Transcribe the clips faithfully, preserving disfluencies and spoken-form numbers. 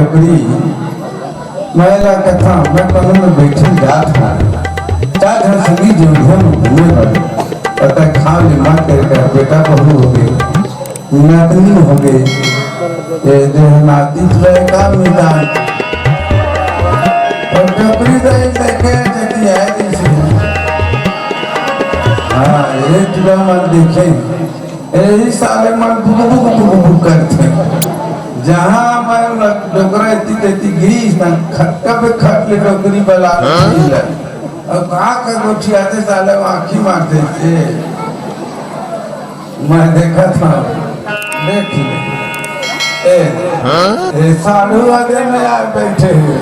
डोकरी, मैं ला कथा, मैं कहूँ में बैठे जात हूँ। चार झन संगी जोधिया में घूमे बर, पता खाव ले मत कर, बेटा बहू हो गए, नातनी हो गए, ये देह नाती तो है का मितान। और डोकरी तो एक देखे जैसी है जैसी है। हाँ, ये तुला मत देखे। यही साले मन बुक बुक बुक बुक करथे। जहाँ मैं डोकरा एती तेती गिस न, खटका पे खट ले डोकरी बला हाँ? ले। अब कहाँ का गोठियाथे साले, आँखी मार देथे। मैं देखा था, देख ले। ए, हाँ? ए साधु आगे में आ बैठे हैं।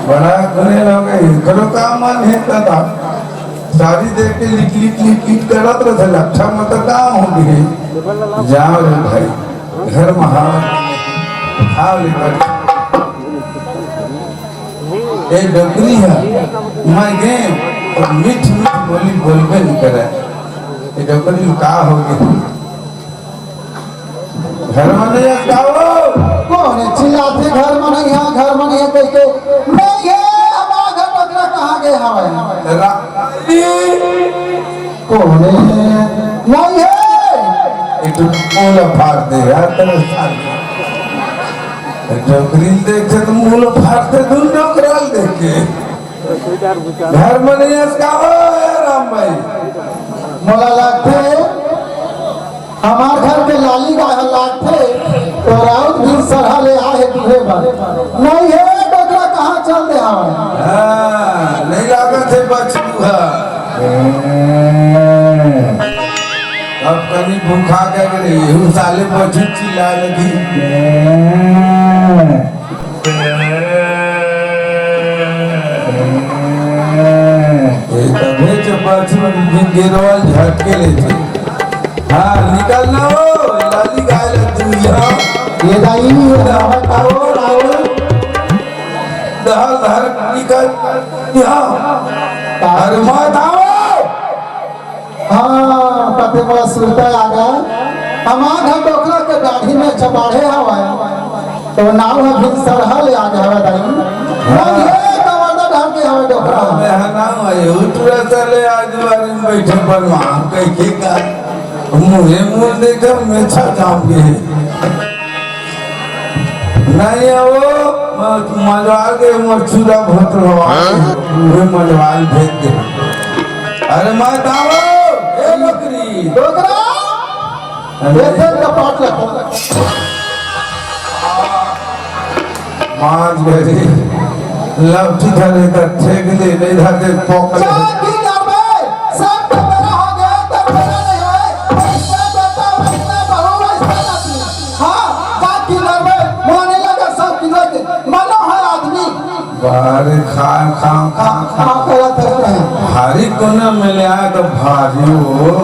बड़ा गुने लोग हैं, करो काम मन है तदा। साड़ी देख के लिट लिट लिट लिट करत रहे, अच्छा मतलब काम हो गए। जाओ रे भाई, घर में हाथ, हाथ लेकर। ए डोकरी है, मैं गए तो मीठ मीठ बोली बोलबे नहीं करे। ए डोकरी का हो गया? घर में नहीं है, का हो? कौन है चिल्लाथे, "घर में नहीं है, घर में नहीं है" कह के? नहीं है, अब आगे बकरा कहाँ गए हवे? रा-, कौन है? नहीं है। एक तो पोला फाड़ दे यार, तेरे साथ। डोकरी देखे तो मुंह फाड़ दे, तुम डोकराल देख के। घर में नहीं है, का हो, ए राम भाई? मोला लागथे, हमार घर के लाली गाय ह लागथे, तो राउत भी सरहा ले आए हे दूहे बर। नहीं है, डोकरा कहाँ चल दे हवे? हाँ, नहीं लागत है बछरू ह। अब कनी भूखा के रे, यहू साले बछरू चिल्ला लगी। ए, तभे जब बाछी मन गिरवल झटके लेथे। हाँ, निकल ना हो, लाली गाय ला तू यहाँ। ये दाई, ये दाई, आओ, आओ। दहल धर निकल यहाँ। अरे मत आओ। हाँ, पते मोला सुरता आ गे। हमार घर डोकरा के दाढ़ी में चबाढ़े हवय, तो नाव ह भिनसरहा ले आ गे हवय दाई। हाँ। ये कमांडर ढंग के हवय डोकरा। हाँ, मैं हा नाव है, उतरा चले आज बारी में बैठे बनवा, कह के का, मुँहे मुँह देखे, मैं छा जाऊंगी। नहीं है वो, म-, मजवाल के मोर चूरा भोत रहो, हाँ? उहे मजवाल भेज दे। अरे मैं दावो, ए नौकरी। डोकरा, अरे। ये देख कपाट लगा। मांझ गए, लवटी धरे कर ठेक ले, नहीं धरते पोक ले। चार दिन करबे, सब तो मेरा हो गया, तो मेरा नहीं होए। वैसे बताओ, वैसे बहू, वैसे नाती। हाँ, का किनर में मोने लगा सब किनर के मनोहर आदमी। बारे खा, खा, खा, खा। खा करत है। भारी कोना में ले आया तो भारी हो।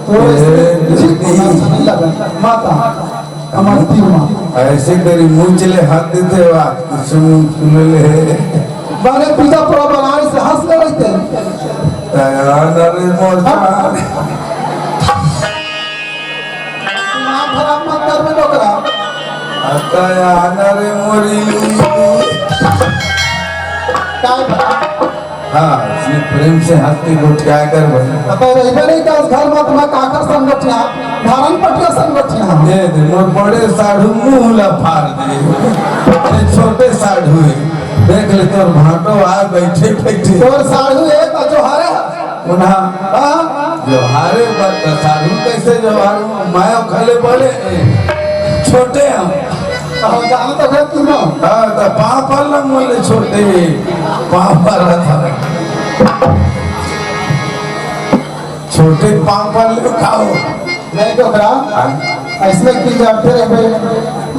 तो ए, ऐसे ठीक होना नहीं लगा। माता, हमार तीन माँ। ऐसे करी मुँह चले हाथ देते हुआ, सुन, सुन ले। बारे पीछा पूरा बनारस से हंस ले रहते हैं। तैयार ना रे मोटा। दिमाग खराब मत कर बे डोकरा। आता है आना रे मोरी। काय बा? हाँ, इसने प्रेम से हंस के गोठिया कर भाई। पता रहिबे नहीं का उस घर में तुम्हें काकर संगठिया, धारण पटिया संगठिया। दे दे, मोर बड़े साढ़ू मुंह ला फाड़ दे। ये छोटे साढ़ू है, देख ले तोर भांटो आ बैठे बैठे। तोर साढ़ू है तो जोहारे। उन्हा, हाँ? जोहारे बत साढ़ू कैसे जोहारू? मैं खले बड़े, छोटे हम। हम जानो तो घर तू ना। हाँ, तो पाँव पर ना मोले छोटे, पाँव पर था। छोटे पाँव पर ले खाओ। नहीं तो करा। हाँ। ऐसने की जाते रहे भाई।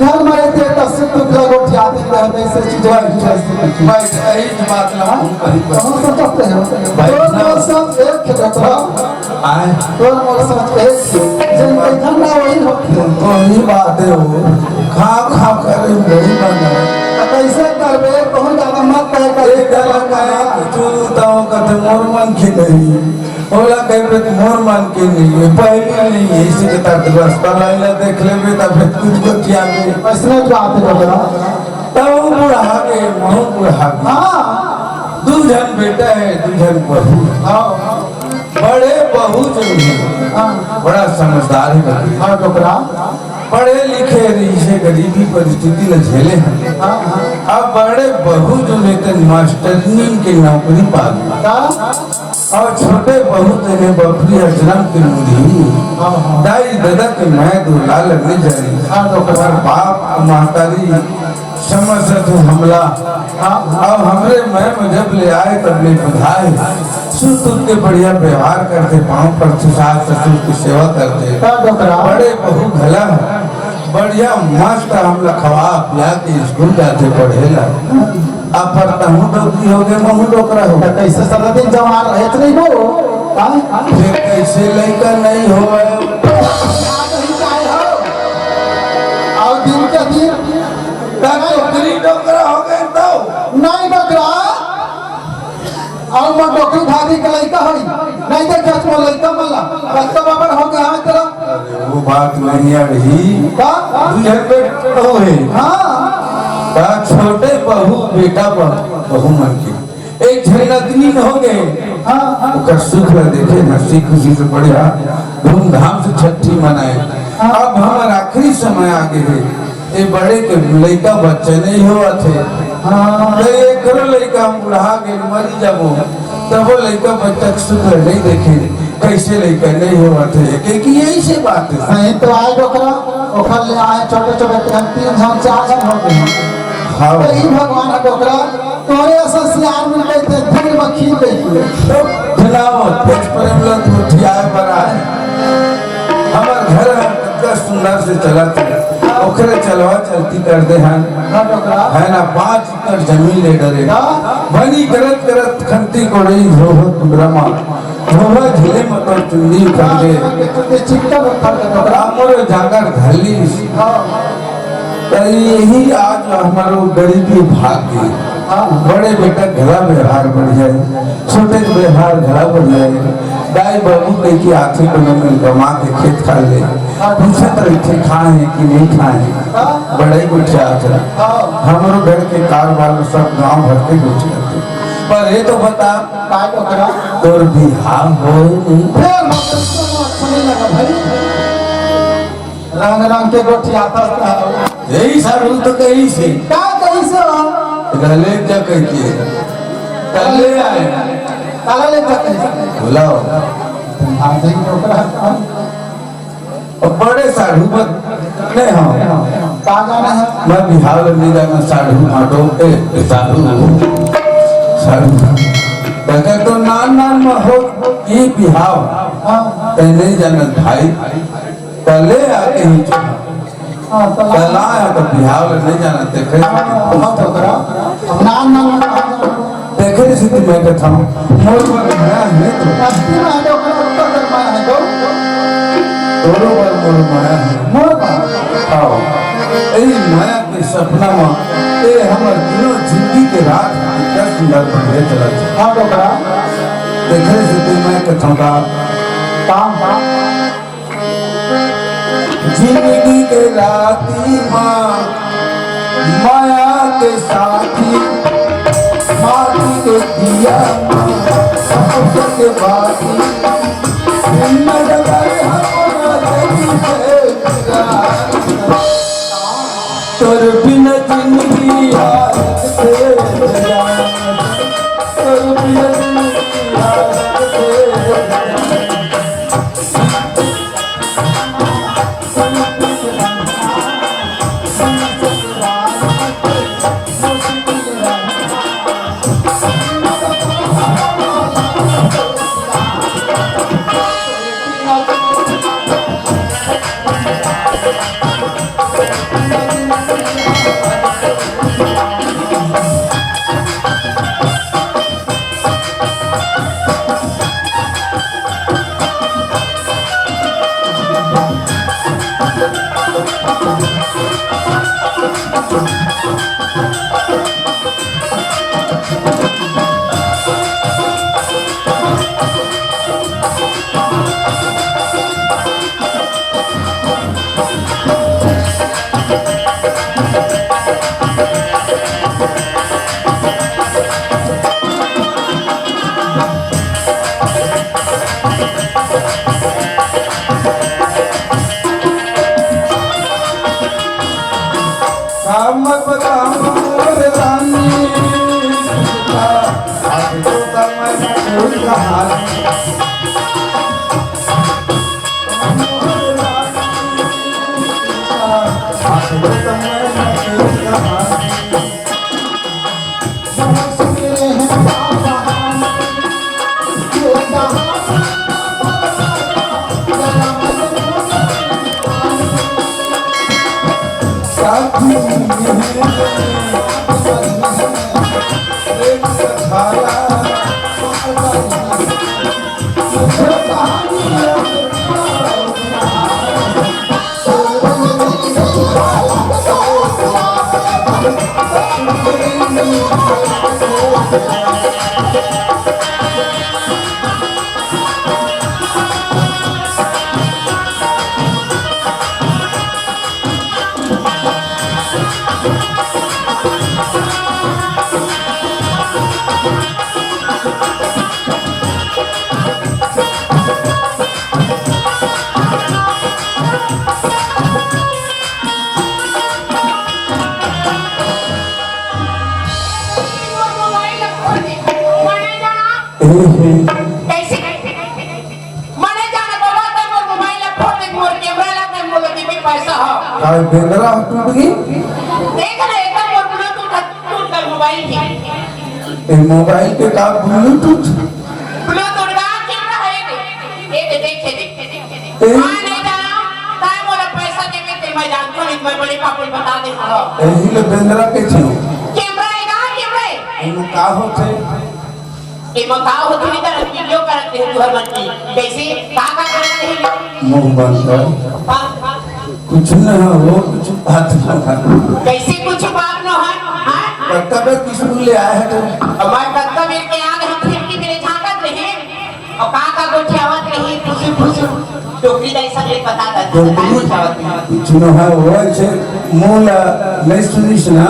घर में रहते तो सुख दुख लगो जाते रहते, ऐसे चीजें बैठ, ऐसे बैठ, यही बात ना हम कहीं पर। हम सब करते हैं। भाई, तो ना। सब एक खेत पर। आए। तोर मोर सोच एक, जन बैठन ना वही हो। तो ही बात है वो। खा खा कर वही बन है। तो कैसे करबे? बहुत ज्यादा मत कहे कर। एक गलत है, तू तो कहते मोर मन की नहीं। ओला कहे पे मोर मन की नहीं है। पहले नहीं है, इसी के तहत रास्ता लाइला देख लेबे, तब फिर कुछ को क्या दे। ऐसने बात है डोकरा। तब बुढ़ा गे, महूँ बुढ़ा गे। हाँ। दू झन बेटा हे, दू झन बहू। हाँ। बड़े बहू जो हे, हाँ। बड़ा समझदार हे बकरी। हाँ, डोकरा। पढ़े लिखे रहिसे, गरीबी परिस्थिति ल झेले हे। हाँ, हाँ। अब बड़े बहू जो हे, तेन मास्टरनी के नौकरी पा गे। का? अउ छोटे बहू तेने बपरी अजरम के मुड़ी। हाँ, हाँ। दाई ददा के मया दुलार ल नइ जानी। हाँ, डोकरा। अउ बाप महतारी समझ सकत हे हमला। हाँ, हाँ। अउ हमरे मया म जब ले आए तब ले बधाए। सुत उठ के बढ़िया व्यवहार करथे, पाँव परथे, सास ससुर के सेवा करथे। हाँ, डोकरा। बड़े बहू घला बढ़िया मस्त हमला खवा पिया के स्कूल जाथे पढ़े ला। अब पर तहूँ डोकरी हो गे, महूँ डोकरा हो गे। त कइसे सारा दिन जवान रहे त नइ हो? हाँ? फेर कइसे लइका नइ होवय? अउ दिन के दिन त डोकरी डोकरा हो गे त? नइ डोकरा। अउ मोर डोकरी भाभी के लइका होही, नइ देखे मोर लइका मन ला, बच्चा बबर हो गे हे तेरा। अरे, वो बात नहीं अड़ही। का? दू झन बेटा बहू हे। हाँ। का छोटे बहू, बेटा बहू, बहू मन के एक झन नतनी हो गे। हाँ, हाँ। ओकर सुख ल देखे, हंसी खुशी से बढ़िया धूमधाम से छट्ठी मनाए। हाँ। अब हमर आखिरी समय आ गे हे। ए बड़े के लइका बच्चा नइ होवत हे। हाँ। त एकरो लइका हम बुढ़ा गे, मरी जाबो, तबो लइका बच्चा के सुख ल नइ देखे, कइसे लइका नइ होवत हे, कहे कि यही से बात हे। नहीं तो आए डोकरा, ओखर ले आए छोटे छोटे तीन झन, चार झन हो गे। हाँ। त ई भगवान हे डोकरा, तोरे असन सियान मन कहिथे, धीर म खीर कहिथे। जनावत, तेज प्रेम ल गोठियाए बर आए। हमर घर ह अतका सुंदर से चलत हे, ओखरे चलवा चलती कर दे हन। हाँ, डोकरा। हे ना, पाँच एकड़ जमीन ले डरे। का? बनी करत करत खंती कोड़ई धोबा कुंदरा मा, धोबा झिले म तोर चुंदी उखड़ गे। हाँ, चिक्कन उखड़ गे, डोकरा। हमरो जांगर धर लिस। हाँ। त यही आज हमरो गरीबी भाग गे। हाँ। बड़े बेटा घला व्यवहार बढ़िया हे, छोटे के व्यवहार घला बढ़िया हे। दाई बाबू कहिके आथे कोनो मेर कमा के खेत खार ले, पूछत रहिथे खाए हे कि नइ खाए हे। हाँ। बड़े गोठियाथे। हाँ। हमरो घर के कारोबार में सब गांव भर के गोठियाथे। पर ये तो बता, का डोकरा? तोर बिहाव होय नहीं? फेर हम तो अच्छा नहीं लगा भाई। रंग रंग के गोठियाथस। यही साढ़ू तो कहिसे। का कहिसे हो? त ले जा कहिके। त ले आए। काला ले जा कहिसे। बुलाओ। आ जाएंगे ओकरा। अब बड़े साढ़ू मत नहीं हो। का जाना हे? मैं बिहाव ल नइ जानंव, साढ़ू माटो, ए, साढ़ू, साढ़ू। त कहे तो नान नान म हो, ये बिहाव। हाँ। तैं नइ जानत भाई। त ले आके ही चुना। हाँ, त ला। त ला है त बिहाव ल नइ जानत, देखे। हाँ, हाँ, तो करा। अब नाम, नाम, नाम, नाम। देखे से तो मैं कथंव, मोर बर मया हे तो। अति में है तो, ओकर ऊपर कर मया है तो। तोरो बर मोर मया हे। मोर बर? हाँ। यही मया के सपना में, ये हमर तीनों जिंदगी के रात इतना सुंदर बढ़े चलत हे। हाँ, डोकरा। देखे से तो मैं कथंव का। काम, काम। जिंदगी के राती माँ, माया के साथी, माटी के दिया माँ, सपन के बाती, जिंदगी भर हमरा लगी है प्यार। तोर बिना जिंदगी हालत से जान, तोर बिना जिंदगी हालत से जान। मोर मोबाइल ला फोड़ दे। मने जाना। ए, ए। कैसे? मने जाना बाबा, तैं मोर मोबाइल ला फोड़ दे, मोर कैमरा ला, तैं मोला देबे पैसा हो। काय बेंदरा टूट गे? देख ना, एकदम मोर ब्लूटूथ ह, टूट गे मोबाइल के। ए, मोबाइल के का ब्लूटूथ? ब्लूटूथ का कैमरा हे, ये दे, ये दे, देख, ये दे। ए? हाँ, नहीं जाना, तैं मोला पैसा देबे ते मैं जानथों नहीं, मैं बड़े पापड़ बता दे, हाँ। एही ले बेंदरा के छो। कैमरा हे ना, कैमरा हे। एमा का होथे? एमा का होथे नहीं, तेरा वीडियो करत रहे तुहर मन की। कैसे? का, का करत रहे? मुंह बंद कर। हाँ, हाँ। कुछ ना हो, कुछ बात ना हो। कैसे कुछ बात ना हो? हाँ? कब तक स्कूल ले आए हैं तो? अब मैं कब तक मिल के आ गए, खिड़की मेरे झांकत रहे। अउ का का गोठियावत रही, फुसुर फुसुर, डोकरी दाई सब ले बता दे, का गोठियावत रही। कुछ न है, वो ऐसे मुंह ला नहीं सुनिस ना,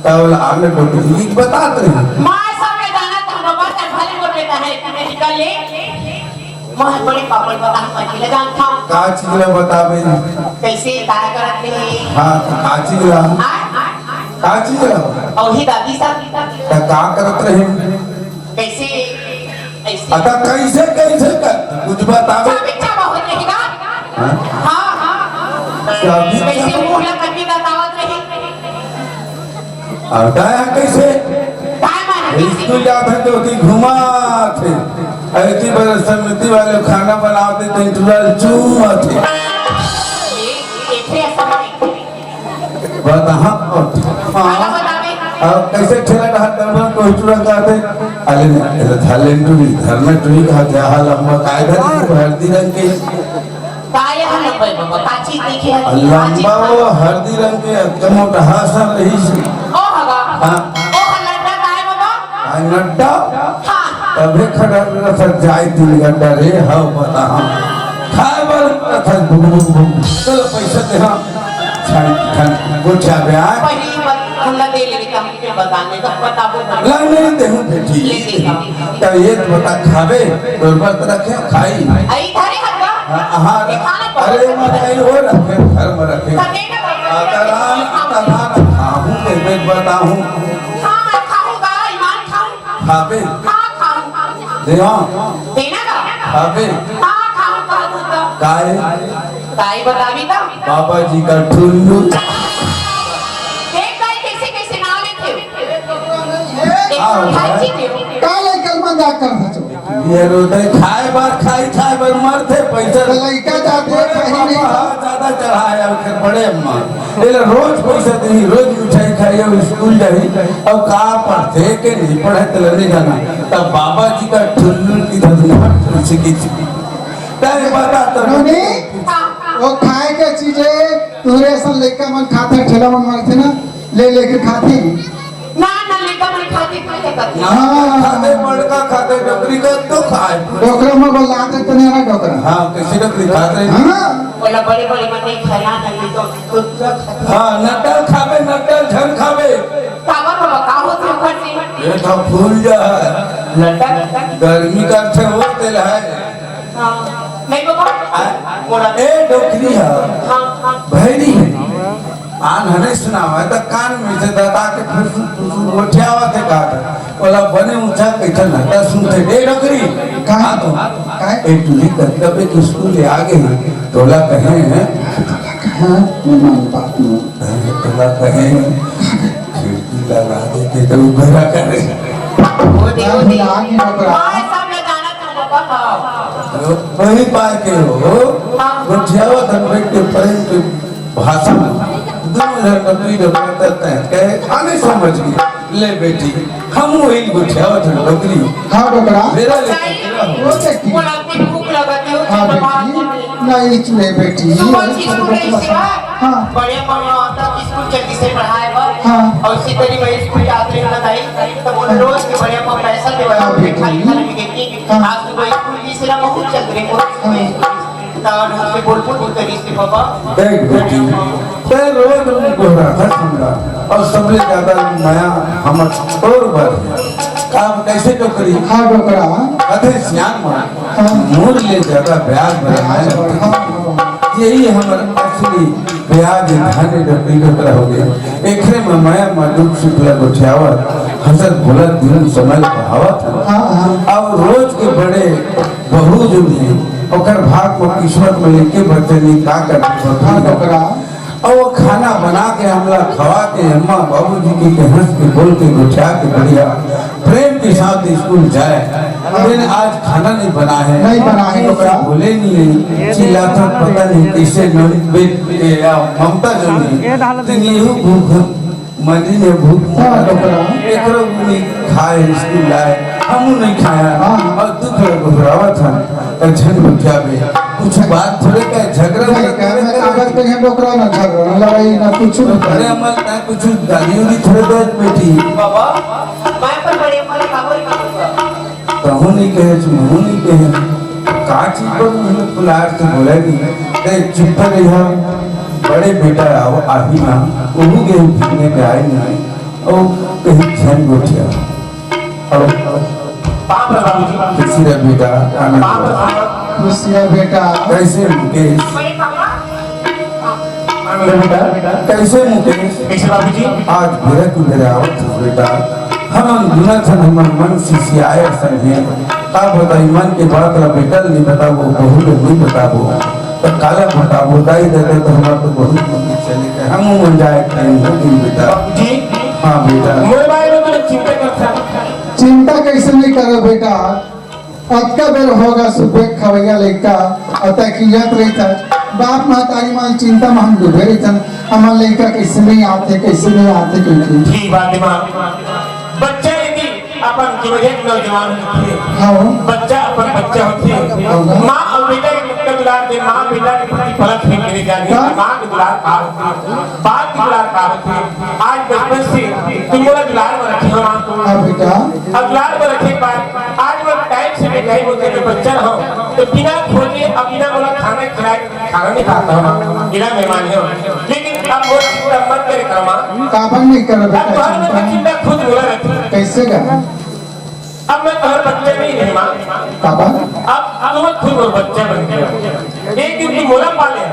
का बोला, आने डोकरी बतात रही। माँ सब के जाना तो हम बाबा, तैं भले मोर बेटा है, तैं निकल ले, मैं बड़े पापड़ बता, मैं ले जानता हूँ। का चीज ला बताबे? कैसे का करत रही? हाँ, तो का चीज ला? हाँ? का चीज ला? अउ ही दादी सब। तो का करत रही? कैसे? ऐसे। अतः कैसे, कैसे कर? कुछ बतावे। चाबी चाबा होत रही ना? हाँ? हाँ, हाँ, हाँ। चाबी कैसे चाबा। मुंह ला कभी बतावत रही? अउ दाया कैसे? दाया माने कैसे? स्कूल जात हे तो ओती घुमात हे। ऐसी बड़े समिति वाले खाना बनावत हे तो टुरा चूमत हे। ये, ये फिर ऐसा नहीं। बताहा। हाँ। अब कैसे ठेला डहर डबल कोई टुरा कहते? अरे नहीं, अरे थाईलैंड टुरी, घर में टुरी कहा, जहाँ लंबा काय धरे, वो हल्दी रंग के। काय है लंबा बाबा? का चीज देखे है? लंबा वो हल्दी रंग के, कम मोटा, हाँ, सर, रही से। ओ हवा। हाँ। ओ हल्ला काय बाबा? आ, नड्डा? हाँ। तभे खड़ा रहा था, जाए तीन घंटा रे, हाँ, बताहा। खाए बर रहा था, भुक, भुक, भुक। चलो, पैसा दे, हाँ। छन, छन, पूछा बे, हाँ? पहली बात हम ना दे लेने का, हमके बताने का, बताबो ना। ला, नहीं देहूँ बेटी। ले दे, हाँ। तो ये तो बता, खाबे, तो बर्त रखे, खाई। आई थारे हक का? हाँ, हाँ। ये खाना बहुत अरे, अच्छा मैं है। कहीं और रखे, घर में रखे। खा देना बाबा। अगर आन, तथा न खाहूँ, मैं बताहूँ। हाँ, मैं खाऊंगा, ईमान खाऊंगा। खाबे? हाँ, खाऊंगा। देवा? देना का? खाबे? हाँ, खाऊंगा, खाऊंगा। काय? काय बताबी का? बाबा जी का ठुल्लू। देख भाई, कैसे, कैसे नाम लेते हो? एक हाँ, खाई भाई। चीज हो। का लेकर मजाक कर सचो? ये रोते खाए बार खाई, खाए बार मरते, पैसा तो लइका जाते, खाई नहीं। हाँ, ज्यादा चढ़ाया, फिर बड़े अम्मा। एला रोज पैसा देही, रोज मिठाई खाई, अब स्कूल जाही, अब का पढ़थे के नहीं पढ़े, तेला नहीं जाना। तब बाबा जी का ठुल्लू की धधनाहट तुलसी की थी। तय बता तो नोनी, वो खाए के चीजें तुहरे असन लइका मन खाथे, ठेला मन मारथे ना, ले लेके खाथे। ना, ना, लइका मन खाथे, खाथे, खाथे। ना, हाँ। खाथे, बड़का खाथे, डोकरी का तो खाए। डोकरा में बोला आते तो नहीं ना डोकरा। हाँ, कैसे डोकरी खाथे? हाँ। बोला बड़े, बड़े मन नहीं खाए, ना, ना, लइका मन तो खाथे। हाँ, नटल खाबे, नटल झन खाबे। काबर बाबा, का होथे ओखर से? ये तो फूल जा है। लटक। गर्मी का अच्छे होते है। हाँ। नहीं बाबा। आ, बोला। ए डोकरी है। हाँ, हाँ। भैरी है। आन हने सुनावा, त कान में से दता के फुसुर फुसुर गोठियावत हे का। ओला बने ऊंचा कैसे नटा सुनते, "ए डोकरी, कहाँ तो? काय? ए टुरी कतका के स्कूल ले आ गे हे, तोला कहे हे, हाँ, मेहमान बात में। अरे, तोला कहे, खिड़की लगा देते तो उघरा करे। वो देखो, मैं भुला गई डोकरा। हाँ, सब मैं जाना था, बाबा, हाँ। वही पार के हो, हाँ। गोठियावत हन बइठ के प्रेम के भाषा में। दोनों झन डोकरी डोकरा तैं कहे, खाने समझ गई। ले बेटी, हम वही गोठियावत हन डोकरी। हाँ, डोकरा। मेरा ले बताइए। वो देखी। वो रात में भूख लगा थी, वो हाँ, चंद्रमा बेटी। नहीं, ले बेटी। सुबह से स्कूल गई थी, हाँ। बढ़िया पढ़ना होता तो स्कूल जल्दी से पढ़ाए बर। हाँ। और इसी तरह मैं स्कूल जाते ही बताई, तो वो रोज के बढ़िया पर पैसा देवा, हाँ, बेटी। खाली खाली में देखी, हाँ। आज सुबह स्कूल की सिरा बहुत चल रही, बहुत हाँ। तो रोज के बोल बोल करी से बाबा। देख बेटी, तैं रोज रोज गोहराथस हमला, और सबले ज्यादा मया हमर तोर बर हे। का कइसे डोकरी? हाँ, डोकरा। कथे सियान मन, हाँ। मूल ले ज्यादा ब्याज बर हे। हाँ, हाँ। यही हमर असली ब्याज धन डोकरी डोकरा हो गे। एकरे में मया म दुख सुख ल गोठियावत, हंसत बोलत दिन समय ल बहावत हन। हाँ, हाँ। अब रोज के बड़े बहू जो भी हे, ओकर भाग म किस्मत म लेके बचनी का करथे हाँ, बबू? डोकरा। अउ वो खाना बना के हमला खवा के अम्मा बाबूजी के, के हंस के बोल के गोठिया के बढ़िया प्रेम के साथ स्कूल जाए। लेकिन आज खाना नहीं बना हे। नहीं बना हे, डोकरा। बोले नहीं हे, चिल्लाथन पता नहीं कइसे नोनी बेट के या ममता जो नहीं हे, लेकिन यहू भूख मनी ने भूख हाँ, डोकरा। एकरो भी नहीं खाए, स्कूल आए, हमू नहीं खाया। हाँ। और दुख लग घबरावत हन, तो झन बतिया में कुछ बात थोड़े का झगड़ा नहीं, वगैरह कहने करे। कागज पे है डोकरा, ना झगड़ा, ना लड़ाई, ना कुछ तो नहीं। अरे अमल, ना कुछ गाली उली थोड़े दे बेटी। बाबा, मैं पर बड़े अमल काबर करूँगा? कहूँ नहीं कहे, महूँ नहीं कहे। का चीज पर मुझे पुलार से बोला नहीं। अरे चुप रही हो, बड़े बेटा आओ, आही ना, ओहू गे घूमने के आए नहीं। ओ, कहीं झन गोठिया। अब पाप रे बाबूजी। खुशी रे बेटा, आनंद पाप रे रे। बाबा। खुशी रे बेटा। कैसे मुकेश? बड़े पापा। आनंद रे बेटा। कैसे मुकेश? कैसे बाबूजी? आज बेरा कुबेरा आवत हस बेटा। हमन गुनत हन, हमर मन सिसियाए असन हे। का बताई, मन के बात ला बेटा ल नहीं बताबो, बहू ल नहीं बताबो। त काला बताबो, दाई ददा तो हमार तो बहुत मुश्किल चले गए। हम मन जाए टाइम हो गई बेटा। जी। हाँ बेटा। मोर बारे में तो चिंता करता। चिंता कैसे नहीं करो बेटा, अतका बेर होगा सुबह खवैया लइका, अतक कियत रहिथस। बाप महतारी मन चिंता में हम डूबे रहिथन, हमर लइका कैसे नहीं आते, कैसे नहीं आते, कैसे। ठीक बात है माँ। बच्चा यदि अपन जीवन एक नौजवान होथे। हाँ। बच्चा अपन बच्चा होथे। हाँ। माँ अउ बेटा के मुक्ता दुलार दे, माँ बेटा के प्रति फलक फेंक के जाने का? माँ के दुलार का होथे, बाप के दुलार का होथे। आज बचपन से तुम मोला दुलार में रखे हो माँ। हाँ बेटा। अब दुलार में रखे के बाद आज वो टाइम से मिठाई होते में बच्चा रहो तो बिना खोजे अब बिना बोला खाना खिलाए खाना नहीं खाता हूँ, बिना मेहमान हो। लेकिन अब वो चिंता मत करे करमा। काबर नहीं करबे अब तो हर चिंता? बच्चे चिंता खुद बोला रहती। कैसे गा? अब मैं तो हर बच्चे नहीं रही माँ। काबर? अब अब मैं खुद और बच्चा बन गया। एक दिन तू मोला पाले,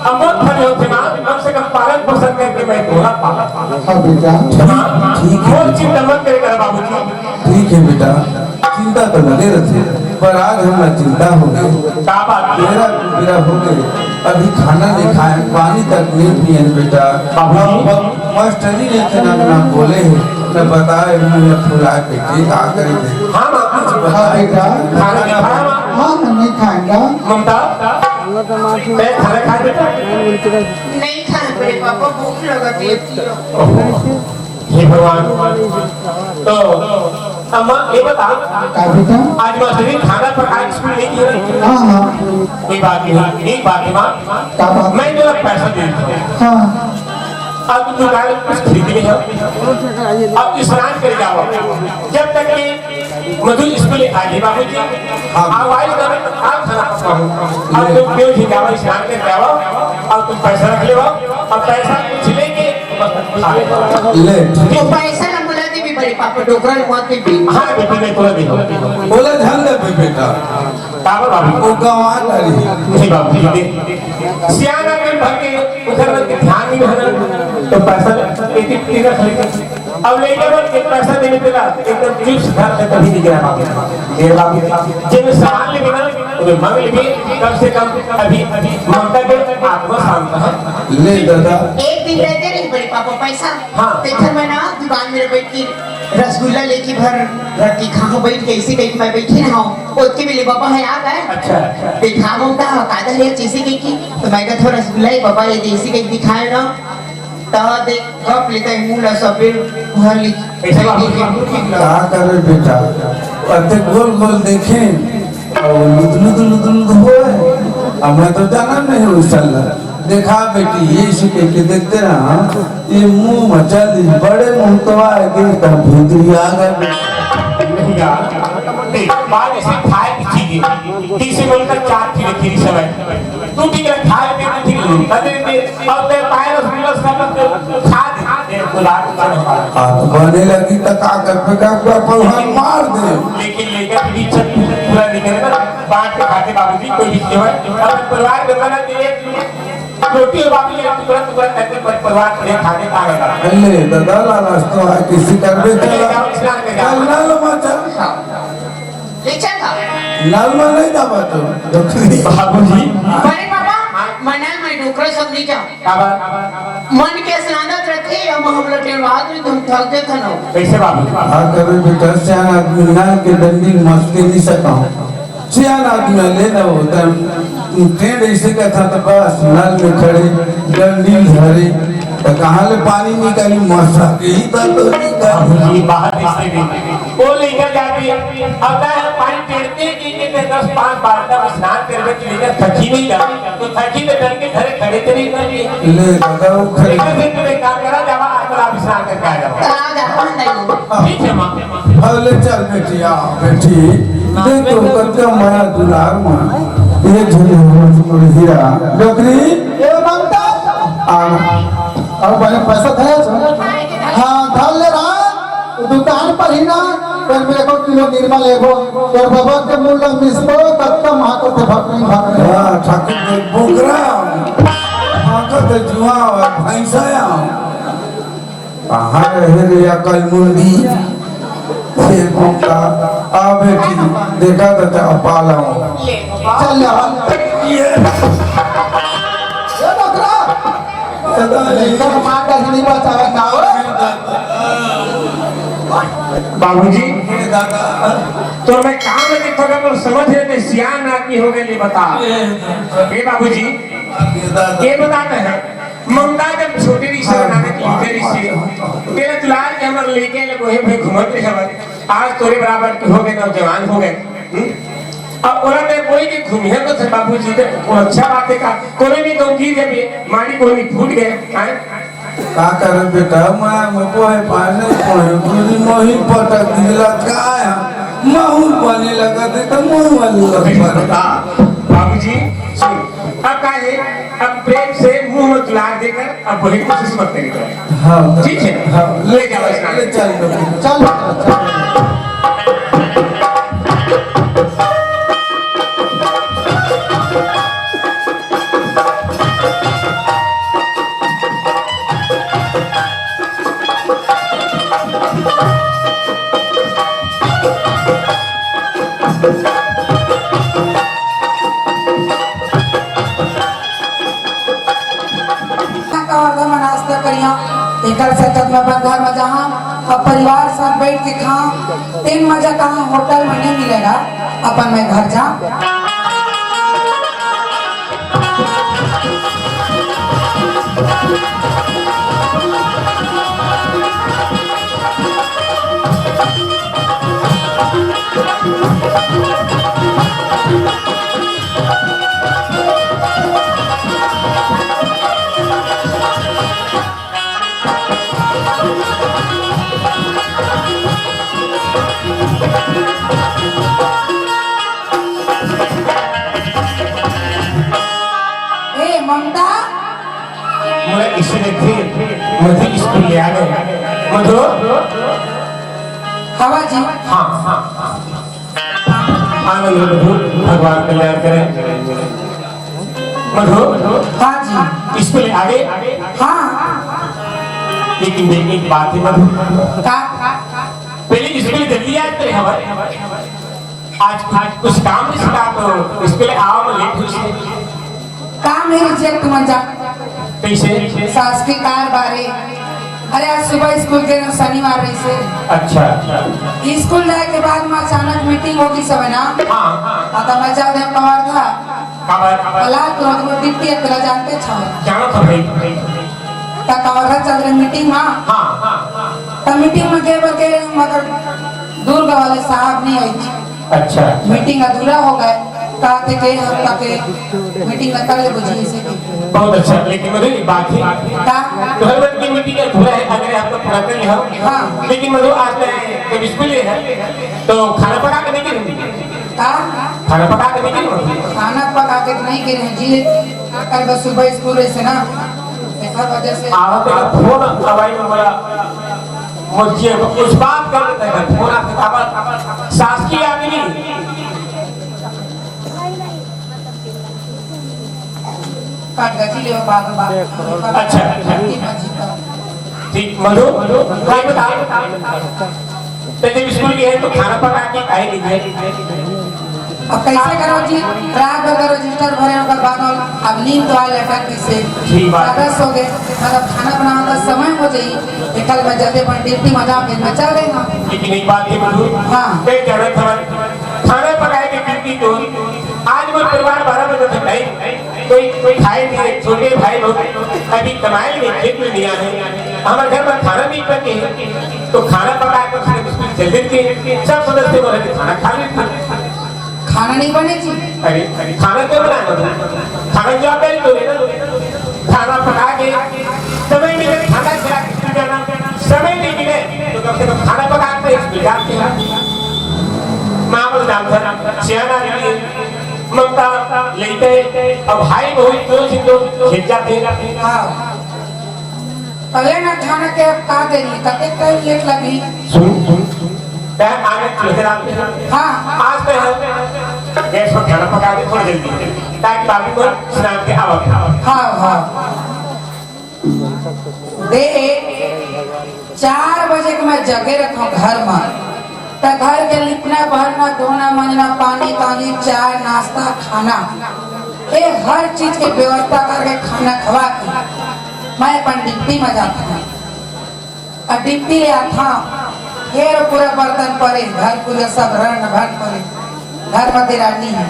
अब मोर फर्ज होथे माँ, कम से कम पालन पोषण करके मैं तोला पाला। हाँ बेटा। माँ, ठीक है। मोर चिंता मत करे कर बाबूजी। ठीक है बेटा, चिंता तो लगे रहथे, पर आज हमला चिंता हो गई। का बात है? बेरा कुबेरा हो गए, अभी खाना नहीं खाए, पानी तक नहीं पियन बेटा। बाबूजी। अब मास्टरी नहीं के नाम, नाम बोले हैं, न बताए, मुंह फुला के के का करे थे। हाँ, माँ। कुछ हाँ, बताए। बेटा। खाना नहीं खाया, माँ? हाँ, हम नहीं खाएंगा। ममता, मैं खाना खा बेटा। नहीं खाना पड़े पापा, भूख लगा थी। हे भगवान। तो अम्मा, ये बता, का बेटा? आज मास्टरी खाना पका के स्कूल नहीं दिया? हाँ, हाँ। कोई बात नहीं, एक बात है माँ, का बात? मैं तेरा पैसा दे देता हूँ। हाँ। अब तू दुकान में कुछ खरीद ले हो, अब स्नान कर जाओ, जब तक कि मधु स्कूल आ गई बाबूजी, हाँ। आवाज दे, आप खाना पकाओ। अब तुम क्यों ही जाओ, स्नान कर जाओ, अब तुम पैसा रख ले, अब पैसा कुछ लेके ले। तो पैसा ना बोला देवी बड़े पापा, डोकरा ला मत देवी। हाँ, बेटी, मैं तोला देहूँ। बोला ध्यान दे बे-, बेटा। काबर बाबू? वो गंवा डारी। नहीं बाबू, ठीक है। सियाना के भर के उधर में ध्यान नहीं रहना, तो पैसा एक एक रख लेते। अब लेकर के पैसा देने के बाद एकदम चिप्स घर में कभी नहीं गिरा बाबू। मेरे बाबू, जब सामान लेके ना, तो मांग लेबे, कम से कम अभी, अभी ममता के आत्मा शांत है। ले दादा। एक दिन रहते रही बड़े पापा पैसा। हाँ। तेखर मैं ना दुकान में बैठ के रसगुल्ला लेके भर रख के खाओ बैठ के, ऐसे कहीं मैं बैठे ना हूँ। ओतके बेले बाबा है आ गए। अच्छा। देखा ममता का दे रहे जैसे कहीं की, तो मैं कहा थोड़ा रसगुल्ला ही बाबा ये देसी कहीं दिखाए ना। त देख, कप लेता है मुंह ला सब बेर भर ली। ऐसे बाबू जी, बाबू जी। का करे बेटा, अते गोल गोल देखे, और लुद लुद लुद लुद होए। अब मैं तो जाना नहीं हूँ साला। देखा बेटी, ये इसी के, के देखते रहा, ये मुंह में चल दी, बड़े मुंह तो आए के तब भीतरी आ गए। नहीं यार, देख, बात ऐसे खाए की चीज है, तीसरी बोलकर चार की रखी समय। तू ठीक है, खाए पीए में ठीक है, कदे भी, और तेरे पाए रसगुल्ला सब खा दे, खा दे, तो रात को खाना खा। हाँ, तो बने लगी तो का कर, बेटा, पूरा पलवान मार दे। लेकिन लेकर भी इच्छा पूरा नहीं करेगा, बांट के खाते बाबूजी, कोई भी सेवा। अब परिवार में बना के एक रोटी और बाबूजी एक टुकड़ा, टुकड़ा करके पर-, परिवार को खाने का है। ले, दादा, लालच तो है, किसी कर भी चला। जाओ, स्नान कर जाओ। चल, लाल मचा। ले चल ना। नल में नहीं जाबा तो, डोकरी। बाबूजी। बड़े पापा, मैं नल में डोकरा सब नहीं जाऊँ। का बात? मन के स्नानत रखे, हम, हम लोग टेढ़वाद रहे, तुम थक गए थे ना। कैसे बाबूजी? हाँ, कभी बेटा, सियान आदमी नल के डंडी मस्ती नहीं सका। सियान आदमी ले ना होता, टेढ़ ऐसे का था तो बस नल में खड़े, डंडी धरे, तो कहाँ ले पानी निकाली, मस्ता के ही दर्द होती का। बाबूजी, बाहर इससे भी। वो लेकर जाती है। अब क्या है, पानी टेढ़ते के, के, के दस, पाँच बार का स्नान करवे के लिए थकी नहीं जाती, तो थकी तो डर के घरे खड़े तो नहीं कर लिए। ले, दादा, वो खड़े। लेकिन फिर तुम एक काम करा, जावा, आज कल आप स्नान करके आ जाओ। करा जाओ, नहीं। ठीक है, माँ। अब ले चल बेटी, आ बेटी। देख तो कतका माया दुलार माँ। ये झूले हमर हीरा। डोकरी। ए ममता। आ। अब पहले पैसा था। हाँ, धर ले रहा। दुकान पर ही ना, तेल में एको किलो निरमा लेबो, तोर बाबा के मुंह ला मिसबो, तब तक वहाँ को थे भकनी भकनी। हाँ, ठाकुर के बोकरा, हाँ, को थे जुआ, भैंसा या। कहाँ रहे रे अकल मुंडी? हे बोकरा, आ बेटी, देखा तो था पाला। चल ले, ये। ये बोकरा। दादा, लेकर मार का नहीं बचावे का हो? बाबूजी, दादा। तो मैं काम में देखो ना, तो समझ रहे थे, सियान आदमी हो गए, ये बता। ये बाबूजी, दादा। ये बताते हैं, ममता जब छोटे रिश्ते बनाने की इधर रिश्ते, तेरा दुलार के हमर लेके लगे हे भाई घूमत रहे हमर। आज तोरे बराबर के हो गए, नौजवान हो गए। हम्म? अब ओला ते कोई के घूमिया तो थे बाबूजी, ते वो अच्छा बात है का? कोने में तो गिर गए, माड़ी कोने फूट गए, हैं? का करे बेटा, मैं, मैं पोहे पाए नहीं पोहे, पूरी मोही पटक दिला का आया, महूर बने लगा थे तो मुंह वाली लगा। बाबूजी, सुन, अब का है, अब प्रेम से मुंह में दुलार देकर अब वही कोशिश मत करेगा। हाँ, ठीक है? हाँ, ले जाओ इसका। ले चल, चल, चल। का वर्गा में नाश्ता करिया, एकर से अच्छा मैं अपन घर में जाहा, अब परिवार साथ बैठ के खा, तेन मजा कहाँ होटल में नहीं मिलेगा, अपन मैं घर जा। ए, ममता? मोला इसे देखथे, मधु स्कूल ले आ गए। मधु? हवा जी। हाँ, हाँ, हाँ। आनंद मधु, भगवान कल्याण करे। मधु? हाँ जी। स्कूल ले आ गए? हाँ। लेकिन देख, एक बात है मधु। का? पहले स्कूल जल्दी आ गए हमारे। आज, आज कुछ काम नहीं सीखा तो इसके लिए आवा में लेट हुई से। काम नहीं रुचिया तुमन जा। कैसे? शासकीय कार बारे। अरे आज सुबह स्कूल के ना शनिवार रही से। अच्छा। स्कूल जाए के बाद में अचानक मीटिंग होगी सब है ना। हाँ। आता मैं जा दे कमर था। कमर, कमर। अला तो हमको डिप्टी अतला जानते छा। जाना था भाई। ता कमर था चल रहे मीटिंग में। हाँ। ता मीटिंग में गए बल्कि मगर दुर्ग वाले साहब नहीं आई। अच्छा। मीटिंग अधूरा हो गए, कहा थे कि हम ताके मीटिंग में कर ले बुझी इसे की। बहुत अच्छा, लेकिन मुझे एक बात थी। का? तो हर वक्त की मीटिंग अधूरा है, अगर आपको पूरा कर लिया हो। हाँ। लेकिन मधु आज मैं जब स्कूल ही है, तो खाना पका के नहीं गिरी। का? खाना पका के नहीं गिरी। खाना पका के नहीं गिरे हैं जी, कल बस सुबह स्कूल से ना, ऐसा वजह से। आओ तो फोन दवाई में बोला, मुझे कुछ बात कर लेते हैं, फोन आपके पापा शासकीय आदमी। काट गजी ले बात, बात। अच्छा। ठीक, मधु, भाई बता, ते जब स्कूल गए तो खाना पका के काहे नहीं गए? अब कैसे करो जी, रात भर का रजिस्टर भरे होकर बाद में अब नींद तो आ लेता किसे? ठीक बात। ज्यादा सो गए, मतलब खाना बनाने का समय हो जाई, तो कल मैं जल्दी अपन ड्यूटी में जाके मैं चल देगा। लेकिन एक बात ये मधु, हाँ। ते जरूरत है, खाना पकाए के ड्यूटी तो आज मैं परिवार बारह बजे तक नहीं, कोई, कोई खाए नहीं, छोटे भाई लोग अभी कमाए नहीं, खेत में नहीं आए, हमारे घर में खाना नहीं पके, तो खाना पका कर उसने बिस्कुट चल देते, सब सदस्य बोले कि खाना खा लेते। खाना नहीं बने जी। अरे, अरे, खाना क्यों बनाए मधु? खाना जो आप पहले तो लेना, खाना पका के समय मिले, खाना खिला के स्कूल जाना, समय नहीं मिले, तो कम से कम खाना पका के स्कूल जाते हैं। माँ बोल डांसर, सियाना रही, ममता लेते, अब भाई बहुत जोर से तो खेल जाते हैं। हाँ। पहले ना खाना के अब का देरी, कते टाइम लेट लगी? सुन, सुन, सुन। तै आने तुलसीराम के। हाँ। आज तै हम गैस पर खाना पका दे थोड़ी जल्दी, ताकि बाबू को स्नान के आवत। हाँ, हाँ। दे, चार बजे के मैं जगे रखूं घर में, त घर के लिपना, बहरना, धोना, मंजना, पानी, तानी, चाय, नाश्ता, खाना, ये हर चीज के व्यवस्था करके खाना खवा के मैं अपन ड्यूटी में जाता हूँ। अब ड्यूटी ले आता हूँ, फिर पूरा बर्तन परे, घर पूजा सब रंड भंड परे, घर में देरानी है,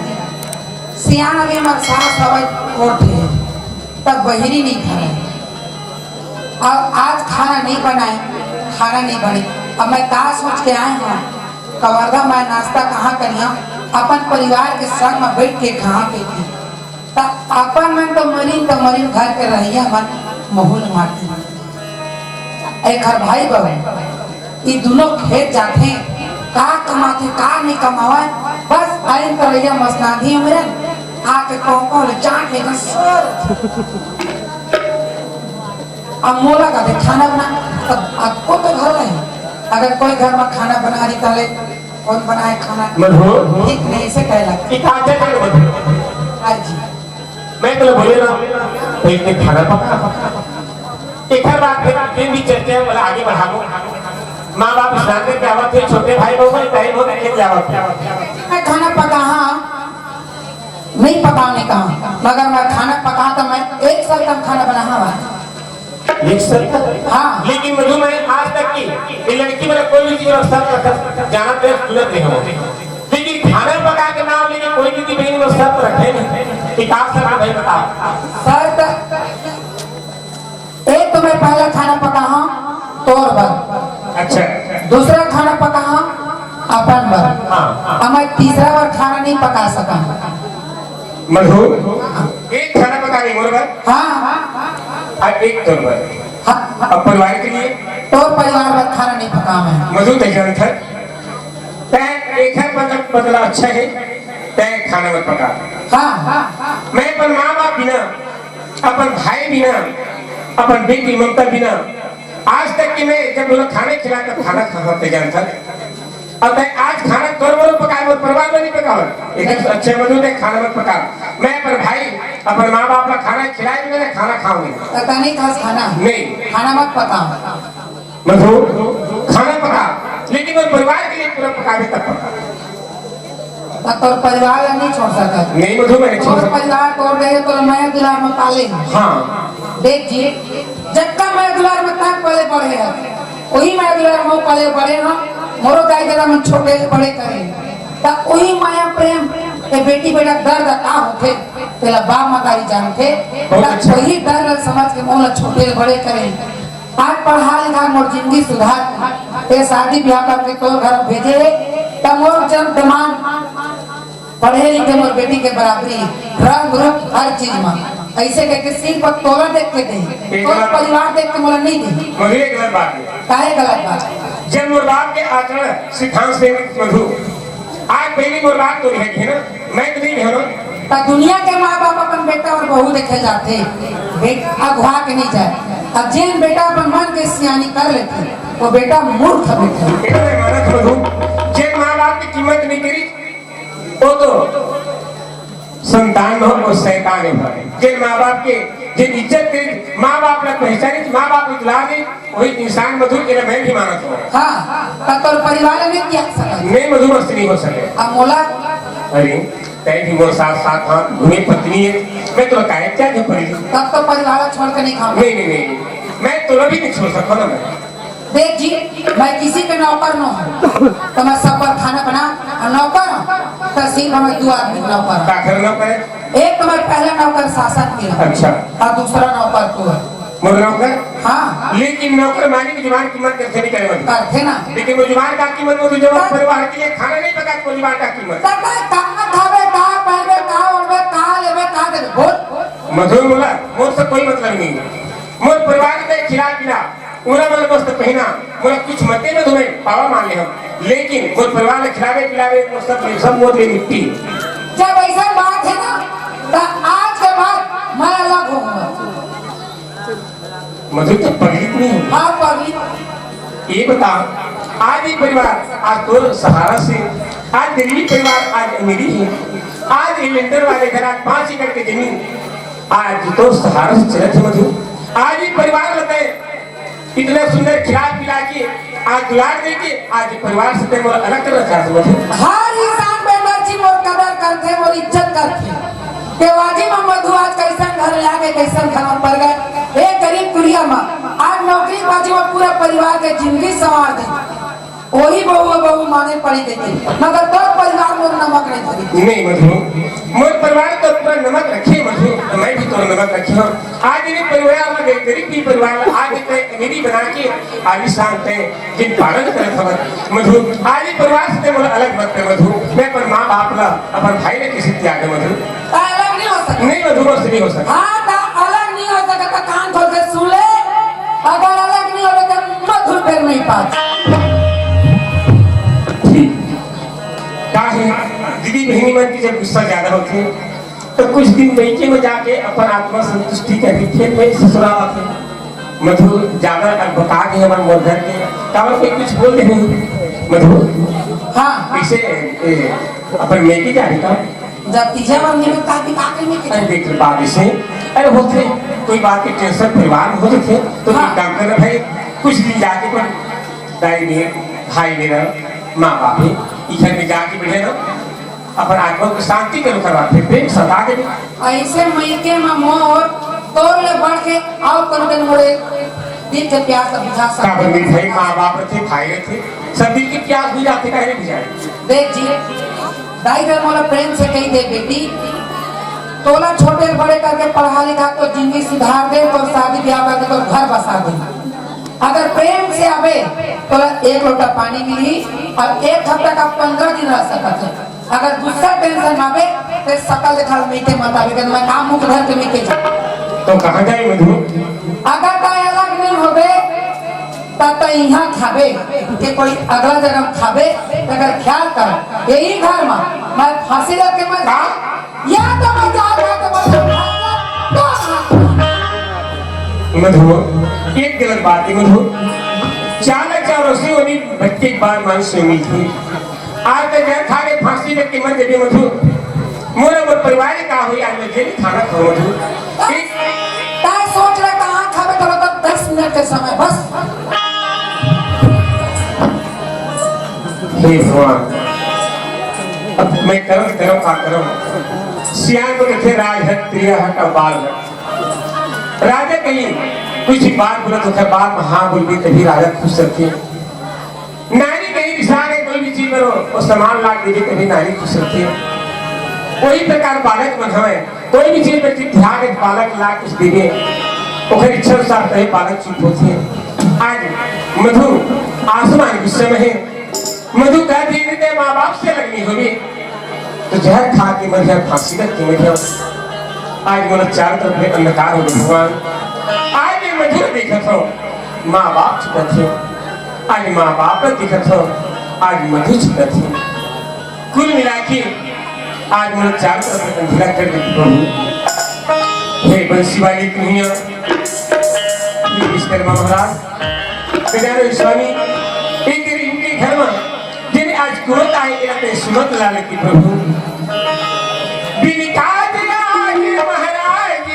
सियान अभी हमारे सास हवा कोठे है, तब बहिरी नहीं खाए। अब आज खाना नहीं बनाए, खाना नहीं बने। अब मैं का सोच के आए हूँ, कवर्धा मैं नाश्ता कहाँ करिया, अपन परिवार के संग में बैठ के कहाँ के थी। त अपन मन तो मरिन, तो मरिन, घर के रहिया मन महूल माटी। एखर भाई बहू, ई दुनो खेत जाथे, का कमाथे, का नहीं कमावे, बस आइन करैया मसनाधी उमरन, आके कोको ले चाट लेथन सर। अब मोला का दे खाना बना, तब आपको तो घर नहीं, अगर कोई घर में खाना बना रही, ताले कौन बनाए खाना? मधु। ठीक नहीं, ऐसे कहला। इतना अच्छा कर मधु। हाँ जी। मैं तो बोले ना, तो इतने खाना पका। एक हर बात फिर, फिर भी चर्चा वाला आगे बढ़ाओ। माँ बाप स्नान करके आवत थे, छोटे भाई बहू भाई, टाइम हो, खेल जावत थे। मैं खाना पका, हाँ, नहीं पकाने का, मगर मैं खाना पका तो मैं एक साल कम खाना बना, हाँ। एक शर्त? हाँ। लेकिन मधु, मैं आज तक की ये लड़की वाला कोई भी चीज में शर्त रख जाना तो सुनत नहीं हो। लेकिन खाना पका के नाम लेके कोई किसी बहन में शर्त रखे नहीं। एक आप शर्त भाई बताओ। शर्त, एक तो मैं पहला खाना पका हूँ तोर बर। अच्छा। दूसरा खाना पका हूँ अपन बर। हाँ। अब मैं तीसरा बार खाना नहीं पका सका। मधु, एक खाना पका रही मोर बर। हाँ। और एक तोर बर। हाँ। अब परिवार के लिए? तोर परिवार बर खाना नहीं पका मैं। मधु, तै जानत हस, तै एखर बदल, बदला अच्छा है, तै खाना मत पका। हाँ। मैं अपन माँ बाप बिना, अपन भाई बिना, अपन बेटी ममता बिना, आज तक कि मैं जब उन्हें खाना खिला, तब खाना खा, तै जानत हस। अब तै आज खाना तोर बरो पकाए, मोर परिवार में नहीं पकावे। एक अच्छे मधु, तै खाना मत पका। मैं अपन भाई, अपन माँ बाप ला खाना खिलाए बिना मैं खाना खाऊंगी। पता नहीं खास खाना। नहीं। खाना मत पका। मधु, खाना पका, लेकिन मोर परिवार के लिए पूरा पकावे तब पका। त तोर परिवार ला नहीं छोड़ सकत। नहीं मधु, मैं नहीं छोड़ तोर सकत। परिवार तोर दे, तोर मया दुलार में पाले। हाँ। देख जी, जतका मया दुलार में तक पले बढ़े हे, वही मया दुलार में पले बढ़े हे। मोरो दाई ददा मन छोटे बड़े करे, त वही मया प्रेम के बेटी बेटा दर्द का होथे, तेला बाप मतारी जानथे। बहुत त अच्छा। वही दर्द समझ के मोला छोटे बड़े करे। आज पढ़ा लिखा मोर जिंदगी सुधार, ते शादी ब्याह करके तोर घर भेजे, त मोर जब दमाद पढ़े लिखे मोर बेटी के बराबरी, रंग रूप हर चीज में, ऐसे कह के सिर्फ तोला देख के दे, एक तोर बात परिवार देख के मोला नहीं दे। मगर एक गलत बात है। काहे गलत बात? जब मोर बाप के आचरण सिद्धांत से मधु, आज पहली मोर बाप तो है ना, मैं तो नहीं है ना। त दुनिया के माँ बाप अपन बेटा और बहू देखे जाथे, बेटा अगुआ के नहीं जाए। अब जेन बेटा अपन मन के सियानी कर लेथे, वो बेटा मूर्ख बेटा। ये तो मैं मानत मधु, जे माँ बाप की कीमत नहीं करी, वो तो संतान हो, वो शैतान हो। जे माँ बाप के, जे इज्जत दे, माँ बाप ला पहचानी, माँ बाप ला दुलार दे, वही इंसान मधु, ये मैं भी मानत हूँ। हाँ, त तोर परिवार में क्या सकत? नहीं मधु, मस्त नहीं हो सके। अब मोला? अरे, तै भी मोर साथ साथ हाँ, घूमे पत्नी है, मैं तो काहे क्या जो पड़ी? तब तो परिवार छोड़ के नहीं खाऊंगा। नहीं, नहीं, नहीं, मैं तो भी नहीं छोड़ सकता ना मैं। देख जी, मैं किसी के नौकर न हूँ, त मैं सब पर खाना बना और नौकर हूँ, त सिर्फ हमें दो आदमी के नौकर हूँ। काखर नौकर है? एक तो मैं पहला नौकर शासन के हूँ। अच्छा। और दूसरा नौकर तू है। मोर नौकर? हाँ। लेकिन नौकर मालिक जुबान की मत करते नहीं करे मत। करते ना। लेकिन वो जुबान का कीमत वो जो जब हाँ। परिवार के लिए खाना नहीं पका तो जुबान का कीमत। तब मैं कहाँ खावे, कहाँ पहनवे, कहाँ ओढ़वे, कहाँ लेवे, कहाँ देवे? बोल। मधुर बोला, मोर से कोई मतलब नहीं। मोर परिवार के खिलाफ मिला। मोला मन मस्त पहिना, मोला कुछ मते में तुम्हें पावा मान ले हम, लेकिन मोर परिवार ला खिलावे पिलावे, मोर सब, सब मोर ले मिट्टी। जब ऐसा बात है ना, त आज के बाद मैं अलग होऊंगा। मधु तो पगली नहीं है। हाँ, पगली। ये बता, आज ये परिवार, आज तोर सहारा से, आज गरीबी परिवार, आज अमीरी है, आज ये लेंटर वाले घर, आज पाँच एकड़ के जमीन, आज तोर सहारा से चलत है मधु। आज ये परिवार लगे इतना सुंदर खिला पिला के, आज दुलार दे के, आज ये परिवार से तैं मोला अलग करना चाहत मधु। हर इंसान बेंदर जी मोर कदर करथे, मोर इज्जत करथे। के वाजी में मधु आज कैसन घर ले आके कैसन घर में पड़ गए। एक गरीब कुरिया में आज नौकरी बाजी में पूरा परिवार के जिंदगी संवार दे। वही बहू, बहू माने पड़ी देती, मगर तोर परिवार मोर नमक नहीं धरी। नहीं मधु, मोर परिवार तो पूरा नमक रखे मधु, तो मैं भी तोर नमक रखे हूँ। आज ये परिवार में गरीब भी परिवार, आज ये अमीरी बना के आलीशान तैं जिन पालन करत हवत मधु, आज ये परिवार से तैं मोला अलग मत कर मधु। मैं अपन माँ बाप ला, अपन भाई ला किसे त्याग मधु? ता अलग नहीं हो सकता। नहीं मधु, मोर से नहीं हो सकता। हाँ, ता अलग नहीं हो सकता, कान खोल के सुन ले। अगर अलग नहीं हो सकता, मधु फिर नहीं पाता। ठीक। का है, दीदी बहनी मन की जब गुस्सा ज्यादा होती है, तो कुछ दिन मइके में जाके अपन आत्मा संतुष्टि कर के फिर मैं ससुराल आते। मधु ज्यादा अब बता दे हमर मोर घर के, काबर कोई कुछ बोल दे नहीं। मधु, हाँ। कैसे, ए, अपन मइके जा रही का? जब तीजा मंदिर में का भी आके में अरे देख बात इसे, अरे होते, कोई बात की टेंशन परिवार में हो जाते, तो हाँ। एक काम करना भाई, कुछ दिन जाके पर दाई मेर, भाई मेरा, माँ बाप है, इधर में जाके बैठे रहो। अपन आत्मा को शांति करो करवा, फिर प्रेम सता के भी। ऐसे मइके में मोर तोर ले बढ़ के आओ कोनो दिन मोरे दिल के प्यास बुझा सकता। का बंदी भाई, माँ बाप रथे, भाई रथे, सब दिल की प्यास बुझाते, काहे नहीं बुझाए? देख जी, दाई दर मोला प्रेम से कही दे, "बेटी, तोला छोटे बड़े करके पढ़ा लिखा तो जिंदगी सुधार दे, तो शादी ब्याह करके तो घर बसा दे। अगर प्रेम से आबे, तोला एक लोटा पानी मिली और एक हफ्ता का पंद्रह दिन रह सकत है। अगर गुस्सा टेंशन में आबे, ते सकल देखा मीठे मत आबे, कहते मैं काम मुख धर के मीठे जा।" तो कहाँ जाए मधु? अगर तैं अलग नहीं होबे, तब तक यहाँ खाबे, के कोई अगला जन्म खाबे, अगर ख्याल कर, यही घर में मैं फांसी लग के मर जा, या तो मैं जान खा के मर जाऊँ, तो मधु, एक गलत बात है मधु। चालक चारों से उन्हीं बच्चे एक बार मान से उम्मीद हुई। आज तक जहर खा के फांसी लग के मर जाबे मधु। मोर अउ मोर परिवार का होई, आज मैं जेल खाना खाऊं मधु। तैं सोच रहे कहाँ खाबे, तो बता, दस मिनट के समय बस। हे भगवान, अब मैं करम करम का करम। सियान को देखे राज हट, त्रिया हट, अब बाल हट। राजा कहीं कुछ भी बात बोला तो ओकर बात में हाँ बोलबे तभी राजा खुश रहथे। नारी कहीं बिसा के कोई भी चीज करो, वो सामान ला के देबे तभी नारी खुश रहथे। वही प्रकार बालक मन हवय, कोई भी चीज में ध्यान एक बालक ला कुछ देबे, ओकर इच्छा अनुसार तभी बालक चुप होथे। आज मधु आसमान गुस्से में है, मधु कह दिए, "तेरे माँ बाप से लगनी होगी, तो जहर खा के मर जा, फांसी लग के मर जा।" आज मोला चारों तरफ में अंधकार हो गया भगवान। आज मैं मधु देखत हूँ, माँ बाप छुपत है। आज माँ बाप ला देखत हूँ, आज मधु छुपत है। कुल मिला के आज मोला चारों तरफ में अंधेरा कर दे प्रभु। हे बंसी वाली कन्हैया, हे विश्वकर्मा महाराज, गजानन स्वामी, एक दिन इनके घर में जेने आज कुंवर आए, एला ते सुमत लाल की प्रभु। बिन काज आज महाराज,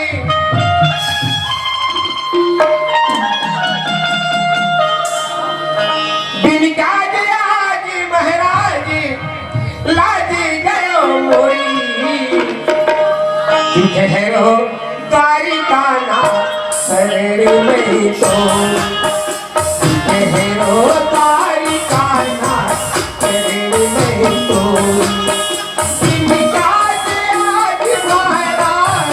बिन काज आज महाराज, लाज गयो मोरी। तू ठहरो द्वारिका ना शरण में तो। ठहरो द्वारिका ना शरण में तो। बिन काज आज महाराज,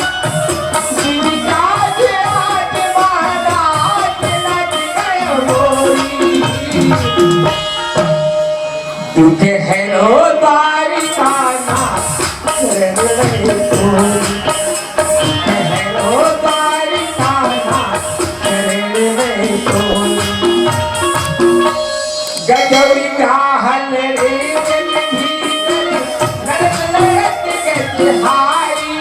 बिन काज आज महाराज, लाज गयो मोरी। तू ठहरो द्वारिका ना शरण में तो। ठहरो द्वारिका ना शरण में तो। गजौरी चाहल रे जन भीतर, नरक नरक के तिहारी।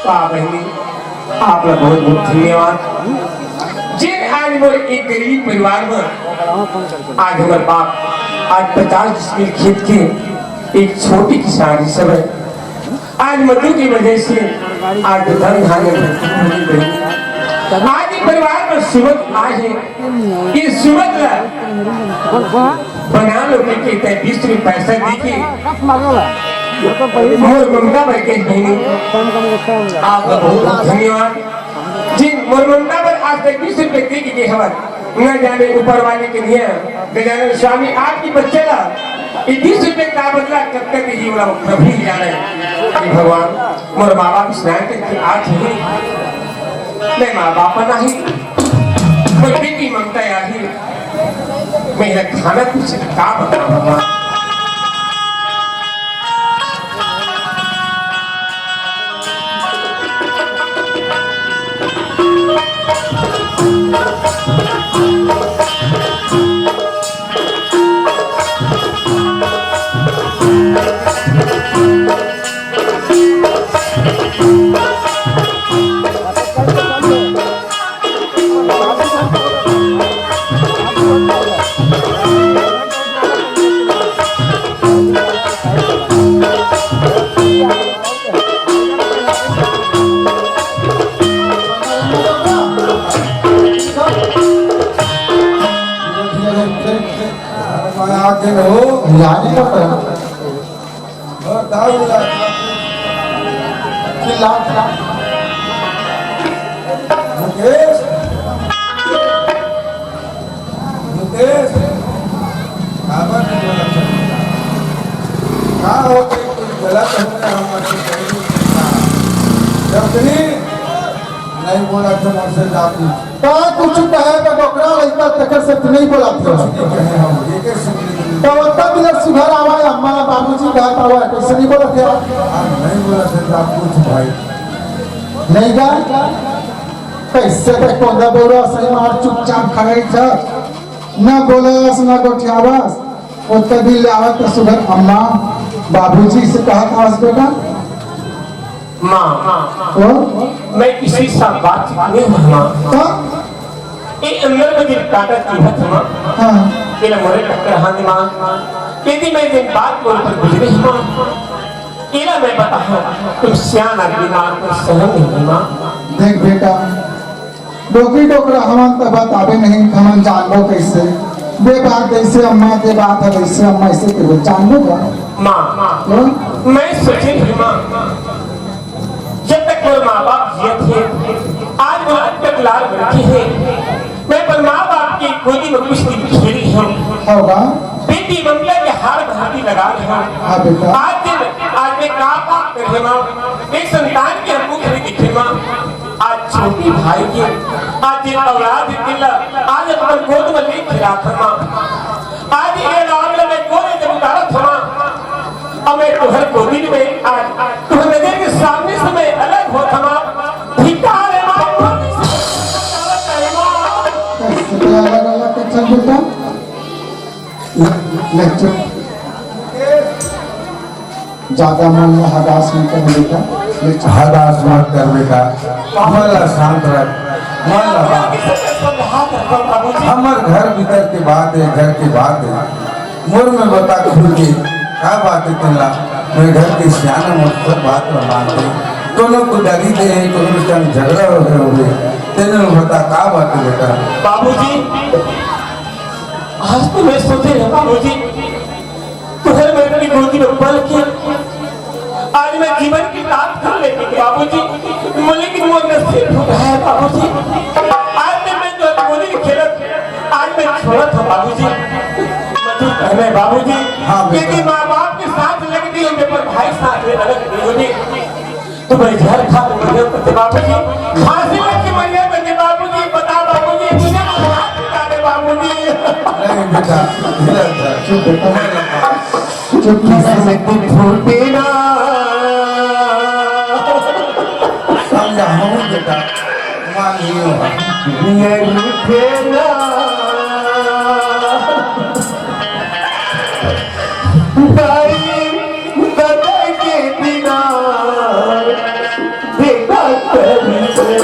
वाह बहिनी, आप ला बहुत बहुत धन्यवाद। जेन आज मोर एक गरीब परिवार में आज हमर बाप आज पचास डिसमिल खेत के एक छोटी किसान ही सब है। आज मधु की वजह से आज धन धान्य भरपूर हो गई। आज ये परिवार में सुमत आज है, ये सुमत ला बना लो कि तय बीस रुपये पैसा दे के मोर ममता बर के बहिनी, आपका बहुत बहुत धन्यवाद। जिन मोर ममता बर आज तक बीस रुपये दे के गे हवन, न जाने ऊपर वाले के लिए गजानन स्वामी आपकी बच्चे ला ये बीस रुपये का बदला कब तक ही वाला प्रभु ही जाने। हे भगवान, मोर माँ बाप स्नान करके आज ही मैं माँ बाप नाही, मोर बेटी ममता आही, मैं खाना कुछ का बताऊं भगवान। मुकेश, मुकेश, काबर नहीं बोला? का हो गई? कुछ गलत हो गया, हम आपको कह नहीं सकता। जब भी नहीं बोला था, हमसे जाती। का कुछ कहे का डोकरा लइका तेकर से तू नहीं बोला था। ठीक है, हम ये कैसे नहीं बोले? तो ओतना बिना सुघर आवा, अम्मा बाबूजी कहा था, वो कैसे नहीं बोला था? नहीं बोला था, आप कुछ भाई। नहीं गा? कैसे बे कोंदा बउरा सही मार चुपचाप खड़े छ। ना बोलस, ना गोठियावस। ओतका दिन ले आवत त सुबह अम्मा, बाबूजी से कहत आवस बेटा। माँ, तो? मैं किसी से बात नहीं हुआ, माँ। तो? ये अंदर में दिल काटा की बात, माँ। हाँ। ये ना मोरे टक्कर हानि, माँ। यदि मैं दिन बात बोल पर गुजरे ही, माँ। ये ना मैं बताऊँ, तुम सियान आदमी, माँ, तुम सहन नहीं, माँ। देख बेटा, डोकरी डोकरा हमन त बताबे नहीं, हमन जानबो कैसे? दे बात ऐसे अम्मा, दे बात है ऐसे अम्मा, ऐसे के जानबो का? माँ, हम्म? मैं सोचे नहीं माँ, जब तक मोर माँ बाप जियत हे, आज मोर तक लाल बरखे हे, मैं अपन माँ बाप के गोदी में कुछ दिन खेली हूँ। होगा। बेटी ममता के हार भाती लगा रहे हूँ। हाँ बेटा। आज दिन, आज मैं का पाप करे माँ, एक संतान के हम मुख नहीं दिखे माँ। आज छोटी भाई के, आज जेन औलाद हे तेला, आज अपन गोद में ले खिलात हमा। आज ये राम ला मैं गोद में उतारत हमा। अब मैं तुहर गोदी में आज तुहर नजर के सामने से मैं अलग होत हमा। धिक्कार हे माँ, कैसे अलग अलग के चल बेटा? ले, ले, चुप। ज्यादा मन ला हदास मत कर बेटा। ले, चुप। हदास मत कर बेटा, मन ला शांत रख, मन ला बात। हमर घर भीतर के बात हे, घर के बात हे। मोर में बता खुल के, का बात हे तेला? मैं घर के सियान, मोर सब बात ला मानथे। कोनो कुदारी दे हे, कोनो संग झगड़ा हो गए होगे, तेने बता का बात हे बेटा? बाबूजी, आज तो मैं सोचे रहे बाबूजी, तुहर मेरे गोदी में पल के आज मैं जीवन की ताक कर लेती बाबूजी, मुझे कि मोर नसीब फूटा है बाबूजी। आज मैं, मैं जो गोदी में खेलत, आज मैं छोड़त हूँ बाबूजी। मजबूर है मैं बाबूजी, हाँ बेटा। क्योंकि माँ बाप के साथ लग गई, मैं पर भाई साथ में अलग नहीं होगी। तुम्हें जहर खा के मरने पड़ते बाबूजी, फांसी लग के मरने पड़ते बाबूजी। बता बाबूजी, मुझे माफ कर दे बाबूजी। नहीं बेटा, धीरज धर। चुप बेटा। मैं लगा। चुप बेटा। किस्मत फूटे ना। समझा हूँ बेटा, मानियो। ये रूठे ना। दाई, दादा के बिना बेटा करी से।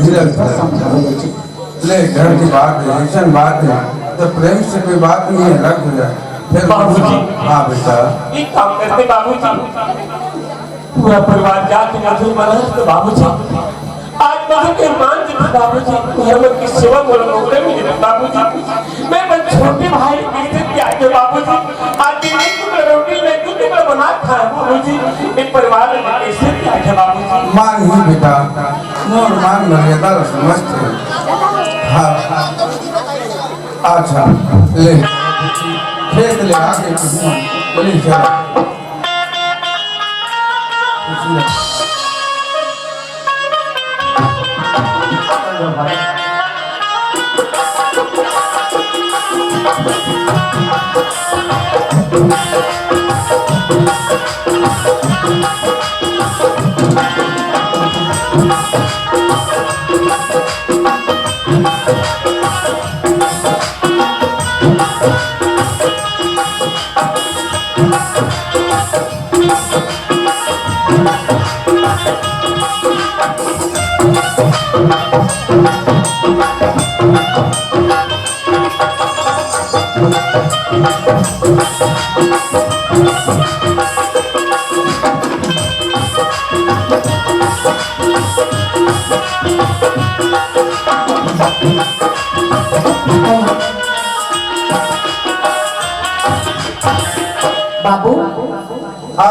धीरज धर। ले, घर की बात है, ऐसन बात है, तो प्रेम से कोई बात नहीं है, अलग हो जाए। फिर बाबूजी। हाँ बेटा। एक काम करते बाबूजी, पूरा परिवार जाके मधुर मनाए तो बाबूजी, आज मधुर के मान जी बाबूजी, घर में की सेवा को नौकरी मिले बाबूजी। मैं बस छोटे भाई की इज्जत क्या है बाबूजी? आज ये एक टुकड़ा रोटी में दो टुकड़ा बना खाए बाबूजी। एक परिवार में कैसे क्या है बाबूजी? मान ही बेटा, मोर मान मर्यादा समझते। हाँ, अच्छा, ले, खेत ले आके कुछ ले चला।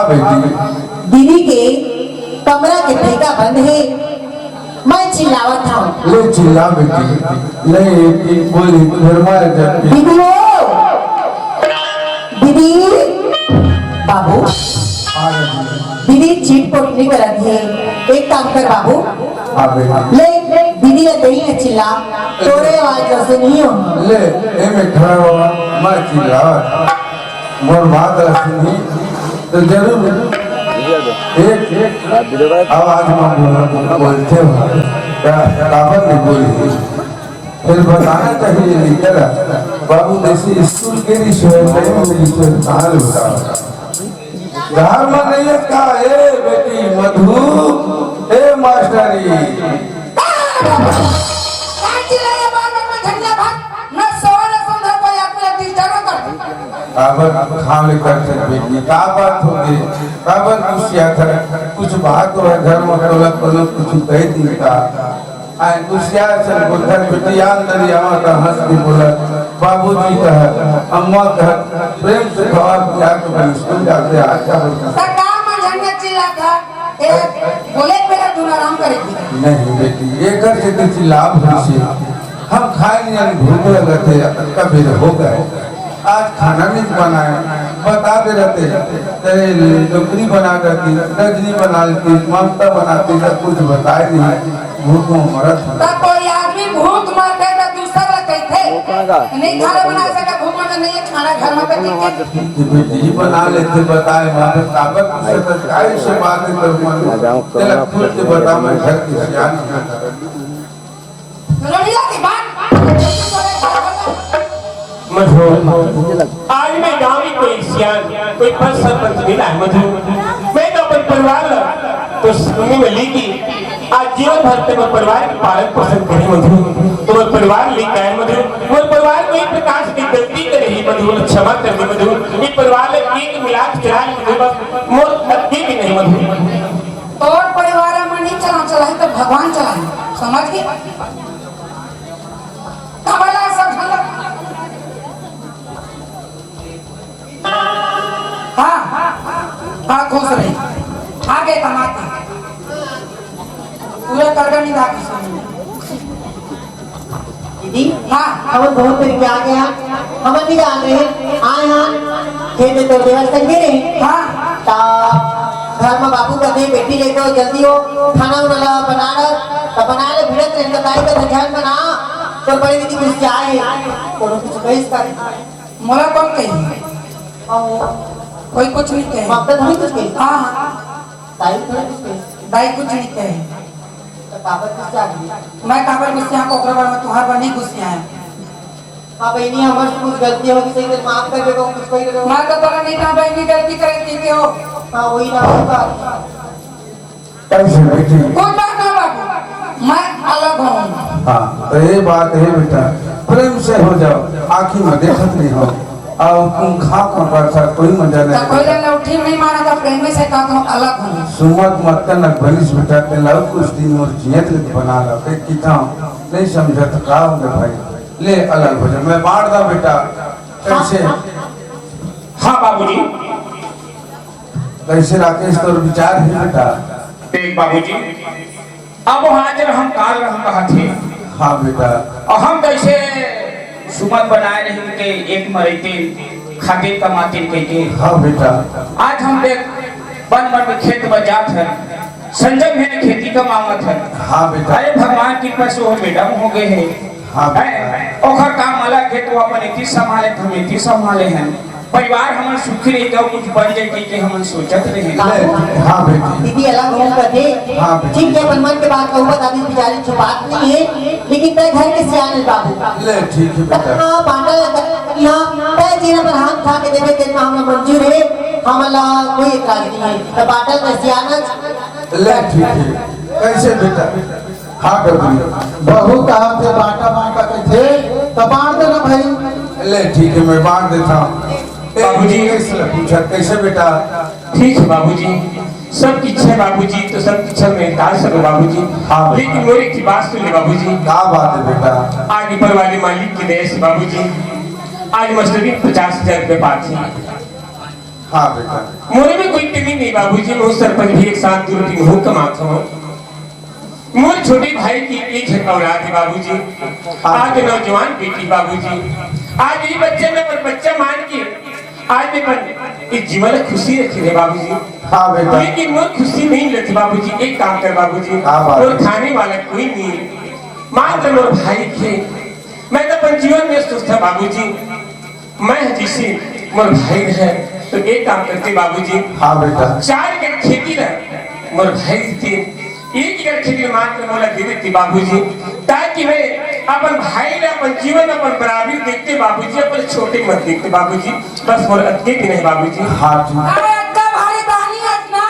बेटी। दीदी के कमरा के फइका बंद हे, मैं चिल्लावत हंव। ले चिल्ला बेटी, ले एक बोली घर में आ जाती। दीदी हो, दीदी, बाबू, आ गई। दीदी चिटपोट नहीं करत हे, एक काम कर बाबू, आ गई। ले दीदी ला दे चिल्ला, तोरे आवाज ला सुनही। ले, एमे खड़ा हुआ, मैं चिल्ला। मोर बात ला सुनही तो जरूर एक, एक आवाज में बोल-, बोलथे हो। का-, काबर नहीं बोली? फिर बताना चाहिए नहीं करा। बाबू जैसे स्कूल के रिश्वत है, वो रिश्वत कहाँ ले बताओ? घर में नहीं है का? ए बेटी मधु, ए मास्टरी। काची लगे बार बार में झंडा भाग, न सोवे न सुंदर कोई आदमी disturb कर। काबर खावे कर से बेटी, का बात होगे? काबर गुस्सियाथस? कुछ बात हो घर में, तोला कोनो कुछ कह दी का? आए गुस्सियाए से बोलथस, बिटिया अंदर आवा त हंस के बोला, "बाबूजी कह, अम्मा कह, प्रेम से खवा पिया के मैं स्कूल जाते आज का बोलता।" सरकार में झंडा चिल्लाथस, ए, बोले मेरा दून आराम करेगी। नहीं बेटी, एकर से तो चिल्लाब होइसे। हम खाए नहीं, भूख लगत हे, कभी हो गए। आज खाना नहीं बनाए, बता दे रहते, तेरे नौकरी बना देती, रजनी बना लेती, ममता बनाती, सब कुछ बताए नहीं, भूख में मरत हन। त कोई आदमी भूख मरथे त दूसर ला कहिथे, वो कहाँ का? "नहीं खाना बना सका, भूख मरथे, नहीं है खाना घर में।" बेटी बना लेते, बताए, मारे ताकत से तो काय से बात है, तो मन मैं जाऊँ, तेरा कोरोना खुल के बता, मैं घर की सियान हूँ। रड़िया की बात। मधु, आज मैं गांव में कोई सियान, कोई पंच सरपंच मिला है मधु। मैं तो अपन परिवार ला तो संगी में लेके आज जीवन भर तक मोर परिवार के पालन पोषण करे मधु। तो मोर परिवार लेके आए मधु। मोर परिवार को एक प्रकार से गलती करे ही मधु, क्षमा कर दे मधु। ये परिवार एक मिला के चला ले मधु, बस मोर गलती भी नहीं मधु। तोर परिवार मन नहीं चला, चला है तो भगवान चला है, समझ गए? तबला सब झलक। हाँ, हाँ, खुश रही। आगे कमाते। पूरा करगा नहीं था किसी ने। दीदी, हाँ। हमन बहुत देर के आ गया, हमन नहीं जान रहे, आए हाँ, खेत में तो देवर संगे रहे। हाँ। ता घर में बाबू कहते, "बेटी लेके आओ, जल्दी हो, खाना उना ला बना रहा, तो बना ले, भिड़त रहे, तो ताई का ध्यान बना, तो बड़ी दीदी गुस्सा है, कोनो कुछ कहिस कर।" मोला कौन कही? कोई कुछ नहीं कहे। ममता थोड़ी कुछ कही। हाँ, हाँ। दाई थोड़ी कुछ कही। दाई कुछ नहीं कहे। तो काबर गुस्सा आ गई? मैं काबर गुस्सा आऊँ, ओकरा बर मैं तुहार बर नहीं गुस्सा आया। हाँ बहनी, हमर से कुछ गलती होगी, सही से माफ कर देबो, कुछ कोई मैं तो तोला नहीं कहा बहनी गलती करे के हो। हाँ, वही ना होगा। कैसे बेटी? कोई बात ना बाबू, मैं अलग हूँ। हाँ, तो ये बात है बेटा, प्रेम से हो जाओ, आँखी में देखत नहीं हो, और तुम खा पकड़ था, कोई मजा नहीं तो कोई आता। लौठी नहीं मारा था, प्रेम से कहा तुम अलग हूँ। सुमत मत करना बनिस बेटा, ते लाओ कुछ दिन और जियत ले बना ला, फिर कितना नहीं समझा तो का हो गया भाई, ले अलग हो जा, मैं बांट दा बेटा, कैसे? हाँ बाबूजी। कैसे राकेश तोर विचार है बेटा? देख बाबूजी, अब वहाँ जब हम काल रहम कहा थे। हाँ बेटा। और हम कैसे सुमत बनाए रहे उनके एक मरैते खाते कमाते कह के। हाँ बेटा। आज हम देख बन बन में खेत में जात है, संजम है खेती कमावत है। हाँ बेटा। अरे भगवान की कृपा से वो मैडम हो गए हैं। हाँ बेटा। हैं? ओखर काम अलग है तो अपन इतनी संभाले तो हम इतनी संभाले हैं। परिवार हमन सुखी रही तो कुछ बन जाए के हमन सोचत रहे। ले, हाँ बेटी। दीदी अलग हो कथे। हाँ बेटी। ठीक है, अपन मन के बात कहूँ, बता दी, बेचारी छुपात नहीं है, लेकिन तय घर के सियान है बाबू। ले, ठीक है बेटा। हाँ, बांटा लगा, यहाँ तय जेन पर हाथ उठा के देवे, तेन में हमला मंजूर है, हमला कोई एतराज नहीं है। तो बांटा का सियान है। ले, ठीक है। कैसे बेटा? हाँ, डबरी। बहू कहा थे, "बांटा, बांटा," कहिथे, त बांट देना भाई। ले, ठीक है, मैं बांट देता हूँ। ए, बाबूजी। कैसे पूछा, कैसे बेटा? ठीक है बाबूजी, सब किछ है बाबूजी, तो सब किछ है, मैं ताज सको बाबूजी। हाँ। लेकिन मोर एक बात सुन ले बाबूजी। का बात है बेटा? आज ऊपर वाले मालिक की दया से बाबूजी, आज मास्टरी पचास हजार रुपये पाती। हाँ बेटा। मोरे में कोई कमी नहीं बाबूजी, मैं सरपंच भी एक साथ दू रोटी हूँ कमात हूँ। मोर छोटे भाई की एक ही औलाद है बाबूजी। हाँ। आज नौजवान बेटी बाबूजी, आज ये बच्चे में पर बच्चा मान के आज मैं पर इस जीवन में खुशी रखी है बाबूजी। हाँ बेटा। लेकिन मोर खुशी नहीं मिलती बाबूजी, एक काम कर बाबूजी। हाँ बाबूजी। मोर खाने वाला कोई नहीं है, मात्र मोर भाई के। मैं तो अपन जीवन में सुख था बाबूजी। मैं जिसे मोर भाई है तो एक काम करते बाबूजी। हाँ बेटा। चार एकड़ खेती ला मोर भाई के, एक एकड़ खेती मात्र मोला दे देते बाबूजी, ताकि मैं अपन भाई ला, अपन जीवन, अपन बराबरी देखते बाबूजी, अपन छोटे मत देखते बाबूजी। बस मोर अतके भी नहीं बाबूजी। हाँ जी। अरे अतका भारी दानी अतना,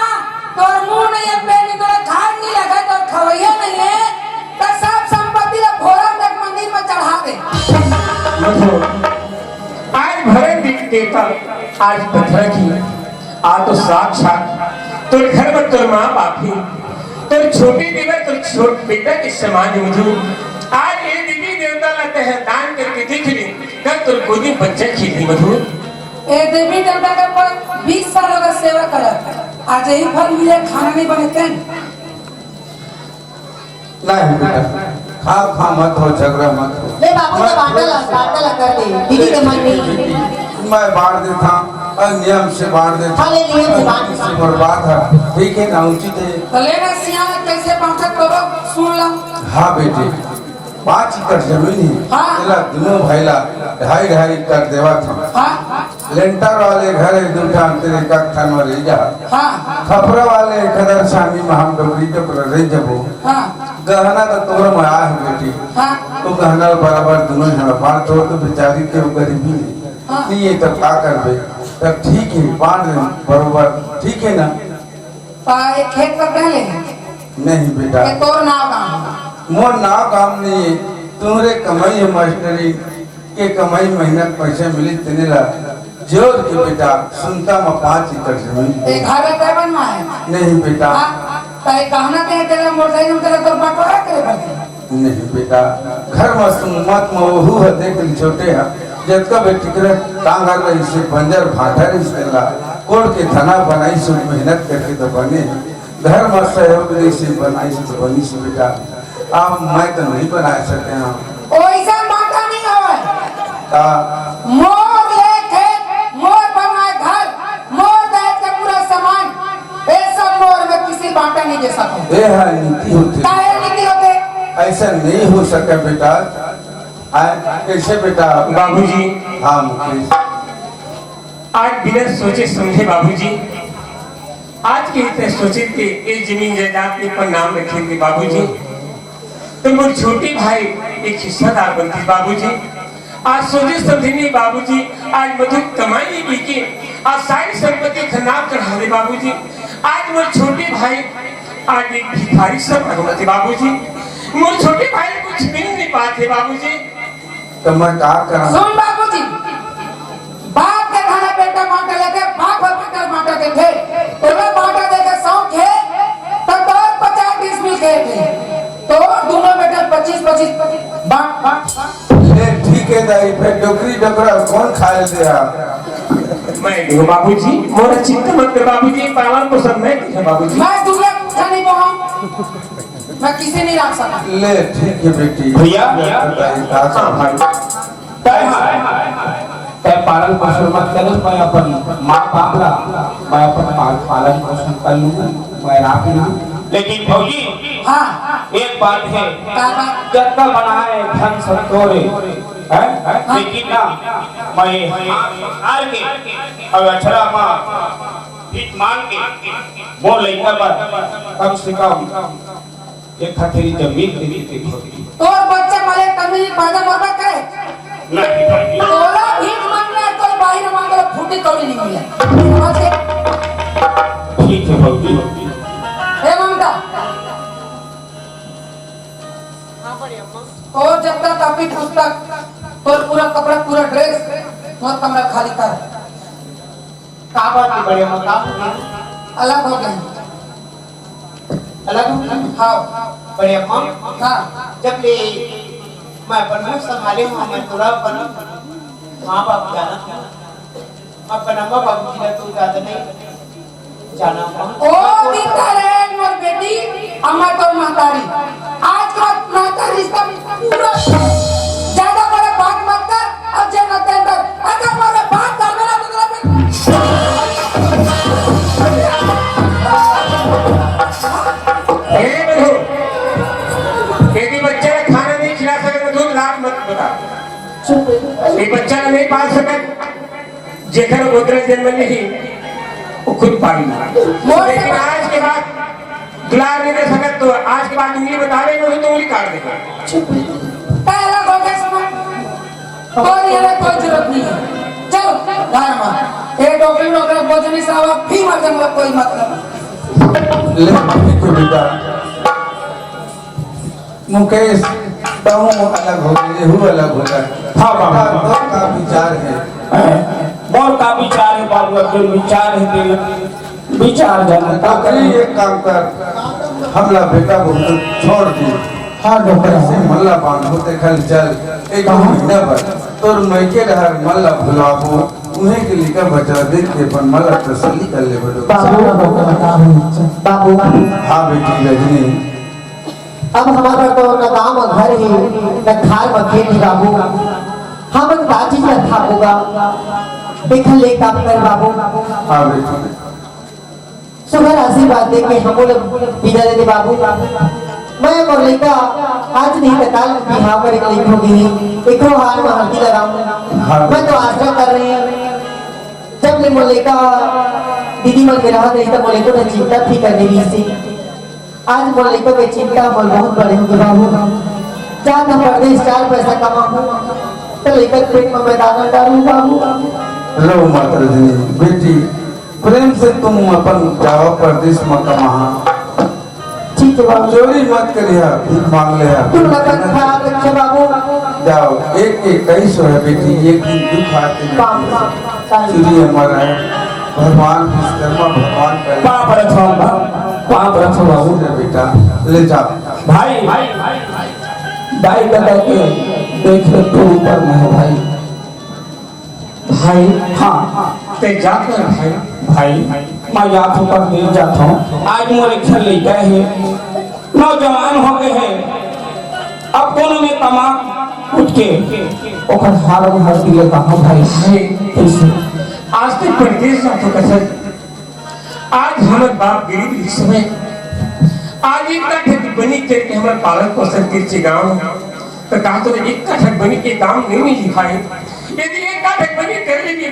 तोर मुंह नहीं है, पेट में तोरा खान नहीं लगा, तोर खवैया नहीं है, तो सब संपत्ति ला भोला तक मंदिर में चढ़ा दे। मतलब, आज भरन देख देवता, आज पथरा की, आज तो साक्षात तोर घर में तोर माँ बाप ही, तोर छोटे देवर, तोर छोट बेटा के समान है मधु। आज ये देवी देवता ला तह दान करके देख ले, कल तोर गोदी बच्चा खेली मधु। ए देवी देवता के ऊपर बीस साल होगा सेवा करत, आज यही फल मिले, खाना नहीं बने तेन। नहीं बेटा, खाव खाव मत हो, झगड़ा मत हो। ले बाबू, मैं तो बांटा ला, बांटा ला कर दे, दीदी के मन नहीं। मैं बांट देता हूँ, और नियम से बांट देता हूँ। हाँ, ले नियम से बांट। से बर्बाद है, ठीक है ना, उचित है। तो लेना सियान कैसे बांटत करो, सुन ला। हाँ बेटी, पाँच एकड़ जमीन है, हाँ। एला दोनों भाई ला ढाई ढाई एकड़ देवा था। हाँ। लेंटर वाले घर एक दू ठन तेरे कत्थन में रह जा। हाँ। खपरा वाले खदर सानी में हम डोकरी डोकरा रह जबो। हाँ। गहना तो तोर में आहे बेटी। हाँ। तो गहना बराबर दोनों झन बांट दो तो बेचारी के गरीबी है। हाँ। नहीं ये तब का करबे? तब ठीक है, बांट ले बरोबर, ठीक है ना? ता ये खेत कर पहले है? नहीं बेटा। ये तोर नाव काम है? मोर नाव काम नहीं है, तुम्हरे कमाई है मास्टरी। के कमाई मेहनत पैसा मिली तेने ला जोर के बेटा, सुनता में पाँच एकड़ जमीन। ए, घर में तय बनवाए? नहीं बेटा। हाँ, तय कहना के तेरा मोटरसाइकिल तेरा तो बंटवारा करे पड़ते। नहीं बेटा, घर में सुन मत में वहू है, देख ली छोटे है, जतका बेटी करे टांगर रही से बंजर भाटा रही से ला, कोड़ के धना बनाई सुन मेहनत करके तो बने। घर में सहयोग नहीं से बनाई से तो बनी से बेटा, आप मैं तो नहीं बना सके हम। ओइसन बांटा नहीं होय। का? मोर ले खेत, मोर बनवाए घर, मोर दहेज के पूरा सामान, ये सब मोर में किसी बांटा नहीं दे सको। ये है नीति होते। काहे नीति होते? ऐसा नहीं हो सके बेटा। आए, कैसे बेटा? बाबूजी। हाँ मुकेश। आज बिना सोचे समझे बाबूजी, आज के इतने सोचे थे ये जमीन जायदाद के ऊपर नाम रखे थे बाबूजी, तो मोर छोटे भाई एक हिस्सेदार बनती बाबूजी। आज सोचे समझे नहीं बाबूजी, आज मधु कमाई नहीं की, आज सारी संपत्ति का नाम चढ़ा दे बाबूजी। आज मोर छोटे भाई आज एक भिखारी सब बनते बाबूजी। मोर छोटे भाई कुछ मिल नहीं पाते बाबूजी। तो मैं का करा? सुन बाबूजी, बाप के धन बेटा बांटा लेथे, बाप ह बेटा बांटा देथे। तोला बांटा देके शौक हे, त तोर पचास बीस मिल गए थे। तोर दोनों बेटा पच्चीस पच्चीस बांट, बांट, बांट। ले ठीक है दाई, फिर डोकरी डोकरा कौन खा ले यार? मैं नहीं हूँ बाबूजी, मोर चिंता मत कर बाबूजी, पालन पोषण मैं नहीं है बाबूजी। मैं दुनिया का नहीं बोला, मैं किसे नहीं रख सकता। ले ठीक है बेटी। भैया। दाई का हाँ, भाई। तय, तय पालन पोषण मत करे, मैं अपन माँ बाप ला, मैं अपन पा-, पालन पोषण कर लूँ, मैं राख लूँ। लेकिन भौजी, हाँ। एक बात है, का बात? जतना बनाए धन सब तोरे, हैं? हाँ। लेकिन ना, मैं हाथ पसार के और अछरा माँ भीख मांग के मोर लइका बर कम से कम एक हथेली जमीन दे देते भौजी। तोर बच्चा मले तमीज पैदा मरबा करे। नहीं भौजी। तोला भीख मांगना है, कोई बाहर मांगो, फूटी कौड़ी नहीं मिले। समझ गए? ठीक है भौजी। ए ममता। हाँ, बड़े अम्मा। तोर जब तक कॉपी पुस्तक, तोर पूरा कपड़ा, पूरा ड्रेस, तोर कमरा खाली कर। का बात है बड़े अम्मा, का हो गया? अलग हो गए। अलग हो गए? हाँ। बड़े अम्मा, हाँ। जब ले मैं अपन मुंह संभाले हूँ, मैं पूरा अपन माँ बाप जाना था। अपन अम्मा बाबूजी ला तू ज्यादा नहीं जाना। ओ दिन तारे मोर बेटी, अम्मा तोर महतारी। आज के बाद महतारी रिश्ता पूरा। ज्यादा मोरे बात मत कर, अब जे मत कर। अगर मोरे बात करबे ना तो तोला ए बंधु, यदि बच्चा ला खाना नहीं खिला सकत तो लात मत बता। ये बच्चा ला नहीं पाल सकत, जेकर गोदरेज जन्म नहीं, वो खुद पाल ली। लेकिन आज के बाद दुलार नहीं दे सकत, तो आज के बाद उंगली बतावे ना हो तो उंगली काट देगा। पहला गोदरेज में और ये कोई जरूरत नहीं है। चलो, घर में। ये डोकरी डोकरा भोजन ही सावा भी मत करना, कोई मतलब। ले, ठीक है बेटा। मुकेश, तहूँ अलग हो गए, यहू अलग हो गए। हाँ, बाबा। बेटा, तोर का विचार है? मोर का विचार है बाबू, अब जो विचार है तेला विचार जाना का अभी करे। एक काम कर, हमला बेटा बहुत छोड़ दी। हाँ, डोकरा। ऐसे मल्ला बांधो ते खल चल, एक कहाँ? महीना भर तोर मइके डहर मल्ला भुलाबो, उहें के लिखा बचा दे के अपन मल्ला तसल्ली कर ले बदो। बाबू, बाबू, बाबू, बाबू। हाँ बेटी रजनी, अब हमर बर तो न गाँव म घर हे, न खार म खेत हे बाबू। हमन का चीज ल थाकूगा? देखल ले काम कर बाबू। हाँ बेटी। सुघर आशीर्वाद दे के हमो ल बिदा दे दे बाबू। मैं मोर लइका आज नहीं त काल बिहाव करे के लइक हो गे हे। एको हार म हल्दी लगाऊं। हाँ। मैं तो आशा कर रही हूँ, जब ले मोर लइका दीदी मन के रहत रही त मोर एको ठन चिंता फिकर नहीं रही से। आज मोर लइका के चिंता मोर बहुत बड़े होगे बाबू। जात हँव परदेस चार पैसा कमाहूँ, त लइका के पेट म मैं दाना डारूँ बाबू। लो माता जी, बेटी, प्रेम से तुम अपन जावा परदेस म कमाहा। ठीक है बाबू। चोरी मत करिहा, भीख मांग लेहा। तुम अपन ख्याल रखिए बाबू। जाओ, एक के इक्कीस है बेटी, एक दिन दुख आते बाबू, बाबू। चुरी हमारा है। भगवान विश्वकर्मा भगवान का पाँव परत हँव, पाँव परत हँव बाबू। ले बेटा, ले जा। भाई, दाई ददा के देख ले तू ऊपर में है भाई। भाई, हाँ, ते जात हस भाई। भाई, मैं जात हँव, परदेस जात हँव। आज मोर एक ठन लइका हे, नौजवान हो गए हे, अब कोनो में कमा उठ के ओकर हार में हल्दी लगाहूँ भाई। भाई, कैसे? आज ते परदेस जात हस कसर, आज हमर बाप गरीब रिहिस हवय, आज एक ठक बनी करके हमर पालन पोषण करके गाँव, त का तोर एक ठक बनी के काम नहीं मिली भाई? यदि एक ठक बनी कर लेती,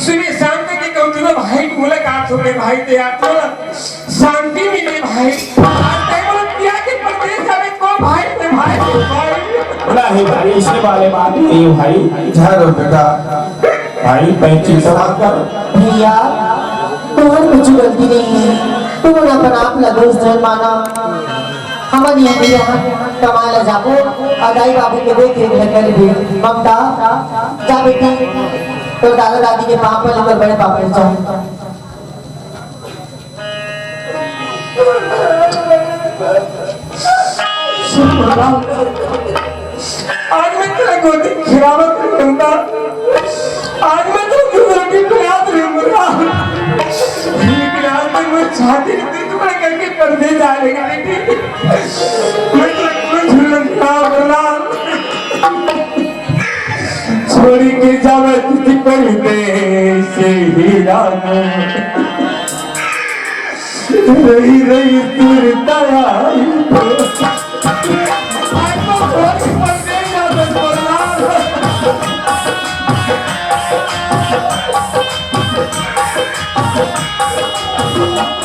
सुबह शाम तक के कहूँ, दुनों भाई के मुलाकात हो गए भाई, ते यार थोड़ा शांति मिले भाई। आज तक बोला किया कि परदेस जावे को भाई, मैं भाई, भाई। नहीं भाई, इसी वाले बात नहीं है भाई। झारो बेटा। भाई, मैं चिंता मत कर। भैया, तुम्हारी कुछ गलती नहीं है, तुम अपन आप ला दोष मत माना। हमन यहाँ भी यहाँ कमाए ला जाबो, अउ दाई बाबू के देख रेख ला करबो। ममता, जा बेटी, तोर दादा दादी के पाँव परे, तोर बड़े पापा के जा। आज मैं तेरा गोदी खिलावत हूँ बंदा। आज मैं तेरा दूध रोटी पिलावत हूँ बंदा। लेकिन आज तक मैं छाती के टुकड़ा करके परदेस जा रही बेटी। मैं तेरा कोई झूलन खिलावत बंदा। छोड़ के जावे तुझे परदेस ही राम। रही रही तुरता यार।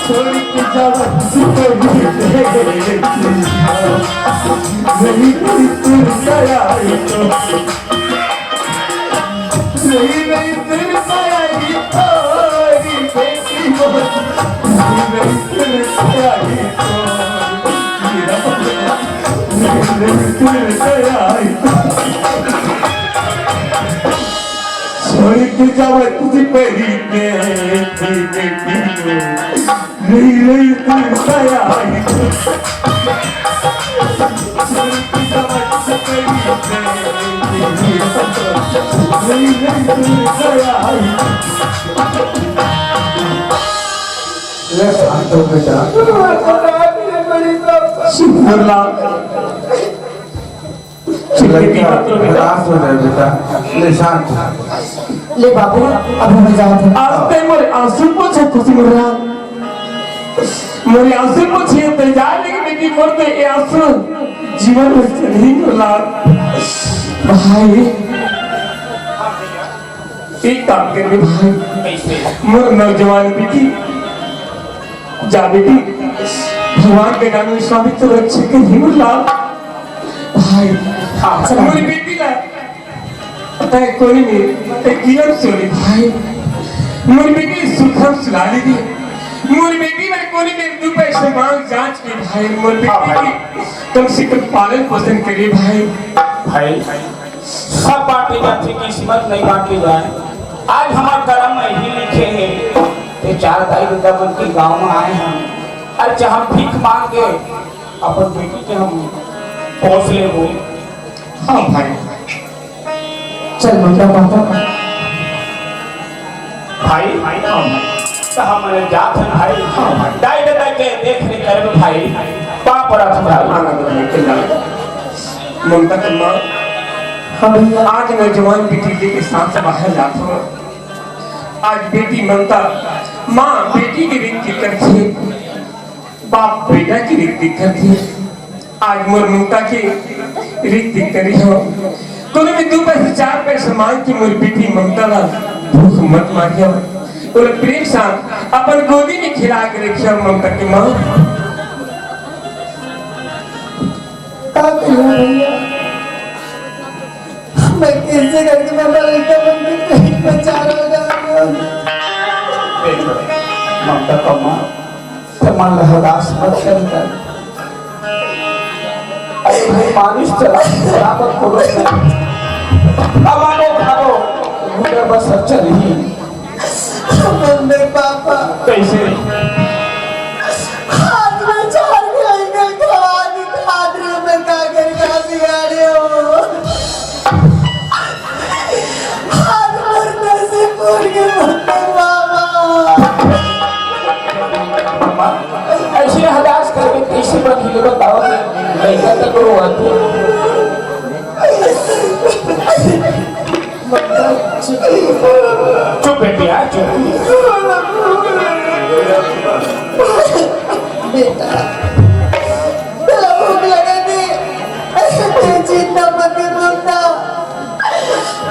छोड़ के जावे तुझे परदेस ही राम। रही रही तुरता यार। नहीं, नहीं, तेरे साया ही तोरी बेटी हो। नहीं, नहीं, तेरे साया ही तोरी। नहीं, नहीं, तेरे साया ही तोरी। छोड़ के जावे तुझे परी बेटी, बेटी हो। नहीं, नहीं, तेरे साया ही तोरी। नहीं, नहीं, तेरे साया ही तोरी। तो बेटा। शिव प्रहलाद। चिंता मत करो बेटा। हताश हो जाए बेटा, ले शांत हो। ले बाबू, अब हम जात हन। आज तैं मोर आंसू पोछे खुशी मिल रहा। मोर आंसू पोछे तैं जा, लेकिन बेटी मोर तो ये आंसू जीवन भर चलही प्रहलाद। भाई, एक काम कर दे भाई, मोर नौजवान बेटी, जा बेटी, भगवान के नाम में स्वामी तो रक्षा करही मोर लाल। भाई, हाँ, मोर बेटी ला तैं कोई नहीं, तैं किरण सोनी भाई, मोर बेटी सुखम सुलानी दी, मोर बेटी बर कोई नहीं, दू पैसे मांग जांच के भाई, मोर बेटी हाँ भाई। की कम से कम पालन पोषण करे भाई। भाई, सब बांटे जाथे, किस्मत नहीं बांटे जाए। आज हमर करम में ही लिखे हे, ते चार दाई ददा मन के गांव में आए हन। अच्छा, हम भीख मांग के अपन बेटी के हम पोस लेबो। हाँ भाई। चल ममता पापा। भाई, भाई, हाँ भाई। तो हम जात हन भाई। हाँ भाई। दाई ददा के देख रेख करबे भाई। पाँव परत हन भाई। आनंद भाई, चिंता मत कर। ममता के माँ, हाँ भैया। आज नौजवान बेटी लेके साथ से बाहर जात हो। आज बेटी ममता, माँ बेटी के रीत के करथे, बाप बेटा के रीत के करथे। आज मोर ममता के रीत के करी हो। कोनो भी दू पैसे, चार पैसे मांग के मोर बेटी ममता ला भूख मत मारियो। ओला प्रेम साथ अपन गोदी में खिला के रखियो ममता के माँ। का करूं भैया? मैं कैसे करके मैं लड़का बन के कहीं बचा रहा हूँ? देख, ममता का माँ, ते मन ला हताश मत कर कर। अरे भाई, मानुष तो बराबर करो। अब आगो भागो, गुजर बसर चलही। Mummy papa. कैसे? आज मैं चार के लइका खवा दी, खात रहे मैं का कर का बिगाड़े हो। आज मोर नसीब फूट के मम्मी पापा। अम्मा, ऐसे हदास करके कैसे बनी ले बताओ, लइका तक रो आती। चुप बेटिया, चुप। बेटा, तेरा भूख लगा दे। तेरी चिंता मत कर ममता।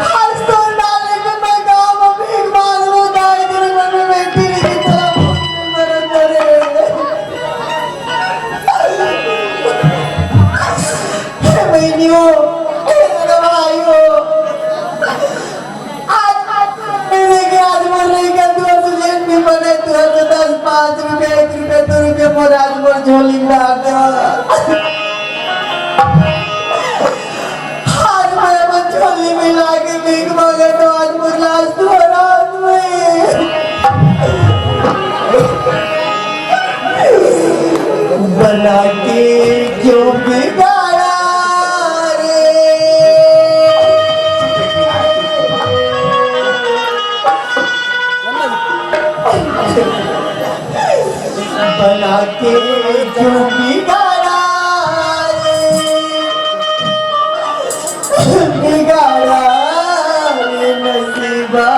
आज तो डाले के मैं गाँव में भीख मांग लूँ, दाई तेरे घर में बैठी रही, तेरा भूख नहीं मरन दे रे। हे बहनियों, हे मेरे भाइयों, आज, आज मेरे के आज मोर लइका दो सौ लेन भी बने, दो सौ दस, पाँच रुपया, एक रुपया, दो रुपया मोर आज मोर झोली में डाल दे। आज मैं अपन झोली में लाके भीख मांगे तो आज मोर लाश तो रात में। बना के क्यों बिगाड़ा रे? बना के क्यों बिगाड़ा रे? बिगाड़ा रे नसीबा।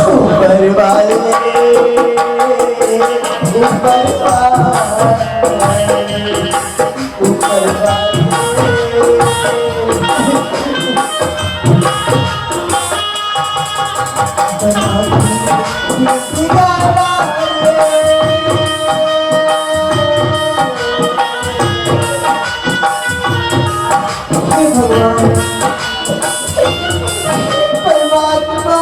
ऊपर वाले, ऊपर वाले, ऊपर वाले। हे भगवान, परमात्मा,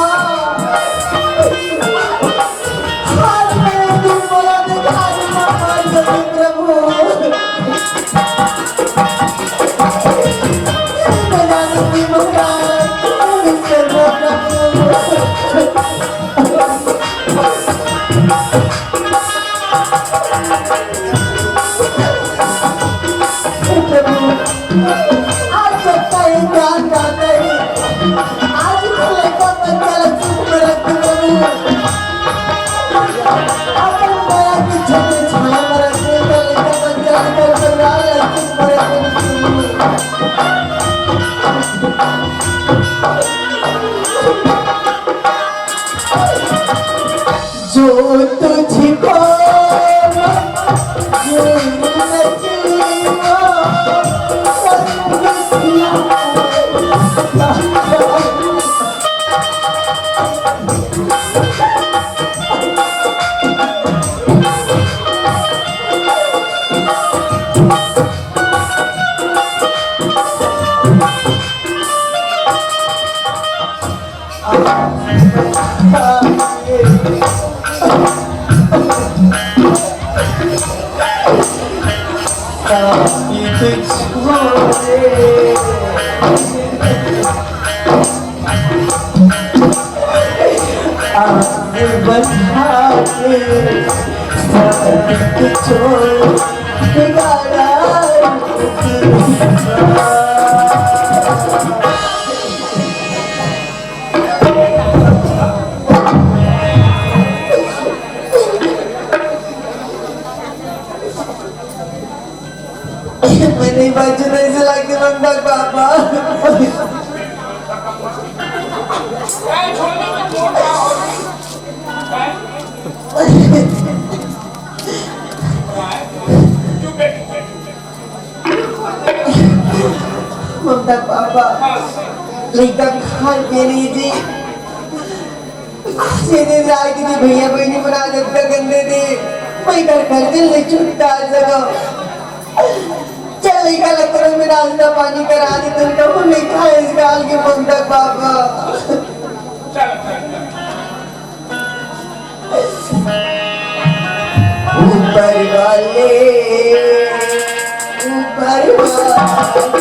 आज मैं तुम बोला दिखा दूंगा, प्रभु। आज सबका ही ध्यान जाता है। आज तो लड़का बच्चा लग चुका है। मैं नहीं बाजू, नहीं से लागे मन तक पापा। ममता पापा, लइका खाए पिए नहीं जी। आज ये दिन आए कि जी भैया बहनी बना देता गंदे दे। मैं घर घर के ले छुट्टा जगह। चल लइका लगता में नाश्ता पानी करा दे तुम तो नहीं खाए इस गाल के ममता पापा। ऊपर वाले, ऊपर वाले।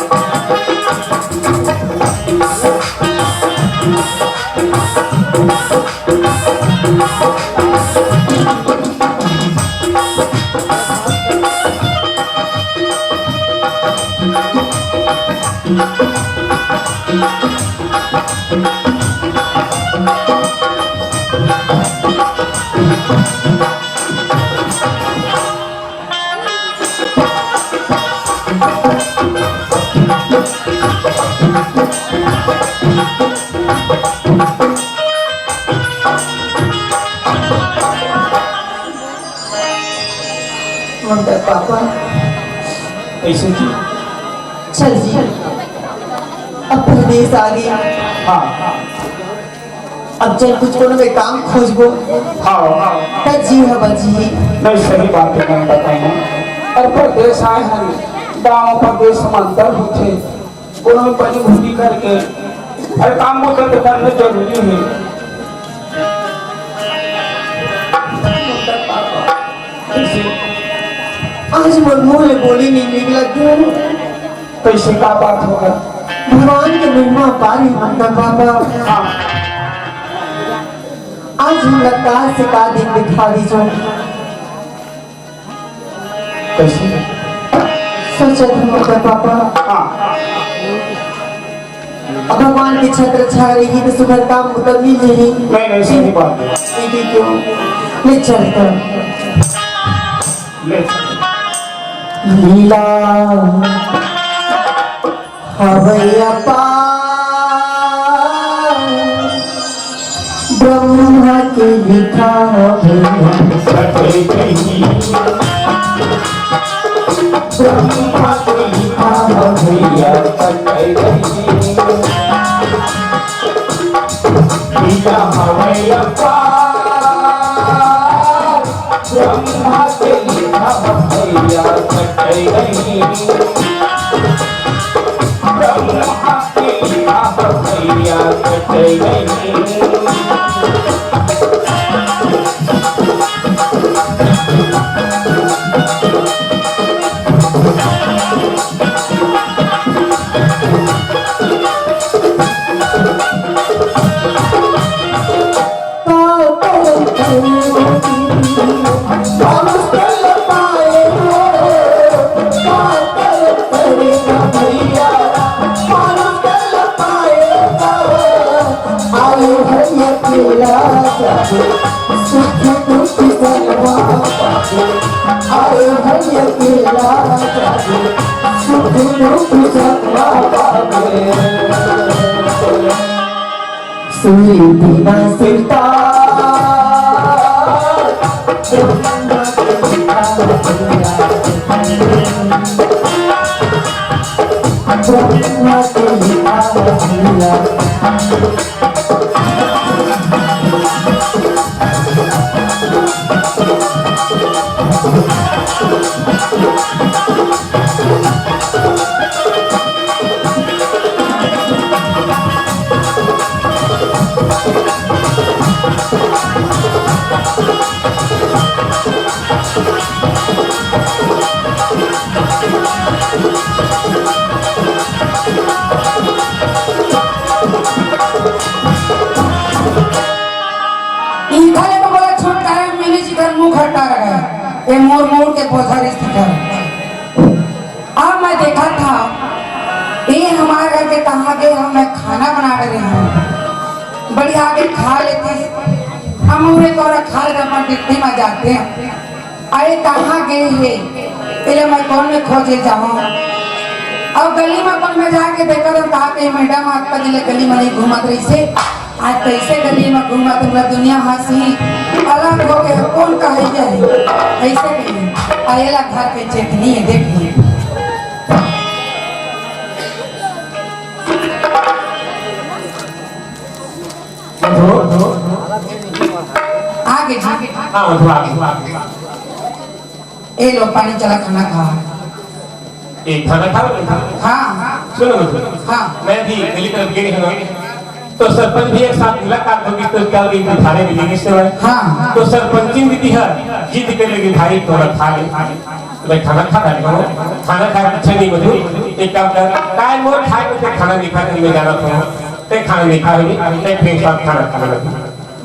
ममता पापा। कैसे जी? चल जी, अब परदेस आ गई। हाँ। अब चल कुछ कोनो में काम खोजबो। हाँ, हाँ। त जीव ह बची। नहीं, सही बात है, मैं बताऊँ। अरे परदेस आए हैं, गाँव परदेस में अंतर होथे। कोनो में बनी भूती करके, अरे काम वो करके करना जरूरी है। आज मोर मुंह ले बोली नहीं निकला क्यों? कैसे का बात होगा? भगवान के महिमा पारी ममता पापा। हाँ। आज हम लगता से का दिन दिखा दीजो। कैसे? सोचत हूँ ममता पापा। हाँ। अब भगवान के छत्र छाया रही तो सुघर काम तो मिल रही। नहीं, नहीं, सही बात है। दीदी क्यों? ले चलता। ले चल। लीला हवै अपार, ब्रह्मा के लिखा हवै। ब्रह्मा के लिखा हवै, लिखा हवै अपार। ब्रह्मा के लिखा भैया कटै नहीं। ब्रह्मा के लिखा भैया कटै नहीं। इधर एगो बड़ा छोटकारा मिली, जिधर मुंह खट्टा रहे, ए मोर मोर के बोझा रिश्ते कर। अब मैं देखा था, ए हमारे घर के कहाँ गए, हम मैं खाना बना रहे हैं, बढ़िया के खा लेती। हम उन्हें तोरा खा लेते, अपन डिप्टी में जाते हैं। अरे कहाँ गए हे? पहले मैं कौन में खोजे जाऊँ? अब गली में अपन में जाके देखा तो कहा कि मैडम आपका दिल गली में नहीं घूमत रही से, आज कैसे गली में घूमत, पूरा दुनिया हंसी अलग हो गए, कौन कहे जाए? ऐसे कही, अरेला घर के चेतनी है, देखिए। मधु, आगे जी। हाँ, मधु, आगे। ए लो, पानी चला, खाना खा। ए, खाना खा लो। हाँ। सुनो मधु। हाँ। मैं भी दिल्ली तरफ गई हूँ ना, तो सरपंच भी एक साथ मुलाकात होगी, तो क्या होगी, थाने मिलेंगे से भाई। हाँ। तो सरपंची दीदी है, जिद कर लेगी, भाई, थोड़ा खा ले। मैं खाना खा रहा हूँ, खाना खाए अच्छा नहीं मधु, एक काम कर, काय मोर खाए को खाना नहीं खाने में जाना था, ते खाना नहीं खाएगी, ते प्रेम साथ खाना खाने लगी।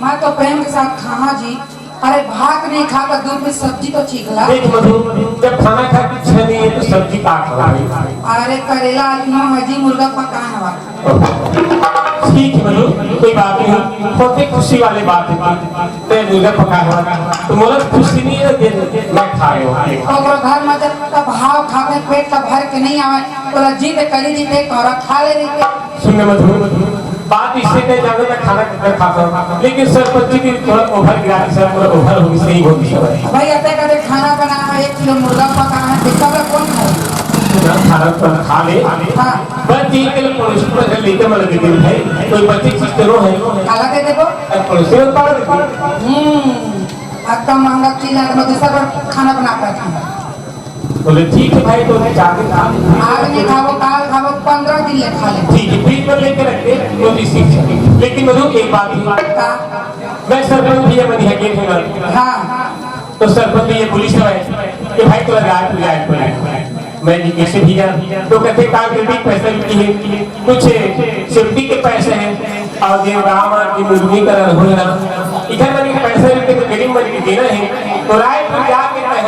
मैं तो प्रेम के साथ खावा जी। अरे भात नहीं खाता, दूध में सब्जी तो चीख ला। देख मधु, जब खाना खाए की इच्छा नहीं है तो सब्जी का खावा भाई? अरे करेला, आलू ना भाजी, मुर्गा पका हवा। ठीक है मधु, कोई बात नहीं, बहुत ही खुशी वाली बात है। ते मुर्गा पका हवा, तो मोला खुशी नहीं है, दे दे, मैं खा रहे हूँ। ओकरो घर में जब तक भाव खावे, पेट का भर के नहीं आवे, तोला जिद करी दी, ते तोरा खा ले रही। सुन ले मधु, बात इससे तय जावे, मैं खाना कितना खाता हूँ, लेकिन सरपंची की थोड़ा ओवर गिरा दी सर, थोड़ा ओवर होगी, सही होगी सर। भाई, अतः कदे खाना बनाना है, एक किलो मुर्गा पकाना है, तो सब लोग कौन खाए? ना, खाना तो खा ले। हाँ। बस ये के लिए पड़ोसी पर घर लेके मर गए थे भाई, कोई बच्चे चीज करो है। काला दे देबो? अब पड़ोसी में पाल देते। हम्म, अतना महंगा चीज है, तो मैं दूसरा पर खाना बना पाती हूँ। बोले, "ठीक है भाई, तो मैं चार दिन खा लूंगा।" आज नहीं खाबो, काल खाबो, पन्द्रह दिन ले खा ले। ठीक है, फ्रिज पर लेके रख दे, तो भी ठीक है। लेकिन मधु, एक बात है। का? मैं सरपंच भैया बनी है, गेट में। हाँ। तो सरपंच भैया पुलिस है कि भाई, तो रात में जाए पड़े। मैं जी कैसे भैया? तो कहते, "काम के भी पैसा भी है।" कुछ सेफ्टी के पैसे हैं और ये राम की मुर्गी का रन होना, इधर मन के पैसे भी तो गरीब मन के देना है, तो रायपुर जाके मैं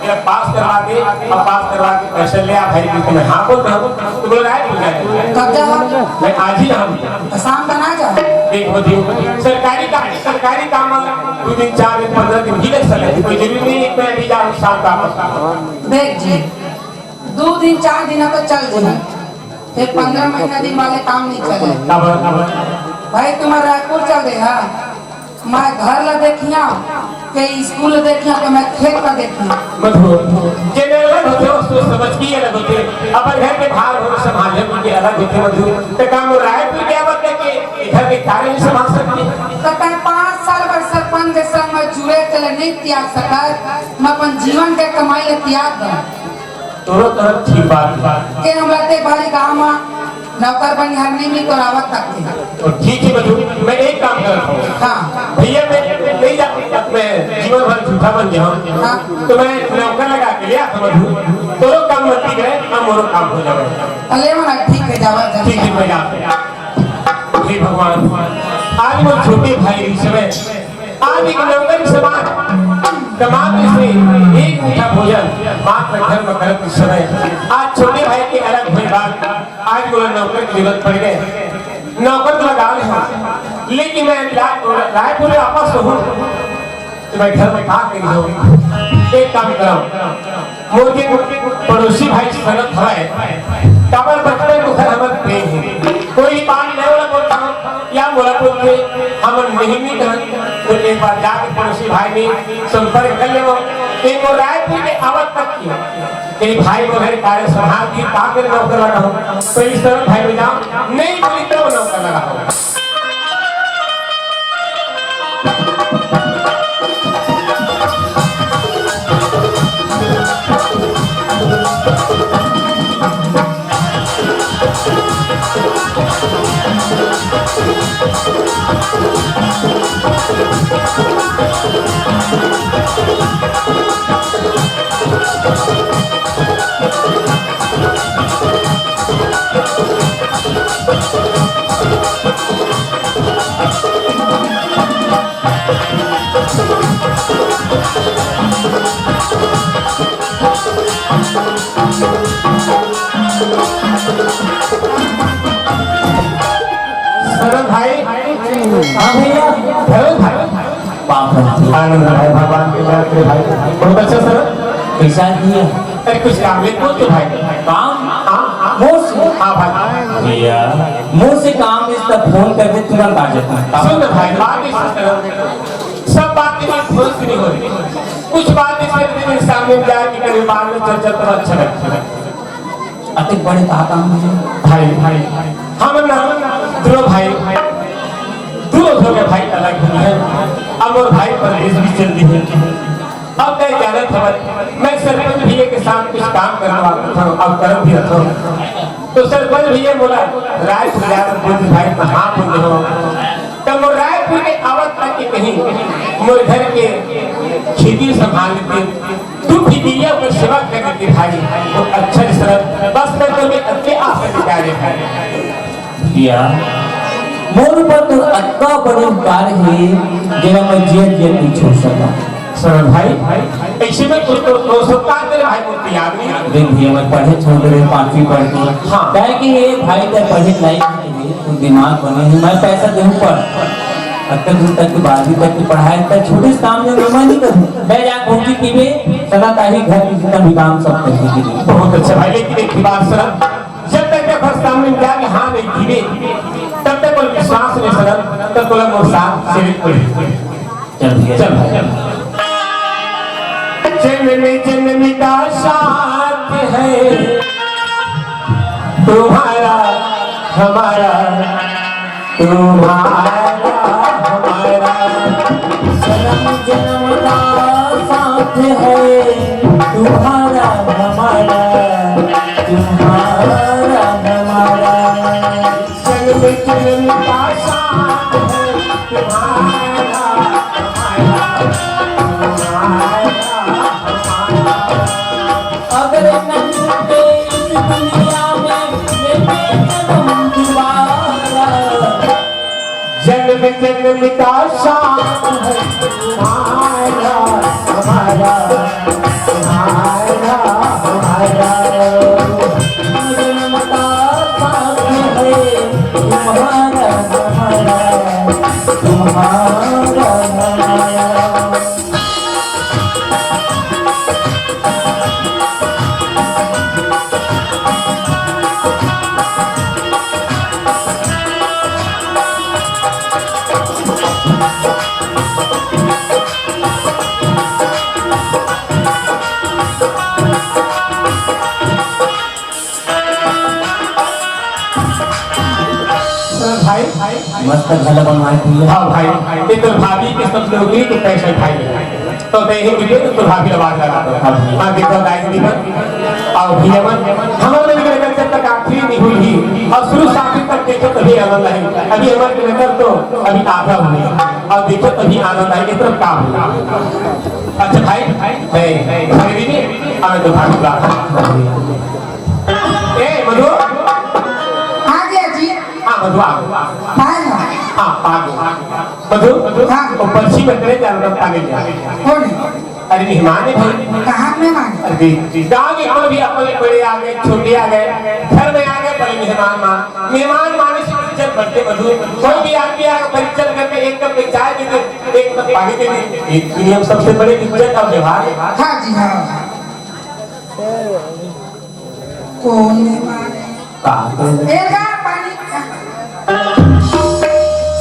मेरा पास करवा दे और पास करवा के पैसे ले आ भाई, क्योंकि मैं हाँ बोल रहा हूँ, तो बोले, "रायपुर जाए।" कब जा? मैं आज ही यहाँ। शाम का ना जा। देख मधु, सरकारी काम, सरकारी काम में दो दिन, चार दिन, पन्द्रह दिन भी लग सकते हैं, कोई जरूरी नहीं है कि मैं अभी जाऊँ शाम का। देख जी, दो दिन, चार दिन तो चल जी, ये पन्द्रह महीना दिन वाले काम नहीं चले। काबर, काबर? भाई, तुम्हारा रायपुर चल दे, हाँ? मैं घर ला देखिया, के स्कूल ला देखिया, के मैं खेत ला देखिया। मधु, जेने अलग होथे, वो सोच समझ के अलग होथे। अपन घर के भार भर संभाले के अलग होथे मधु। ते काम रायपुर क्या बात है कि घर के कार्य नहीं संभाल सकती? तो तैं पाँच साल बर सरपंच के संग में जुड़े के लिए नहीं त्याग सकत, मैं अपन जीवन के कमाई ले त्याग दूँ। तोरो तरफ ठीक बात बा। के हमरा ते भारी गाँव म नौकर बनिहार नहीं मिल तो आवत तक के। तो ठीक है मधु, मैं एक काम करता हूँ। हाँ। भैया मैं नहीं जाती, अब मैं जीवन भर झूठा बन गया हूँ। हाँ। तो मैं नौकर लगा के लिया था मधु, तोरो काम मत करे, हम मोरो काम हो जावे। अले मना ठीक है, जावा जा। ठीक है, मैं जाता हूँ। हे भगवान, आज वो छोटे भाई इस समय आज एक नौकर समान कमाते से एक मुट्ठा भोजन मात्र घर में करत समय आज छोटे भाई के अलग होए बाद आज मोला नौकर की जरूरत पड़ गए। नौकर तो लगा ले हूँ, लेकिन मैं राय-, रायपुर वापस तो हूँ, तो मैं घर में का करी हूँ? एक काम करो, मोर के पड़ोसी भाई संगत हवय, काबर बचपन के ओखर हमर प्रेम हे। कोई बात नहीं वाला बोलता हूँ, या मोला बोलथे, हमन नहीं मिल रहन, तो एक बार जाके पड़ोसी भाई में संपर्क कर लेवो। एक रायपुर के आवत तक कि भाई वो घर कार्य संभाल के का करे नौकर लगा हो, तो इस तरह भाई में जाओ, नहीं बोली तो नौकर लगा हो। शरद भाई। हाँ भैया। भैया भाई। पाँव पड़ती है। आनंद भाई, भगवान के प्यार के भाई। बहुत अच्छा सर। कैसा है? अरे कुछ काम है, बोल तो भाई। काम? हाँ, हाँ। मुँह से? हाँ भाई। भैया, मुँह से काम इस तरह फोन कर दे, तुरंत आ जाता है। सुन ना भाई, बात इस तरह, सब बात इस फोन से नहीं हो रही। कुछ बात इस तरह के सामने जाए कि कभी बाद में चर्चा तो अच्छा लगता है। अति बड़े का काम है। भाई, भाई, हम ना, ध्रुव भाई, दूर हो गए भाई, अलग हुई है। अब और भाई परदेश भी चल दी है। अब मैं जानत हवं, मैं सरपंच भैया के साथ कुछ काम करवात हवं, अब करत भी रहत हवं। तो सरपंच भैया बोला, "रायपुर जाकर बोल भाई, कहाँ बोल हो?" तब वो रायपुर के आवत तक के कहीं, मोर घर के खेती संभाल के, तू भी दिया पर सेवा कर देती भाई, वो अच्छा रिश्ता, बस मैं तो भी अच्छे आसन निकाले भाई। भैया, मोर ऊपर तो अतका बड़े उपकार हे, जेला मैं जियत जियत नहीं छोड़ सकता। शरण भाई, ऐसे में तो, तो, तो सब काम तेरे भाई को तैयार नहीं है। देख भैया, मैं पढ़े छोड़ रहे, पांचवी पढ़ के। हाँ। कहे कि ये भाई, तेरे पढ़े नहीं है, तू दिमाग बने है, मैं पैसा दूँ पढ़। अतका दूर तक के, बारहवीं तक के पढ़ाई, तक छोटे से काम में मैं नहीं करूँ। मैं जा पहुँची कि वे सदा ताही घर की जितना भी काम सब कर दीजिए। बहुत अच्छा भाई, लेकिन एक ही बात शरण, जब तक के फर्स्ट सामने जाके हाँ नहीं गिरे, तब तक कोई विश्वास नहीं सदन, तब तक मोर साथ सिविल पुलिस। चल भैया, चल भाई। जन्म जन्म का साथ है तुम्हारा हमारा, तुम्हारा हमारा। जन्म जन्म का साथ है तुम्हारा हमारा, तुम्हारा हमारा। जन्म जन्म का साथ है तुम्हारा हमारा, तुम्हारा हमारा। अगर नहीं थे इस दुनिया में, मिलते जन्म दोबारा। जन्म जन्म का साथ है तुम्हारा हमारा, तुम्हारा हमारा। जन्म का साथ है तुम्हारा हमारा, तुम्हारा हमारा। भाई, मस्त घर बनवाए भैया। हाँ भाई, ये तो भाभी के सब लोग ही तो पैसे खाए। तो ते ही मुझे तो भाभी आवाज लगा दो। हाँ भैया। हाँ, देखो गाय जी पर। और भैया मन, हमारे भी नजर जब तक आखिरी नहीं हुई ही, और शुरू से आखिर तक देखो तभी आनंद है। अभी हमारे नजर तो अभी आधा हुई है, और देखो तभी आनंद आएगा, इतना काम हुआ। अच्छा भाई, मैं, मैं, भाभी भी, हमें तो भाभी का। ए, मधु। हाँ जी, हाँ जी। हाँ, मधु, आ। पायल। हाँ, आ गई। मधु, हाँ। वो पर्ची में तेरे जान का पानी लिया। कौन है? अरे, मेहमान है भाई। कहाँ मेहमान है? अरे, गाँव के कोई भी अपने बड़े आ गए, छोटे आ गए, घर में आ गए, बड़े मेहमान मान, मेहमान माने से इज्जत बढ़ते मधु। कोई भी आदमी आके परिचय करके एक कप चाय दे दे, एक कप पानी दे दे, ये दुनिया में सबसे बड़ी इज्जत और व्यवहार है। हाँ जी, हाँ। कौन मेहमान है? कहाँ पे? ए, ला पानी।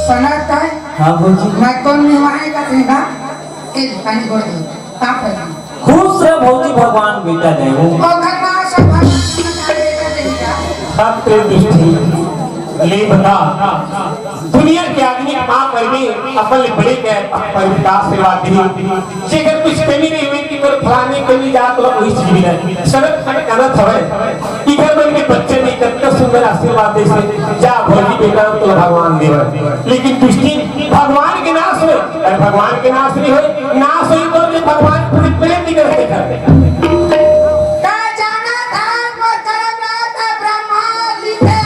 सनत है? हाँ, भौजी। मैं कौन मेहमान है का तेरा? ए, पानी बोल दे। पाप है। खुश रह भौजी, भगवान बेटा देवो। ओखर नास भगवान के बेटा देवो। तब तेरी दृष्टि ले बता, दुनिया के आदमी का करबे, अपन ले बड़े के अपन का आशीर्वाद दी। जेकर कुछ कमी नहीं हुई कि तोर फलाने कमी जात लो, वही चीज भी नहीं। शरत खंड करत हवे, इधर मन के बच्चे नहीं, कतना सुंदर आशीर्वाद दे से, जा भौजी बेटा तो भगवान देवर। लेकिन दृष्टि भगवान के नास होय, अरे भगवान के नास नहीं होय, नास होय तो जे भगवान पूरी प्रेम नहीं करते घर। का जाना था वो करम रहा था ब्रह्मा लिखे,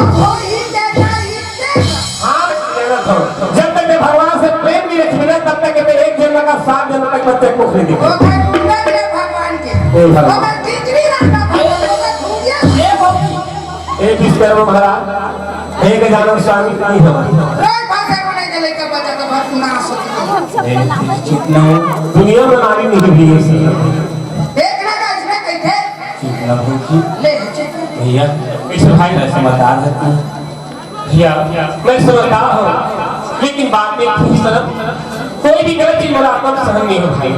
अब हो ही जाता ही देख। हाँ, जानत हो, जब तक ये भगवान से प्रेम नहीं रखबे ना, तब तक ये एक जन्म का सात जन्म तक बच्चे कुछ नहीं दिखे। वो घर उतर गए भगवान के। ए भगवान। वो घर खिचड़ी रहा था भगवान, वो घर भूलिया। ए भगवान। ए विश्वकर्मा महाराज, हे गजानन स्वामी, नहीं हो। रोज भाषा को नहीं चले के बच्चा तो बहुत नाश हो चुका है। ए, चुप ना हो। दुनिया में नारी नहीं हुई ऐसी। देखना का इसमें कहीं थे। चुप ना हो जी। ले, चुप। भैया, इस भाई का समझदार है तू। भैया, मैं समझदार हूँ, लेकिन बात में थी शर्म। कोई भी गलत चीज मेरा आपको सहन नहीं हो भाई।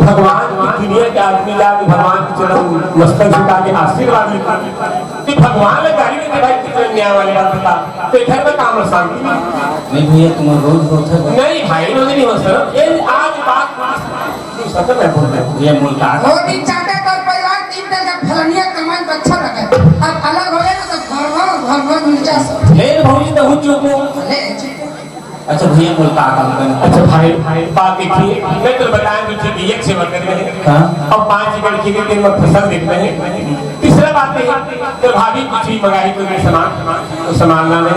भगवान की दुनिया के आदमी जाके भगवान के चरण मस्तक झुका के आशीर्वाद लेता है। कि भगवान ने गाली देते भाई, कितने न्याय वाली बात बता। तो घर में काम और शांति नहीं। नहीं भैया, तुम रोज होता है। नहीं भाई, रोज नहीं हो सर। ये आज बात तू सच में बोल रहे हो। ये मुल्तान। वो दिन चाहते तो परिवार तीन दिन का फलनिया कमाई तो अच्छा लगे। अब अलग हो गए ना तो घर घर घर घर मिर्चा सब। ले भौजी तो हूँ चुप हूँ। ले, चुप। अच्छा भैया, बोल का काम करना? अच्छा भाई, बात देखिए, मैं तो बताया कि ठीक है, एक सेवा कर रहे हैं। हाँ। और पाँच एकड़ की भी दिन में फसल देख रहे हैं। तीसरा बात है, तो भाभी कुछ भी मंगाई तो मैं सामान, तो सामान लाने।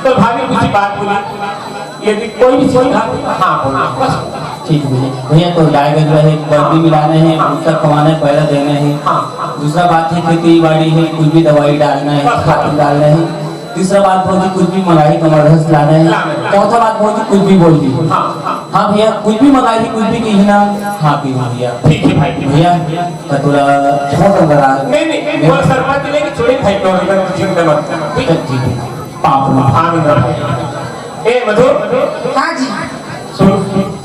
तो भाभी कुछ बात बोली, यदि कोई भी चीज खा, हाँ बोलना, बस। ठीक है भैया। भैया, तो गाय गज रहे, बर्दी मिलाने हैं, भूसा खवाने, पैदा देने हैं। हाँ। दूसरा बात है, खेती बाड़ी है, कुछ भी दवाई डालना है, बस। खाद डालना है। तीसरा बात भौजी कुछ भी मंगाही, कमर घस लाना है। लाना है। चौथा बात भौजी कुछ भी बोल दी। हाँ, हाँ। हाँ भैया, कुछ भी मंगाही, कुछ भी कही ना, हाँ की भैया। ठीक है भाई। भैया, तो थोड़ा छोड़ दो जरा। नहीं, नहीं, नहीं, बोल सरपंच ने कि छोड़ी भाई, तो इधर चिंता मत कर। ठीक है, ठीक है। पाप में भाग न रहो। ए मधु। हाँ जी। सुन।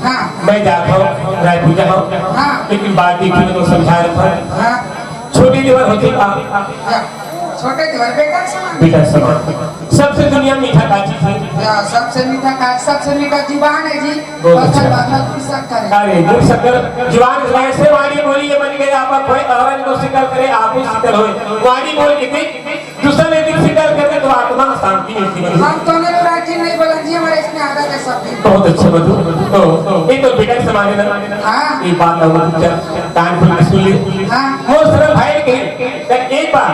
हाँ। मैं जाता हूँ, रायपुर जाता हूँ। हाँ। लेकिन बात देखी तो समझा रहा था। हाँ। छोटी देवर होती का? या, छोटे देवर बेटा समान। बेटा समान। सबसे दुनिया मीठा का चीज है? या, सबसे मीठा का, सबसे मीठा जुबान है जी। बहुत पत्थर अच्छा। बात में गुड़ शक्कर है। अरे, गुड़ शक्कर, जुबान ऐसे वाणी बोली, ये मन के आप कोई आवाज को शीतल करे, आप ही शीतल होए। वाणी बोल के थी, दूसरा ने दिल शीतल करके तो आत्मा शांति मिलती है। हम तो नहीं राजी नहीं बोला जी, हमारे इसमें आदत है सब दिन। बहुत अच्छा मधु। तो, ये तो बेटा समान है ना? हाँ। ये बात हम क्या कान खोल के सुन ली। हाँ। मोर सरल भाई के, तो एक बार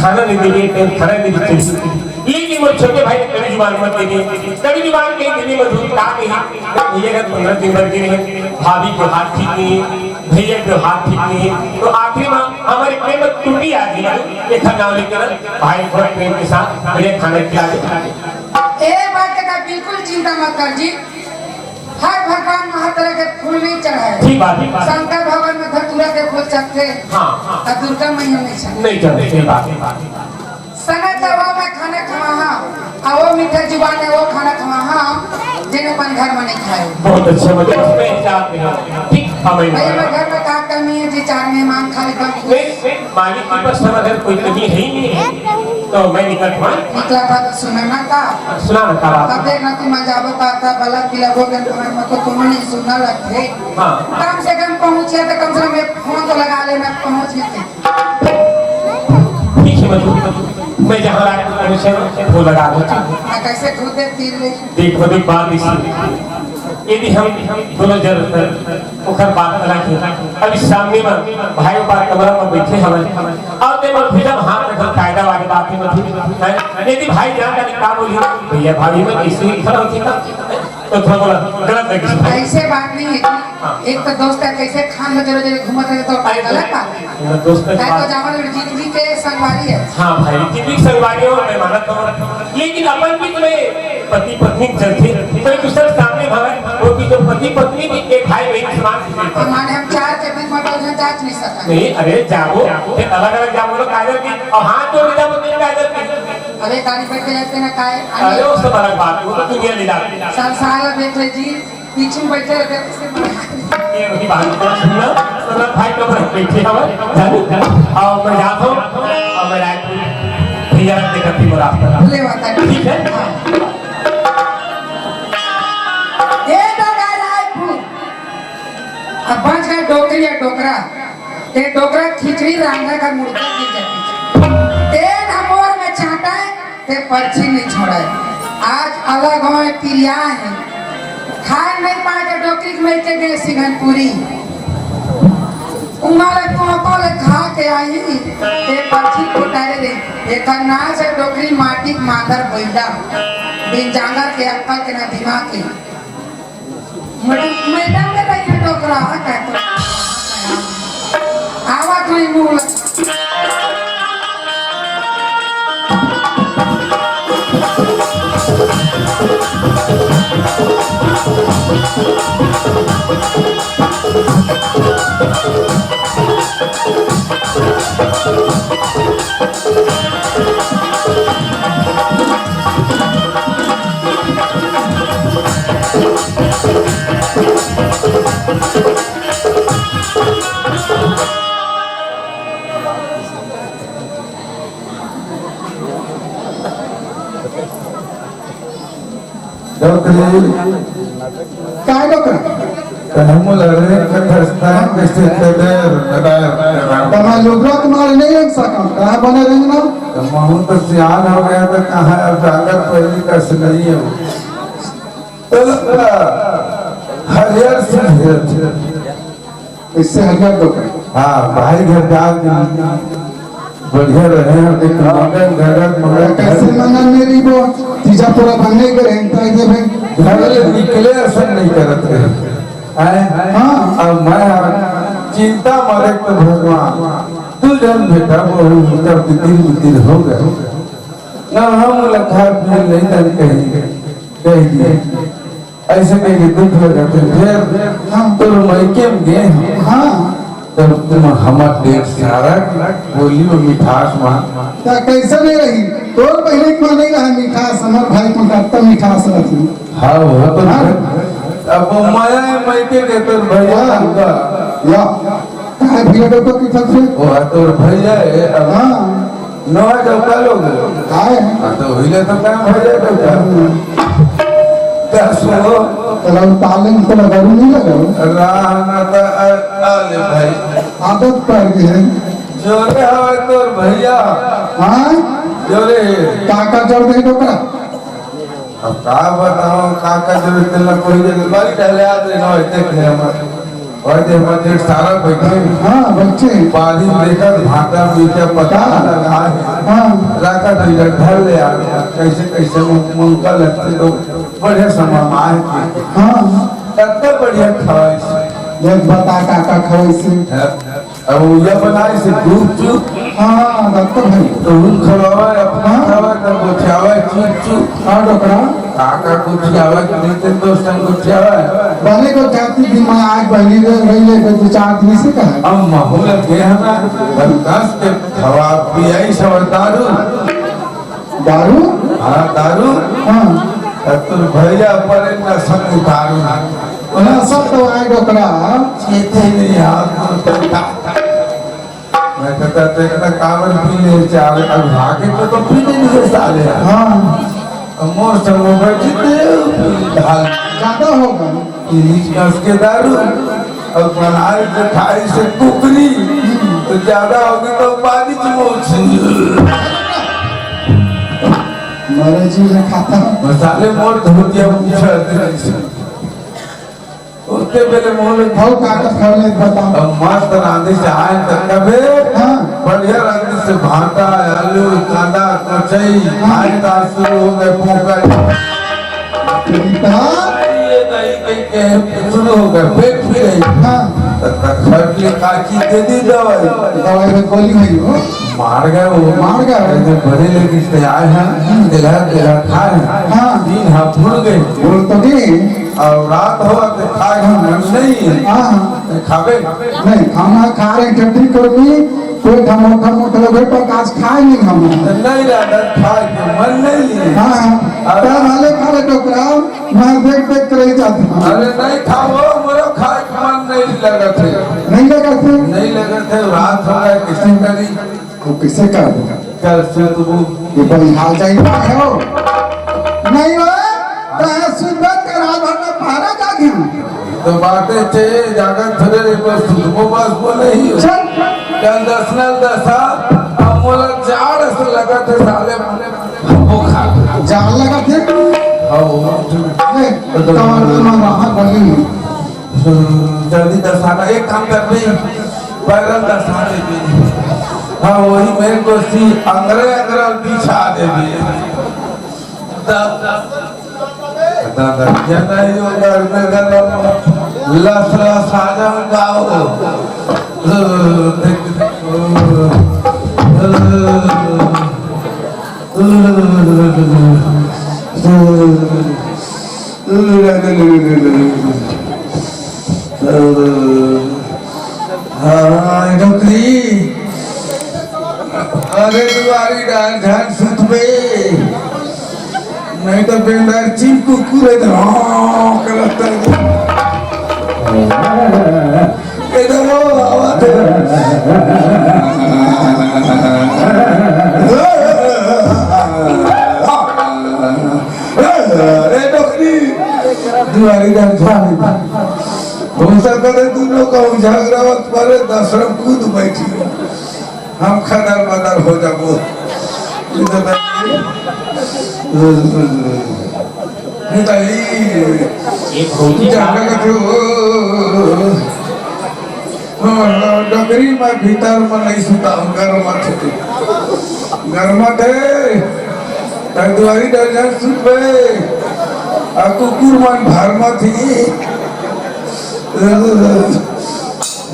खाना नहीं देंगे, कहीं खाना नहीं देंगे। लेकिन मोर छोटे भाई ने कभी जुबान मत देंगे, कभी जुबान कहीं देंगे मधु, कहा कि हाँ, ये अगर पन्द्रह दिन भर के लिए भाभी को हाथ ठीक नहीं है, भैया को हाथ ठीक नहीं है, तो आखिर में हमारी प्रेम टूटी आती है। एक नाम लेकर भाई बहुत प्रेम के साथ बढ़िया खाना खिला दे। ए बात का बिल्कुल चिंता मत कर जी। हर भगवान में हर तरह के फूल नहीं चढ़ाए। ठीक बात है। शंकर भगवान में धतूरा के फूल चढ़ते। हाँ। और दुर्गा मैया नहीं चढ़ते। नहीं चढ़ते, सही बात है। सनत हवा में खाना खवाहा, आ वो मीठा जुबान है, वो खाना खवाहा, जेन अपन घर में नहीं खाए। बहुत अच्छा, मतलब, उसमें हिसाब में हो। ठीक, हाँ, भाई। भाई, हमारे घर में का कमी है जी, चार मेहमान खाली बन नहीं, नहीं, मालिक के पास हमारे घर कोई कमी है ही नहीं है। तो मैं निकल पाऊँ? निकला था तो सुना ना था। सुना ना था बात। अब देखना तुम जाबो का था, बला पिला वो गन तुम्हारे मत को तुम नहीं सुनना लगते। हाँ। कम से कम पहुँचे तो कम से कम एक फोन तो लगा लेना, पहुँच गए। ठीक है, मैं, मैं जहाँ रात को पहुँचे हूँ, वो लगा दो। हाँ, कैसे खुद तीर ले? देख, वो देख, बात इसी। यदि हम दोनों जन ओखर बात अलग है। अभी सामने में भाई बार कमरा में बैठे हमें। और ते मन फिर हम हाथ रखल कायदा वाली बात है, मतलब, है? यदि भाई जान का का बोली, "भैया, भाभी में कैसे ही खड़ा होती था?" तो थोड़ा बोला, "गलत है किसी भाई।" ऐसे बात नहीं है। हाँ। एक तो दोस्त है, कैसे खान में जरूर जरूर घूमत रहे तो अरे, गलत बात है। मेरा दोस्त है, ताकि बात जावन में जिंदगी के संगवारी है। हाँ भाई, जिंदगी संगवारी हो, मैं मानता हूँ। लेकिन अपन भी तुम्हें पति पत्नी चलते, कोई दूसरा सामने भावे, वो भी तो पति पत्नी भी एक भाई बहन समान समझते हैं। हमारे हम चार के बीच में तो उधर जांच नहीं सकते। नहीं, अरे जाओ, फिर अलग-अलग जाओ, बोलो कायदे की, और हाथ जोड़ के जाओ, बोलो कायदे की। अरे गाड़ी बैठ के जाते ना काय, अरे वो सब अलग बात, वो तो दुनिया ले जाती है। संसार देख ले जी, पीछे में बैठे रहते हैं, उससे बड़ा। अभी बात कर सुन, तो भाई कब बैठे हवे, जानी? और मैं जात हूँ, और मैं रायपुर भैया देखत ही रास्ता। ले बता। ठीक है? हाँ। ए डोगा रायपुर। अब बच गए डोकरी या डोकरा। ए डोकरा खिचड़ी रांधा का मुड़का गिर जाती। तेन हमोर में चाटा है, ते पर्ची नहीं छोड़ा है। आज अलग होए पिरिया है। खाए नहीं पाए तो डोकरी के मइके गए सिंगनपुरी। उमा ले तोपा ले खा के आई, ते पर्ची कोटाए रे। एकर नाच है डोकरी माटी के मादर बैला। बिन जांगर के अक्कल के ना दिमाग के। मैडम, मैडम के रहिए डोकरा, का तो? आवा कोई मुंह लगा। डोकरी। काय डोकरा? कहूँ लग रहे कथस्थान कैसे कदर, कदर, कदर। तमा लुगरा तुम्हारे नहीं रख सकम, कहाँ बने रहना? तो महू तो सियान हो गया तो कहाँ अब जाकर पहली कस नहीं है। तो हरियर से घेर। इससे हरियर डोकरा। हाँ, भाई घर जाओ, बढ़िया रहे, एक मंगल घर, मंगल घर। कैसे मंगल में रही वो? तीजा पूरा बनने के रहता है ये भाई। घर ले निकले ऐसा नहीं करत रहे। हैं? हाँ। अब मैं चिंता मरे तो भगवान, तू जन बेटा वो उतर तितिर बितिर हो गए। ना हम लखा भी नहीं तन कहीं, कह दिए। ऐसे कह के दुख लगा थे। फिर हम तोर मइके में गए हम। हाँ। तब तुम हमार डेढ़ सारा बोली में मिठास मान। ता कैसे नहीं रही? तोर पहले एक माने रहा मिठास, हमार भाई को करता मिठास रहती। हाँ, वो तो हाँ। अब माया है मइके के तोर भैया हाँ। होगा। या। काहे भैया को की फंसे? वो है तोर भैया है, अब हाँ। नवा चौका लोग। आए हैं। हाँ, तो हिले तो काम हो जाए तो क्या? हम्म। क्या सुनो? तो लौटाले में तो लगा नहीं लगा। राह ना तो आ, आ ले भाई। आदत पड़ गई है। जोरे हवे तोर भैया। हाँ? जोरे। काका जोर दे डोकरा। अब का बताओ, काका जोरे तेला कोई दे, बारी टहले आते ना होते थे हमारे। और जे हमर जेठ सारा बैठे, हाँ, बच्चे। पानी लेकर भाटा मीठा पता हाँ। लगा है। हाँ। राखा तो इधर घर ले आ गया। कैसे, कैसे मु-, मुनका लगते तो बढ़िया समय में आए थे। हाँ। तब तो बढ़िया खवाई से। देख बता काका खवाई से। हाँ। अब वो ये बनाए से गुपचुप। हाँ, तब तो भाई। तो उन खवावा, अपना हाँ। खवावा, तब वो चावा चुप चुप। हाँ, डोकरा। काका कुछ आवे कि नहीं, तेरे दोस्तन कुछ आवे? भले को चाहती थी मैं आज बहनी रे, वही ले दो चार दिन से कहा। अब महू लग गए हमें, बस कस के खवा पियाई सब दारू। दारू? हाँ, दारू। हाँ। अब तू भैया परे नशा उतारू। नशा तो आए डोकरा। चेते नहीं यार, मैं कहता, "तेरे का कावर पी ले चार, अब भागे तो, तो पी ले नहीं साले।" हाँ। अब मोर संग में बैठी थे, ढाल। ज्यादा होगा। इलिश कस के दारू, अब बनाए से खाई से कुकरी, तो ज्यादा होगी तो पानी की मोची। मरे जी में खाता। मसाले मोर धोतिया पूछा। ओते बेले मोहन भाव काका खड़े बताओ। अब मस्त रांधी से आए त तबे हाँ। बढ़िया रांधी से भाटा, आलू, कांदा, कोचई, हाँ। खाए का शुरू हो गए पोकल। बेटा। ये नहीं कहीं कहीं शुरू हो गए, पेट भी नहीं। हाँ। त खट ले काची दे दी दवाई। दवाई में गोली नहीं हो। मार गए वो। मार गए। अरे जो बड़े लेके से आए हैं, दिला, दिला खाए हैं। हाँ। दिन हाँ फूल गए। बोल तो दे। और रात हो तो खाए का मन नहीं है। हाँ। खाबे? नहीं, खाना खा रहे हैं, ठंडी गर्मी, पेट हम मोटा मोटा लगे, पर आज खाए नहीं हम। नहीं दादा, खाए के मन नहीं है। हाँ, हाँ। अरे। तब भले खा ले डोकरा, मैं देख देख कर ही जाता हूँ। अरे नहीं खाओ, मेरा खाए के मन नहीं लगत हे। नहीं लगत हे? नहीं लगत हे, रात हो गए, किसे करी? तो किसे कर दे? कल सुतबू। ये बड़ी हाल जाई ना हो। नहीं हो, तो है सुबह के रात भर में पहरा जागी। तो बातें थे, जागत थोड़े रे, बस सुतबू बस बोले ही। चल। कल दस नल दसा, अब बोला जाड़ से लगत हे साले, वो खा। जाड़ लगत हे? हाँ, वो। ए, कमर में वहाँ गली में। जल्दी दसाना, एक काम कर दे, पैरल दसा दे दे। हाँ, वही मेरे को सी अंगरे अंगरे बिछा दे दे। तब, तब, तब, ये नहीं होगा, इधर लस लस आ जाऊंगा वो। हाँ, डोकरी। अरे दुआरी डार झन सुतबे। नहीं तो बेंदर चिन कुकुर है तो हाँ करत है। इधर आओ, आवा तो। ए, डोकरी, दुआरी डार झाड़ी। हो सकत हे, दोनों का झगड़ा होत परे, दसरा कूद बैठी। हम खदर बदर हो जाबो। नहीं तो ई ये भौजी झगड़ा करते हो। हाँ, हाँ, डोकरी में भीतर में नहीं सुता, गरमात हे। गरमात हे। तै दुआरी डर जान सुत बे। आ कुकुर मन भरमात ही।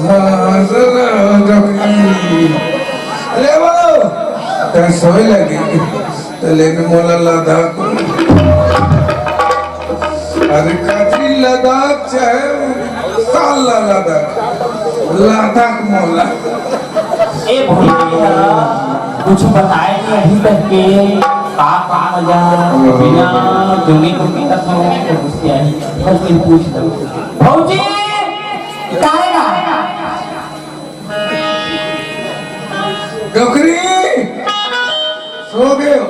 हाँ, डोकरी। अरे वो, तै सोए लगे। त ले में मोला लद्दाख। अरे काची लद्दाख चाहे साला लद्दाख, लद्दाख मोला। ए भैया, कुछ बताए नहीं अभी तक के का का मजा बिना दुनिया को कितना सुनो तो गुस्से आई। बस ये पूछ लो। भौजी, काहे ना? डोकरी, सो गए हो?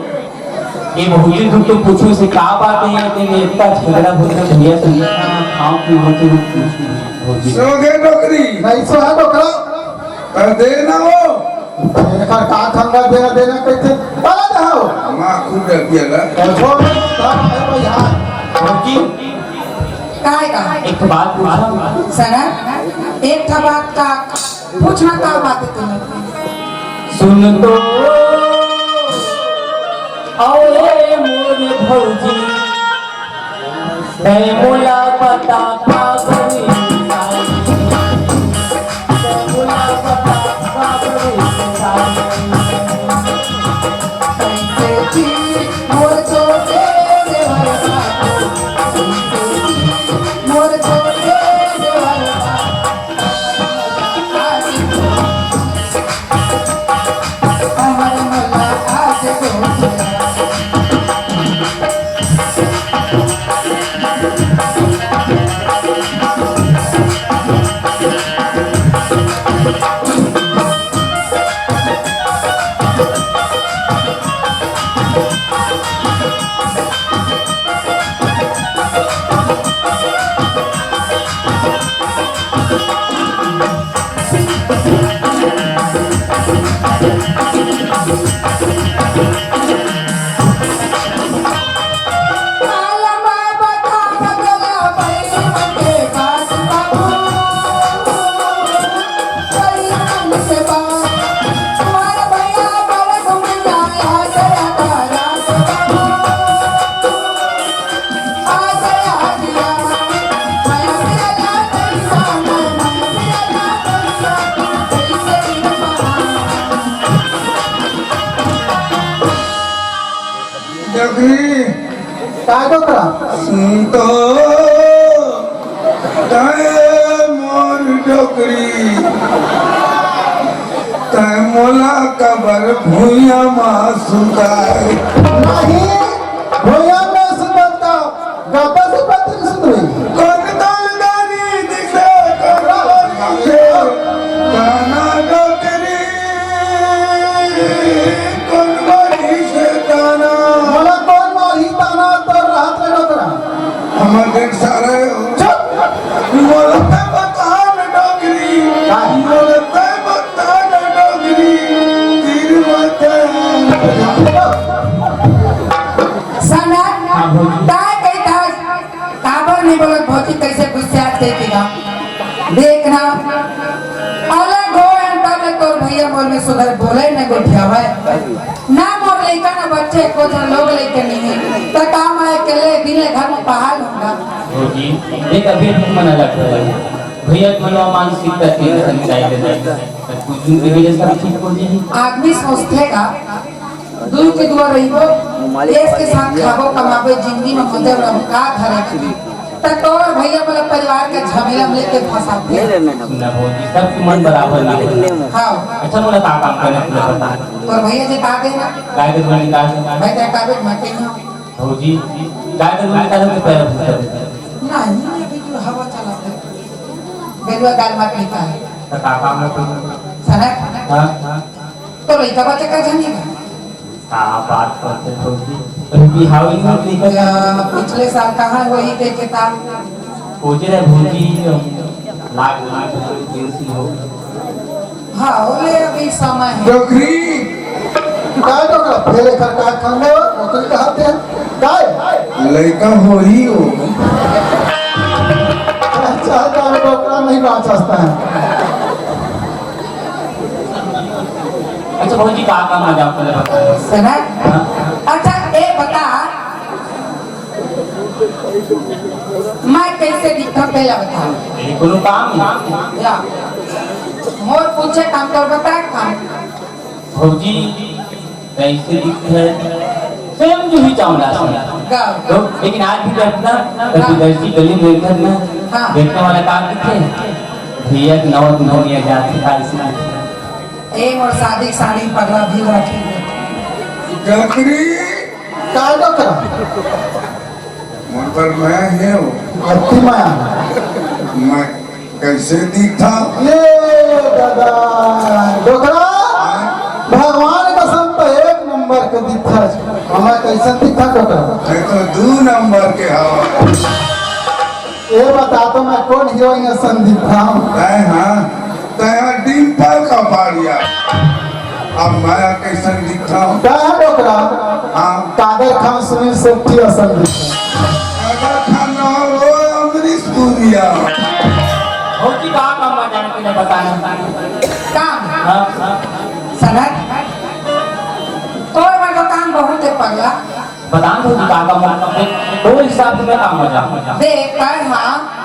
ये भौजी, तुम तो पूछो से का बात है, तेरे इतना झगड़ा बोलते भैया से, खाओ पी होते हुए पूछो भौजी। सो गए डोकरी? नहीं सो है डोकरा। कर दे ना वो। देखा का खंगा देना, देना कैसे? बड़ा ना हो। माँ खूब डर दिया ला। और छोड़ दे, बाप है भाई, हाँ। भौजी, काय का? एक ठो बात पूछा। सना, एक ठो बात का पूछना, का बात है तुम्हें? सुन तो, अउ ए मोर भौजी, तै मोला बता का करी सारी। तै मोला बता का करी सारी। कैसे जी मोर छोटे देवर बाबू, मोर छोटे देवर बाबू। डोकरी। का डोकरा? सुन तो, तै मोर डोकरी, तै मोला काबर भुइयां मा सुताए? नहीं, भुइयां मा सुतबो त गब्बा से पत्थर सुतबे। कौन तलदारी दिखे, कौन में सुधर बोले न गोठियावे। ना मोर लइका ना बच्चे, एको झन लोग लइका नहीं है। त का मैं अकेले दिन ले घर में पहाड़ होंगा? भौजी, देख, अभी तुम मन अलग हो गए। भैया के मनवा मानसिकता के समझाई दे दे। कुछ दिन के लिए सब ठीक हो जाए। आदमी सोचथे का, दुई के दुआ रहिबो, देश के साथ खाबो कमाबो, जिंदगी में मजा रहो, का धरे के? त तोर भैया मोला परिवार के झमेला में लेके फंसाथे। सुना भौजी, सबके मन बराबर ना होय। हाँ। अच्छा, मोला का काम करना, तू बता। तोर भैया जी का देना? गाय के दूध निकाल। भाई, तेरा काबिल मत कहियो। भौजी, गाय के दूध निकाल के पैर पूछ। नहीं, अभी जो हवा चला था। बेलुआ गाल मत निकाल। त का काम है तू? सनक। हाँ? तो लइका बच्चा का जाने का? का बात करते भौजी? अभी बिहाव ही नहीं निकल। या, पिछले साल कहाँ वही के किताब? सोचे रहे भौजी, लाख लाख दिन से हो। हाँ, ओले अभी समय है। डोकरी, काय डोकरा? फेरे कर काय खाने हो? डोकरी कहाँ पे है? काय? लइका हो ही हो। अच्छा, काय डोकरा नहीं बाँचता है। अच्छा भौजी, का काम आ जाओ, पहले बता। सुना? हाँ। अच्छा, ए बता, मैं कैसे दिखता, पहला बता। ये कोनो काम नहीं। या, मोर पूछे काम, तोर बता काम। भौजी, कैसे दिखता है? सेम जूही चावला से। गा। तो, लेकिन आज भी देखना, कभी हाँ। दर्जी गली में देखना, हाँ। देखने वाला काम दिखे? भैया की नौ दुल्हनिया जाती है, ऐसे दिखता है। ए मोर शादी के साड़ी पगला भी रखी। डोकरी, का डोकरा? मोर बर मैं हे हो। अति माया। मैं कैसे दिखा? ये दादा, डोकरा, भगवान कसम तो एक नंबर के दिखा। हमें कैसे दिखा डोकरा? मैं तो दू नंबर के हवा। ये बता तो मैं कौन हीरोइन असन दिखा हूँ? तय हाँ, तय हाँ डिम्पल का पाड़िया। अब मैं कैसन दिखा हूँ? तय हाँ डोकरा। हाँ। कादर खान सुनील शेट्टी असन दिखा। कादर खान ना हो, वो अमरीश पुरिया। भौजी का काम आ जाने के लिए बताना। काम? हाँ, हाँ। सनक, तोर मन का काम बहुत है पगला। बता दो जी, का काम है? तो हिसाब से मैं काम आ जाऊँ। देख, तय हाँ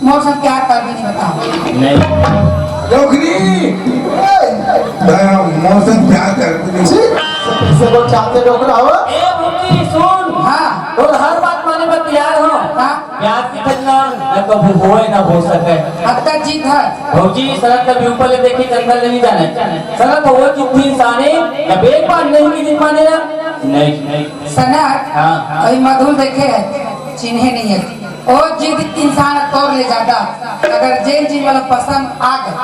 मोर से प्यार कर भी नहीं बता। नहीं। डोकरी। ए! दया मोर से प्यार कर भी नहीं। छी, से, से वो चाहते डोकरा हो? ए भौजी, सुन। हाँ। तो हर बात माने में तैयार हो। हाँ। प्यार की ठंडा न कभू होए ना हो सके। हद तक जीत है। भौजी, सड़क कभी ऊपर ले देखी, चंदन ले नहीं जाने। सड़क वो जितनी इंसानी, जब एक बार नहीं की जित माने ना। नहीं, नहीं। सनक, हाँ। अभी मधुर देखे है, चिन्हे नहीं है। ओ जिद इंसान तोर ले जाता, अगर जेन चीज वाला पसंद आ गए,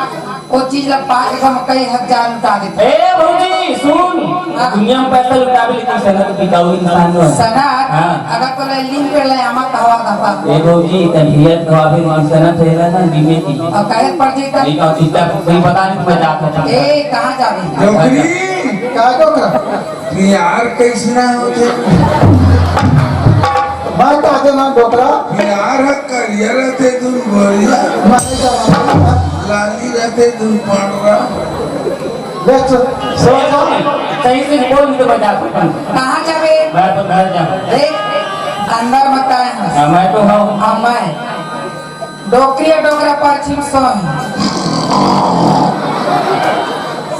ओ चीज ला पा के हम कई हजार लुटा देते। ए भौजी, सुन, हाँ। दुनिया में पैसा लुटावे, लेकिन सनक बिकाऊ इंसान हो। सनक, हाँ। अगर तो ले लिंक पे ले आमा कहवा दाता। ए भौजी, तन हियत कहवा भी इंसान थे ना, ना, बीमे की। और कहे पड़ जाता। नहीं, और चुपचाप सही बता नहीं, मैं जाता हूँ। ए, कहाँ जावे? डोकरी, का डोकरा? प्यार कैसना होथे? मैं का देना डोकरा? प्यार ह करिया रथे दुन गोरिया, मैं नहीं जाना। लाली रथे दुन पांडरा। ले चल, सो जा। सही से बोल, नहीं तो बजा सकता। कहाँ जावे? मैं तो घर जाऊँ। देख, अंदर मत आए हैं। हाँ, मैं तो हूँ। हाँ, मैं। डोकरी अउ डोकरा पश्चिम सोन।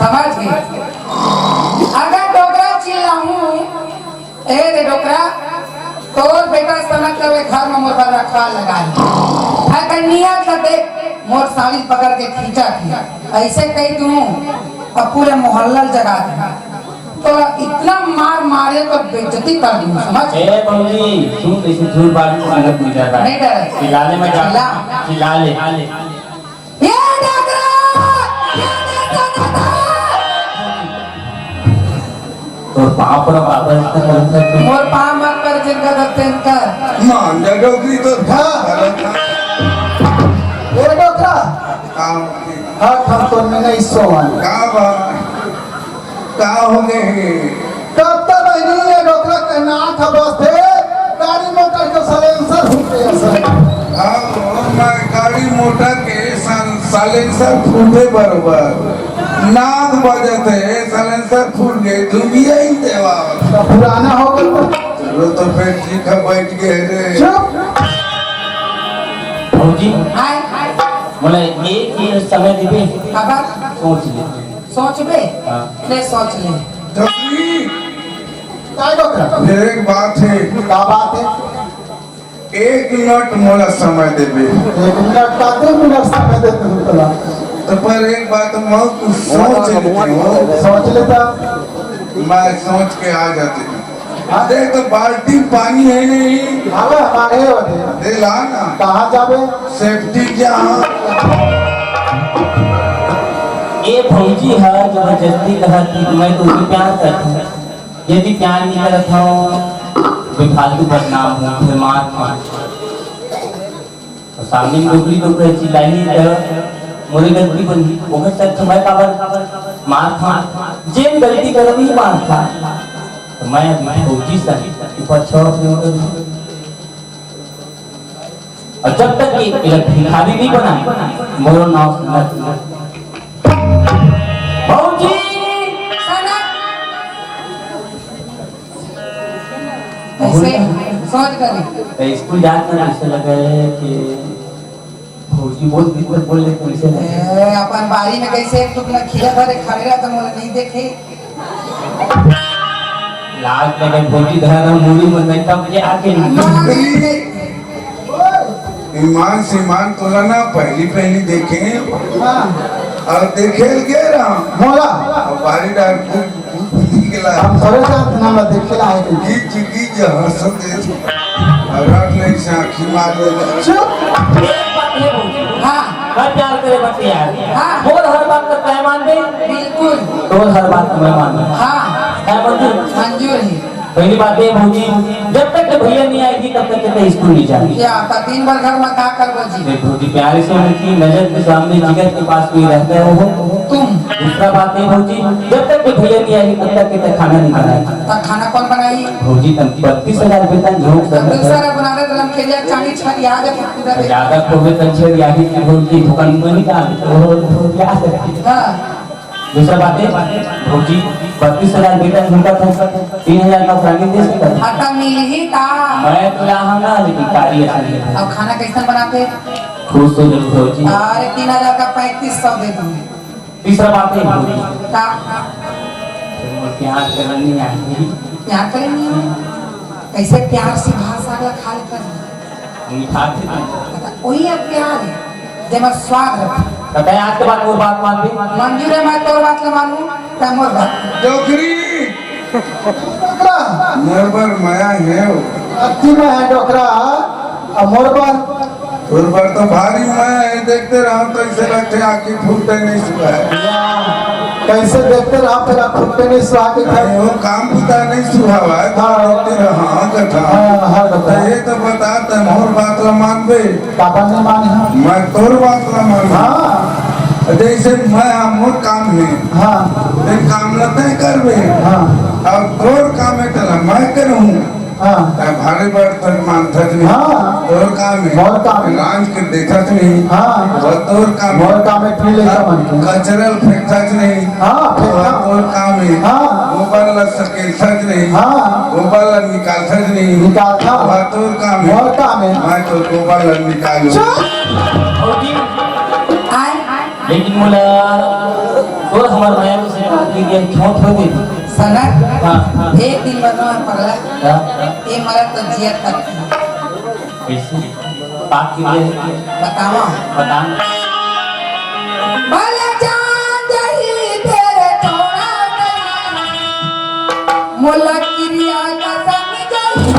समझ गए? अगर डोकरा चिल्लाहूं, ए रे डोकरा, तोर बेटा सनक के घर में मोर बर रखवा लगा है। अगर नियत ल देख, मोर साड़ी पकड़ के खींचा थी, ऐसे कही दूं, अब पूरे मोहल्ला जगा दे। तो इतना मार मारे तो बेइज्जती कर दूं, समझ? ए भौजी, तू कैसे झूठ बात में संगत नहीं कर रहा है। नहीं डरे। चिल्ला ले, मैं जा-, चिल्ला। चिल्ला ले। ये डोकरा! ये डोकरा! तो पाँव पर बाबा इसका करता है। मोर पाँव मत पर जिनका दत्ते इनका। मान जा डोकरी तो था। ये डोकरा! हाँ। हाँ, हम तो में नहीं सोवन। का बा? का हो गए हे? कब तक नहीं ये डोकरा के नाक ह बस थे, गाड़ी मोटर के silencer फूट गया सर। अब मैं गाड़ी मोटर के सन-, साइलेंसर फूटे बरोबर। नाद बजत हे, साइलेंसर फूट गे, धुगिया ही देवा। तो पुराना हो गया। चलो तो फिर ठीक है, बैठ गए रे। चुप। भौजी, हाय। मोला एक ही समय देबे। काबर? सोच ले। सोचबे? हाँ। ले सोच ले। जल्दी। काय डोकरा? फिर एक बात है। का बात है? एक मिनट मोला समय देबे। एक मिनट का दो मिनट समय देते हो तोला। तो पर एक बात मैं कुछ सोच लेते हो। सोच लेता। मैं सोच के आ जाते हूँ। हाँ। देख तो बाल्टी पानी है नहीं। हाँ, मांगे होते। दे ला ना। कहाँ जाबे? सेफ्टी क्या? ये भौजी है जबरदस्ती कहत कि मैं तुझे प्यार करता हूँ। यदि प्यार नहीं करत हव, तो फालतू बदनाम हो, फिर मार खाव। और सामने में डोकरी डोकरी चिल्लाई नहीं कर, मोरी गलती बन, ओकर सर समय काबर मार खा, जेन गलती करब ही मार खा। तो मैं अभी फौजी सर ऊपर छह अपने उधर। और जब तक कि एला भिखारी नहीं बनाए, मोरो नाव सनक। भौजी! सनक। ऐसे सोच कर। तो स्कूल जात ना ऐसे लगे कि भौजी बोल दी, बोल बोल ले, कैसे लगे? ए, अपन बारी में कैसे एक टुकड़ा खीरा भरे खड़े रहा तो मोला नहीं देखे। लाज लगे भौजी घर हम मुड़ी में नहीं तब के आके नहीं। ईमान से ईमान तोला ना पहली पहली देखे। हाँ। और देखे के रहा। मोला। और बारी डाल भूख, भूख निकला। हम थोड़े साथ ना मैं देखे ला है। गिज, गिज, हंसत है। और रात में से आँखी मार ले। चुप। एक बात है भौजी। हाँ। मैं प्यार करे बस यार। हाँ। बोल हर बात का तय मान दे। बिल्कुल। बोल हर बात का मैं मान दे। हाँ। है मंजूर? मंजूर है। पहली बात ये भौजी, जब तक के भैया नहीं आएगी, तब तक के स्कूल नहीं जाएगी। या, तो दिन भर घर में का करबो जी? देख भौजी, प्यारे से उनकी नजर के सामने, जिगर के पास कोई रहता है वो। तुम। दूसरा बात ये भौजी, जब तक के भैया नहीं आएगी, तब तक के खाना नहीं बनाएगी। तो खाना कौन बनाई? भौजी, तम बत्तीस हजार वेतन झोंक तो सकते हैं। दूसरा बना दे, तो हम खेलिया चांदी छर याद है पूरा दे। ज्यादा खोबे तो छर याद है कि भौजी दुकान में नहीं डाल, तो वो, वो क्या है? हाँ। दूसरा बात है, भौजी, बत्तीस हजार वेतन झुमका था, तीन हजार नौकरानी दे सकता है। हाँ, तो मिलही ता। मैं तो यहाँ ना, लेकिन कार्य ऐसा नहीं है। अब खाना कैसन बनाते? खुश हो जाओ भौजी। अरे, तीन हजार का पैंतीस सौ दे दूँ। तीसरा बात है भौजी। का? प्यार करनी नहीं आती। प्यार करनी नहीं आती? कैसे प्यार से भाषा का खाल कर? मीठा थे ना। वही अब प्यार है, जेमा स्वाद रखे। तो तैं आज के बाद मोर बात मानबे? मंजूर है, मैं तोर बात ला मानूं, तैं मोर बात। डोकरी! डोकरा! मोर बर मया है वो। अति में है डोकरा, अब मोर बर। तोर बर तो भारी मया है, देखते रहो तो ऐसे लगते आँखी फूटते नहीं सुबह। या, कैसे देखते रहो, फिर आप फूटते नहीं सुहाग के घर। अरे, वो काम बुता नहीं सुहावा है, तो हाँ। डोकरी रहा, हाँ, कथा। हाँ, हाँ, कथा। तो ये तो बता, तैं मोर बात ला मानबे? काबर नहीं माने हम? मैं तोर बात ला मानूं। हाँ। जैसे मैं, हाँ, मोर काम है। हाँ। ते काम ला तैं करबे। हाँ। अब तोर काम है, तेला मैं करूँ। हाँ। तैं भारी बात तक मानथस नहीं। हाँ। तोर काम है। मोर काम है। रांज के देखत नहीं। हाँ। वो तोर काम है। मोर काम है, पी ले सामान के। कचरा ल फेंकथस नहीं। हाँ, फेंका। वो तोर काम है। हाँ। गोबर ला सकेलथस नहीं। हाँ। गोबर ला निकालथस नहीं। निकालथा। वो तोर काम है। मोर काम है। मैं तो गोबर ला निकालूं। चुप। भौजी। आय। लेकिन मोला तोर हमर माया में से बात की गई, क्यों थोड़ी? सनक। हाँ, हाँ। एक दिन बनवा पगला। हाँ, हाँ। ये मरत तो जियत तक। कैसे? बात की वजह से। बतावा। बता। भले जान जाही तेरे छोड़ा नहीं। मोला किरिया कसम जाही।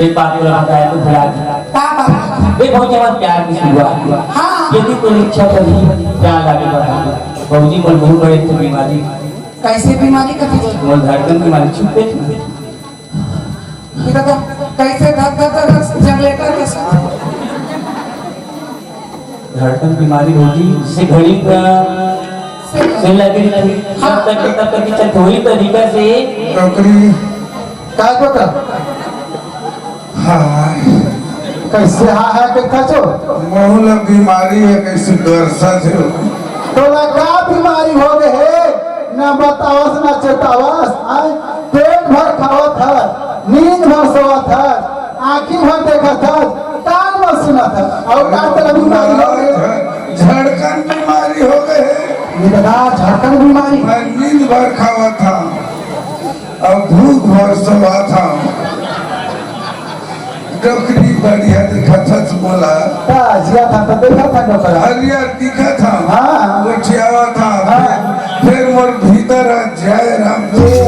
एक बात तोला बताए तो भुला गे। का बात? ए भौजी, हमर प्यार के शुरुआत। हाँ। यदि तोर इच्छा करही, प्यार लागे बढ़ा। भौजी, मोर बहुत बड़े एक ठो बीमारी। कैसे बीमारी कथे? मोर धड़कन बीमारी छुप गई। ये बता, कैसे धक धक धक धक जनरेटर के साथ? धड़कन बीमारी होही, जैसे घड़ी का से लगे रही, तब तक, तब तक कि चल थोड़ी तरीका से। डोकरी। का बता? हाँ। कैसे हाँ है, कैसा छो? महू ला बीमारी है, कैसे डरसा छो? तोला का बीमारी हो गए है? ना बतावस, ना चेतावस, आय? पेट भर खावत हस, नींद भर सोवत हस, आँखी भर देखत हस, कान भर सुनत हस, अउ का तेला बीमारी हो गए? झ-, झड़कन बीमारी हो गए है। ये बता, झड़कन बीमारी? मैं नींद भर खावत हँव, अउ भूख भर सोवत हँव। डोकरी बढ़िया दिखत हस मोला। का जिया था तो देखा था डोकरा। हरियर दिखत हँव। हाँ। गोठियावत हँव। हाँ। फेर, फेर मोर भीतर ह जय राम। ये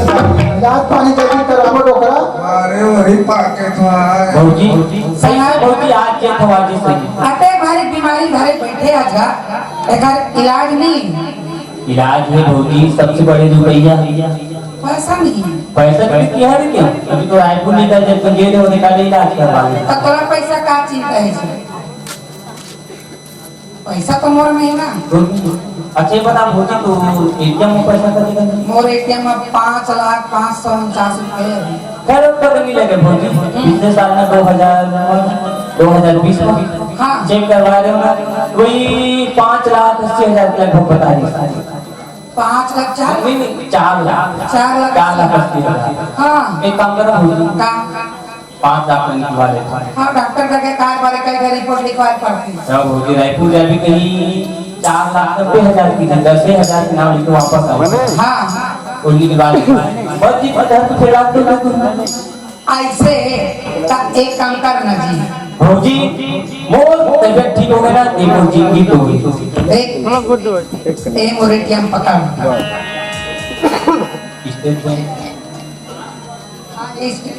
याद पानी जल्दी करावो डोकरा। अरे वही पाके तो आए। भौजी, सही है भौजी, आज के खवाजी सही। अते भारी बीमारी धरे बैठे आज का, एकर इलाज नहीं। इलाज है भौजी, सबसे बड़े रुपया। पैसा नहीं है। पैसा किस की हर क्या? अभी तो रायपुर निकल जाए तो जेल में निकाले इलाज करवा ले। तो तोरा पैसा का चिंता है जी? पैसा तो मोर में है ना। भौजी, अच्छा ये बता भौजी, तो एटीएम में पैसा कब निकल? मोर एटीएम में पाँच लाख पाँच सौ उनचास रुपये है। खैर, अब तो नहीं लगे भौजी, पिछले साल में दो हज़ार, दो हज़ार बीस में हाँ। चेक करवा रहे हो ना, वही पाँच लाख अस्सी हज़ार के लगभग बता रही। पाँच लाख चार? नहीं, नहीं, चार लाख। चार लाख। चार लाख अस्सी हज़ार। हाँ। एक काम करो भौजी। काम। पाँच लाख में निकलवा लेते हैं। हाँ, डॉक्टर का के कार बारे कई बार रिपोर्ट लिखवा पड़ती। क्या भौजी, रायपुर जाबे कहीं चार लाख नब्बे हज़ार की, दस हज़ार के नाम लिख के वापस आओ। हाँ। उन्हीं के बाद बस जी, पचास रुपये लाख दे दो तुम। ऐसे त एक काम कर ना जी। भौजी, मोर तबीयत ठीक हो गया ना, देखो जिंदगी तो गई। देख, ए मोरे क्या पकड़। State bank. हाँ, स्टेट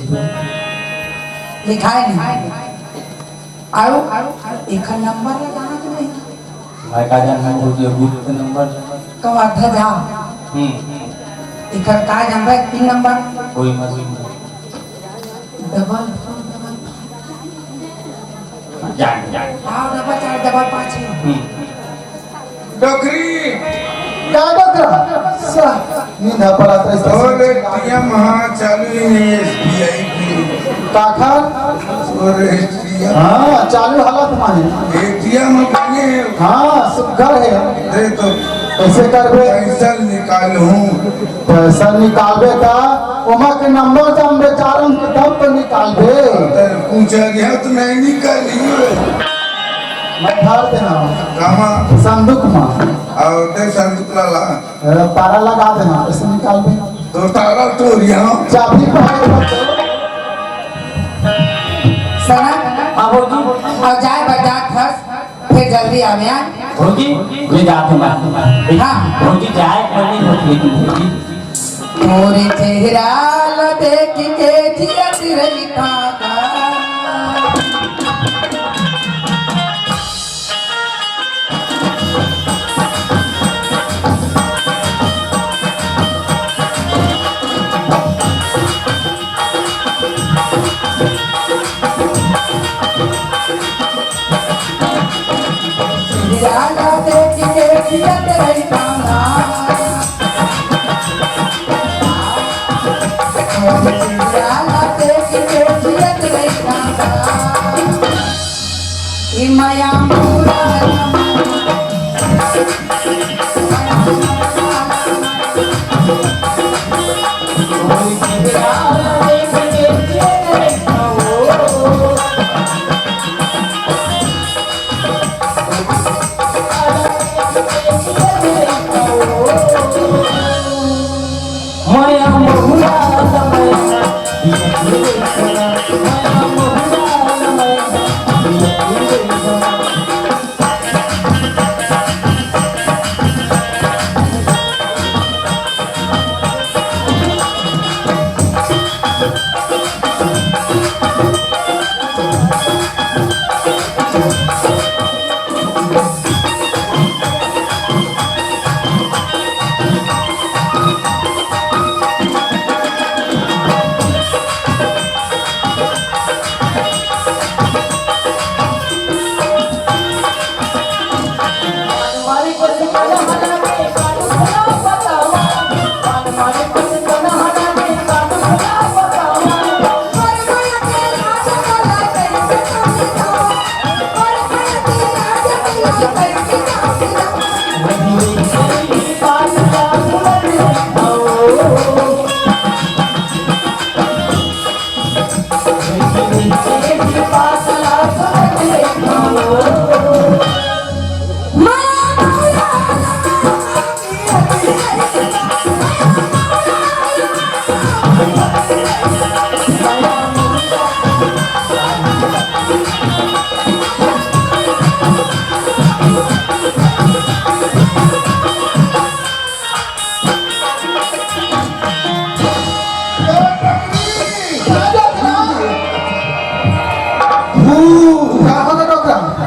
बैंक। लिखाए नहीं। आउ, एकर नंबर लगाना तो नहीं। मैं का जानना भौजी, गुप्त नंबर। कब आता जा? हम्म। एकर का जानबे, पिन नंबर? कोई मशीन। डबल फोर डबल। जान, जान। हाँ, डबल चार डबल पाँच है। हम्म। डोकरी। का डोकरा? सा, नींद पड़ा था इसका। तोर एटीएम हाँ चालू ही नहीं है, एसबीआई की। काखर? तोर एटीएम। हाँ, चालू हालत में है। एटीएम बने। हाँ, सुग्घर है। दे तो। कैसे करबे? पैसा निकालूं। पैसा निकालबे का? ओमा के नंबर जानबे, चार अंक के तब तो निकालबे। अरे, पूछा गया तो नहीं निकाली। मैं धर देना। कहाँ? संदूक में। और दे संदूक ला ला। अ, ताला लगा देना, ऐसे निकाल दे। तो ताला तोड़ यहाँ। चाबी पकड़ के रखो। सना, हाँ भौजी। अब जाए बजात हस, फिर जल्दी आवे, हाँ? भौजी, ले जात हँव मैं। हाँ। भौजी, जाए के मन नहीं होत लेकिन भौजी। तोरे चेहरा ला देख के जियत रहिथँव।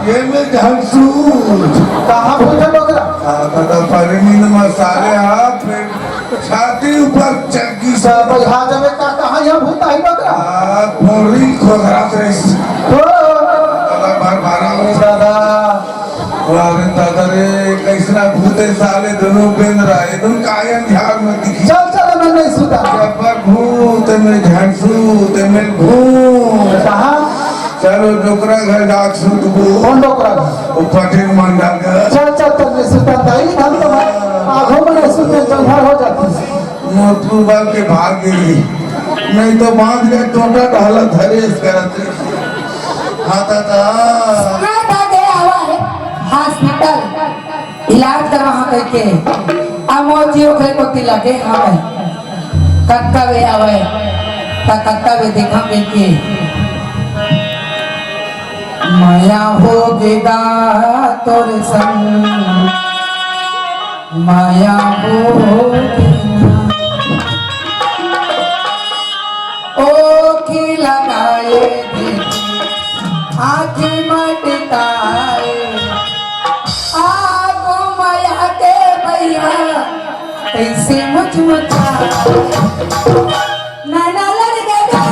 ये में झंसू। कहाँ भूत हे डोकरा? आ, दादा, परनी न मसाले हाथ में, छाती ऊपर चक्की से। सब यहाँ जमे का, कहाँ यहाँ भूत हे डोकरा? आ, पोरी खोदरा से इस। ओ। दादा, बार बार आओ। दादा। अरे दादा रे, कैसना भूत हे साले, दोनों बेंदरा, एकदम कायन झाड़ में दिखी। चल, चल, मैं नहीं सुता। जबर भूत में झंसू, ते में भूत। कहाँ? चलो, डोकरा घर जाके सुतबो। कौन डोकरा घर? वो पटेल मंडल घर। चल, चल, चल, मैं सुता ताई, हम तो आगो में सुते, जंघर हो जाती। मोटू बाल के भाग गई, नहीं तो बांध के टोटा ढाला धरे इस करत। हाँ, दादा। हाँ, दादा, आवा है, hospital। इलाज करवाहा कहिके अमोजी ओखरे कोती लगे हवय। कतका बे आवय, त कतका बे देखा कहिके। मया होगे गा तोर संग, मया होगे ना। ओखी लगाए दे, आँखी मटकाए। आगो मया के भैया, कैसे मुचमुचा। नैना लड़ गया।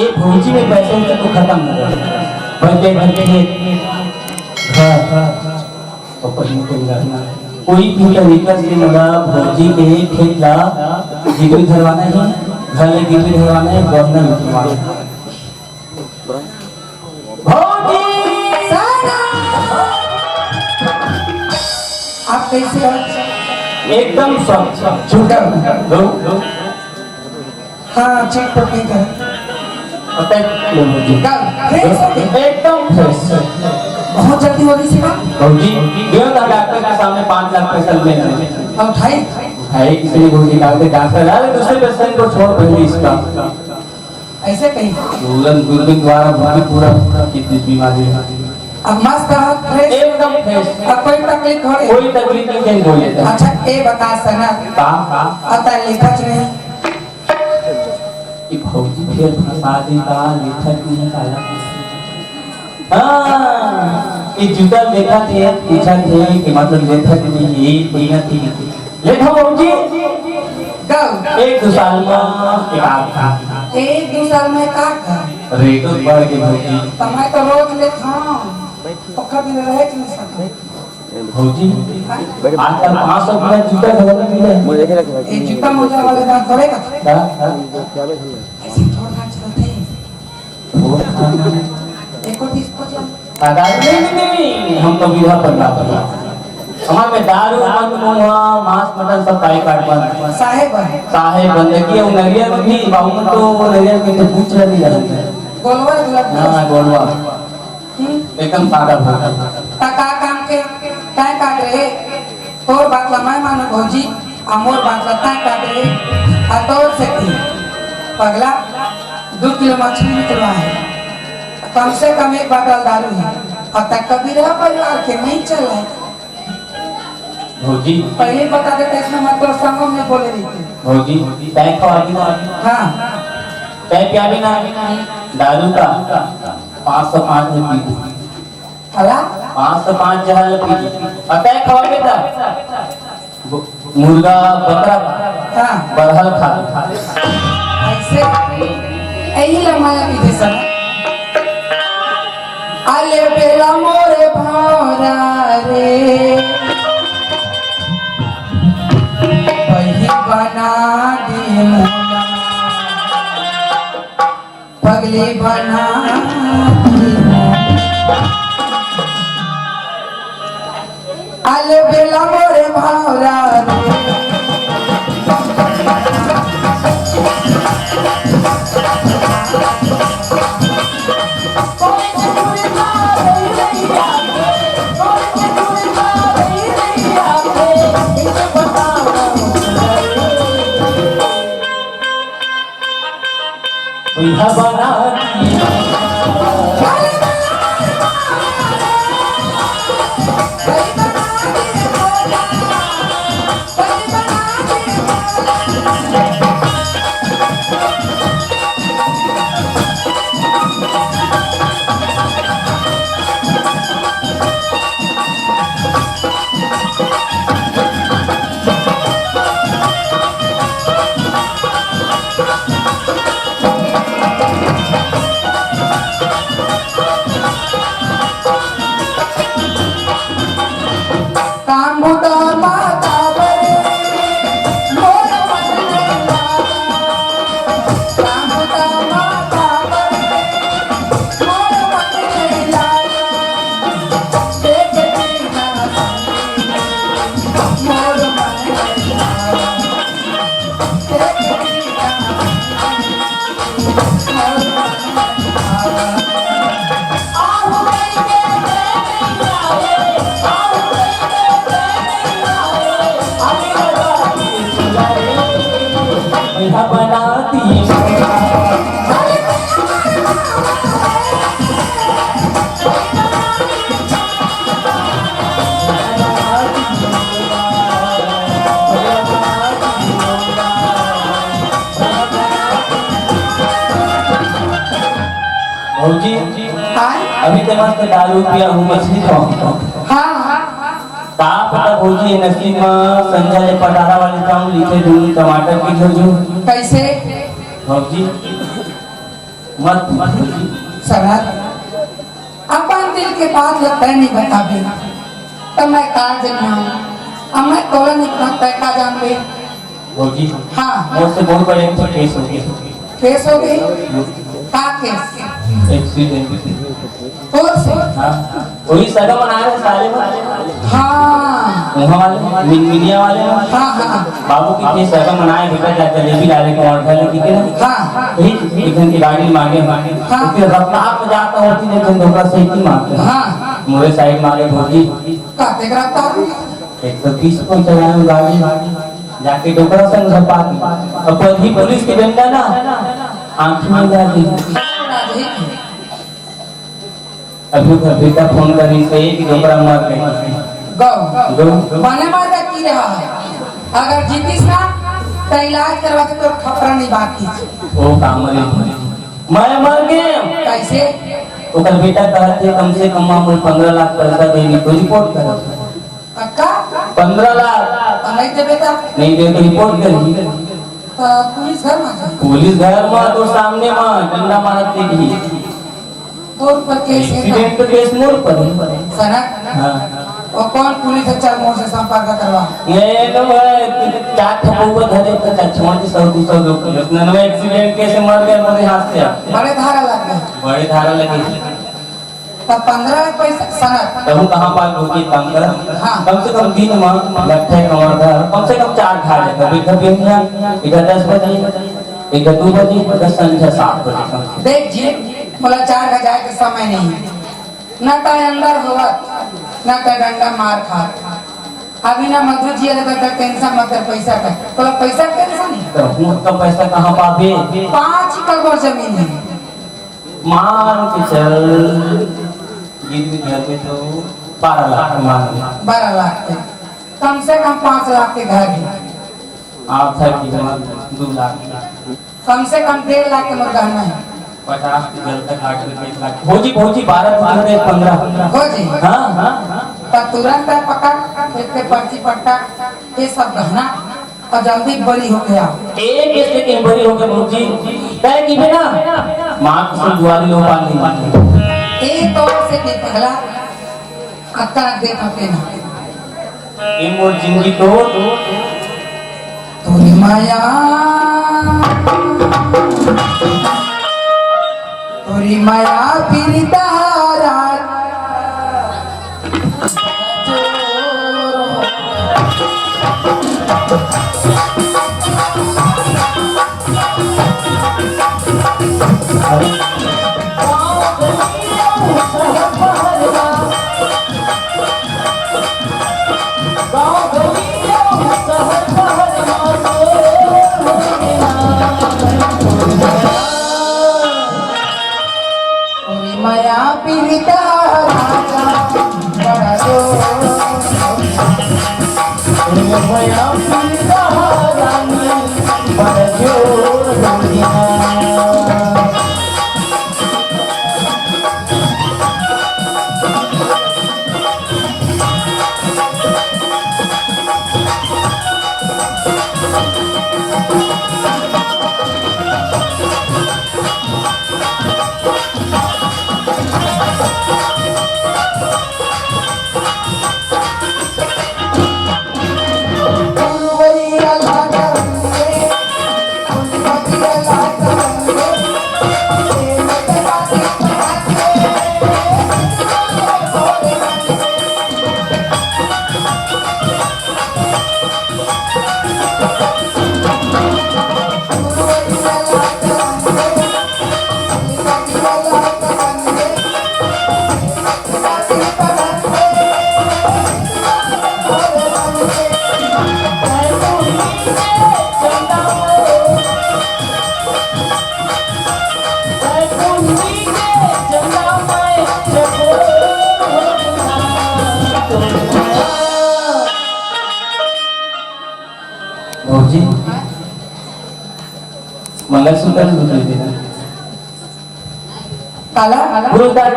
ए भौजी में पैसे से तो खत्म हो गए। भर के, भर के ये घर, ऊपर में कोई घर ना। कोई भी तरीका से मोला भौजी के खेत ला गिरवी धरवाना है, घर ले गिरवी धरवाना है, गहना निकलवाना है। भौजी! आप कैसे हो? एकदम स्वस्थ। झूठा। लो। हाँ, चिटपट नहीं था। पता है, लो भौजी। कल, fresh हो गए? एकदम fresh। बहुत जल्दी हो गई सेवा। भौजी, गया था डॉक्टर के सामने पाँच लाख पैसा लेने। अब उठाई? उठाई, इसलिए भौजी, डॉक्टर, डॉक्टर आ रहे, दूसरे patient को छोड़ पहले इसका। ऐसे कहीं। दूरन दूरबीन द्वारा भौजी पूरा, पूरा कितनी बीमारी है। अब मस्त रहा, fresh। एकदम fresh। अब कोई तकलीफ थोड़ी। कोई तकलीफ नहीं, change हो जाता है। अच्छा, ए बता सना। का, का? आता लिखा च नहीं। कि भौजी फेर फंसा दे का, लेथस कि नहीं काला। हाँ, कि जूता देखत हे, पूछत हे कि मतलब लेथस कि नहीं, पहिनत हे कि नहीं। लेथव भौजी? गौ। एक दू साल में एक आध। एक दू साल में का का? रेट बढ़ के भौजी। त मैं तो रोज लेथव। ओखर बिना रहे कि नहीं सकत। भौजी, आजकल पाँच सौ रुपया जूता घलो नइ मिले। मोर देखे रखे भाई। ए, जूता मोजा वाले दाम थोड़े का? का? का? ऐसे थोड़ा चलते हैं। थोड़ा? एको तीस को चल। आ, दारू नहीं, नहीं, नहीं, नहीं, हम तो विधा पर बात कर रहे हैं। हमारे में दारू, मद, मुआ, मांस, मटन सब बाइकाट बंद। साहेब बंद। साहेब बंद। देखिए, वो नरिया में भी, बाबू में तो वो नरिया में तो पूछ रहे नहीं रहते। गोलवा, गोलवा। हाँ, गोलवा। हम्म? एकदम सादा भोजन। त का काम के तैं काट रे? तोर बात ला मैं मानू भौजी, आ मोर बात ला तैं काट रे। आ तोर से की पगला दू किलो मछली निकलवा है, कम से कम एक बाटल दारू है। अब तक कभी रहा परिवार के नहीं चला है। भौजी। पहले ही बता देते, इसमें मैं तो संगम में बोले रही थी। भौजी, तैं खवाबी ना? हाँ। तैं पियाबी ना? दारू का? पाँच सौ पाँच में पी। हला? पाँच सौ पाँच जहर पी। और तैं खवाबे ता? मुर्गा, बकरा, हाँ। बरहल खा। ऐसे? यही ला माया की जैसा ना। आले बेला मोरे भावरा रे, पही बना दी मोला, पगली बना दी मोला। आले बेला मोरे भावरा रे। काम बुता माता बरे, मोर मन नहीं लागा। काम बुता माता बरे, मोर मन नहीं लागा। देख के ना मोर मन नहीं लागा। भौजी, हाँ? अभी तो मस्त दारू पिया हूँ, मछली खाऊँ। हाँ, हाँ। का पता भौजी, ये नसीब में संझा ले पटारा वाले काम लिखे दूँ टमाटर की झुरझुर। कैसे? भौजी, मत पूछ भौजी। सरहद, अपन दिल के बात ला तैं नहीं बताबे, त मैं का जानहूँ? अब मैं तोला नहीं कहूँ, तैं का जानबे? भौजी, हाँ। मोर से बहुत बड़े एक ठो केस हो गए। केस हो गए? का केस? एक्सीडेंट। तोर से? हाँ। वही सगा मना रहे साले में। हाँ। वहाँ वाले, मिनमिनिया वाले में। हाँ, हाँ। बाबू की थी सगा मनाए बेटा, जा जलेबी डाले के ऑर्डर ले, ठीक है ना? हाँ। वही एक जन की गाड़ी मांगे, मांगे। हाँ। उसके रफ्तार में जाता होती, लेकिन धोखा से ही मारते हैं। हाँ। मोरे साइड मारे भौजी। काते रफ्तार में? एक सौ तीस पर चलाए गाड़ी, जाके डोकरा संग झपा दी। अब पदही पुलिस के डंडा ना, आँख में डाल दी। अभी तो बेटा फोन करी से कि डोकरा मर गए। गौ। गौ। बने मर गए की रहा है। अगर जीतीस ना, त इलाज करवा के तोर खपरा नहीं बात की। ओ का मरे? मैं मर गेंव। कैसे? ओकर बेटा कहत हे, "कम से कम मोला पंद्रह लाख पैसा दे, नहीं तो रिपोर्ट कर।" पक्का? पंद्रह लाख। त नहीं देबे त? नहीं दे तो रिपोर्ट कर। त पुलिस घर में जाए। पुलिस घर में तो सामने में डंडा मारत देखही। तोर पर केस हे का? एक्सीडेंट तो केस मोर पर हे। सनक? हाँ। वो कौन पुलिस हे, चल मोर से संपर्क करवा। ये तो भाई, चार ठो पौवा धरे तो चार ठो, सौ दो सौ लोग। उसने ना एक्सीडेंट केस मर गए मोरे हाथ से। बड़े धारा लग गए। बड़े धारा लगे। तब पंद्रह पैसा सनक। तब हम कहाँ पास होगी काम कर? हाँ। कम से कम दिन में लट्ठे कमर धर, कम से कम चार घाट है। कभी कभी हम इधर दस बजे, इधर दो बजे, इधर संध्या सात बजे। देख जी, मोला चार का जाए के समय नहीं, ना त अंदर होवत, ना त डंडा मार खात। अभी ना मधु जी अलग का टेंशन मत कर, पैसा का, तोला पैसा टेंशन है। तो हम तो पैसा कहाँ पाबे? पाँच एकड़ जमीन है। मान के चल, गिरवी धर के तो बारह लाख मान ले। बारह लाख के, कम से कम पाँच लाख के घर है। आप था कीमत दो लाख। कम से कम डेढ़ लाख के मोर गहना है। पचास के जल तक आठ के बीस लाख। भौजी, भौजी, बारह, पंद्रह, पंद्रह। भौजी। हाँ, हाँ, हाँ। तब तुरंत है पकड़, एक के पर्ची पट्टा, ये सब गहना, और जल्दी बरी होके आओ। एक एक से के बरी होके भौजी, तय की बिना, माँ की दुआरी लो पानी। ए तो से के पगला, अक्का दे पके ना। ए मोर जिंदगी तो तोरी माया, तोरी माया पीरिता हारा। मया पीड़िता राजा बड़ा जोर। मया पीड़िता रानी बड़ा जोर। भौजी, मंगलसूत्र दे देना। काला? गुरुदार।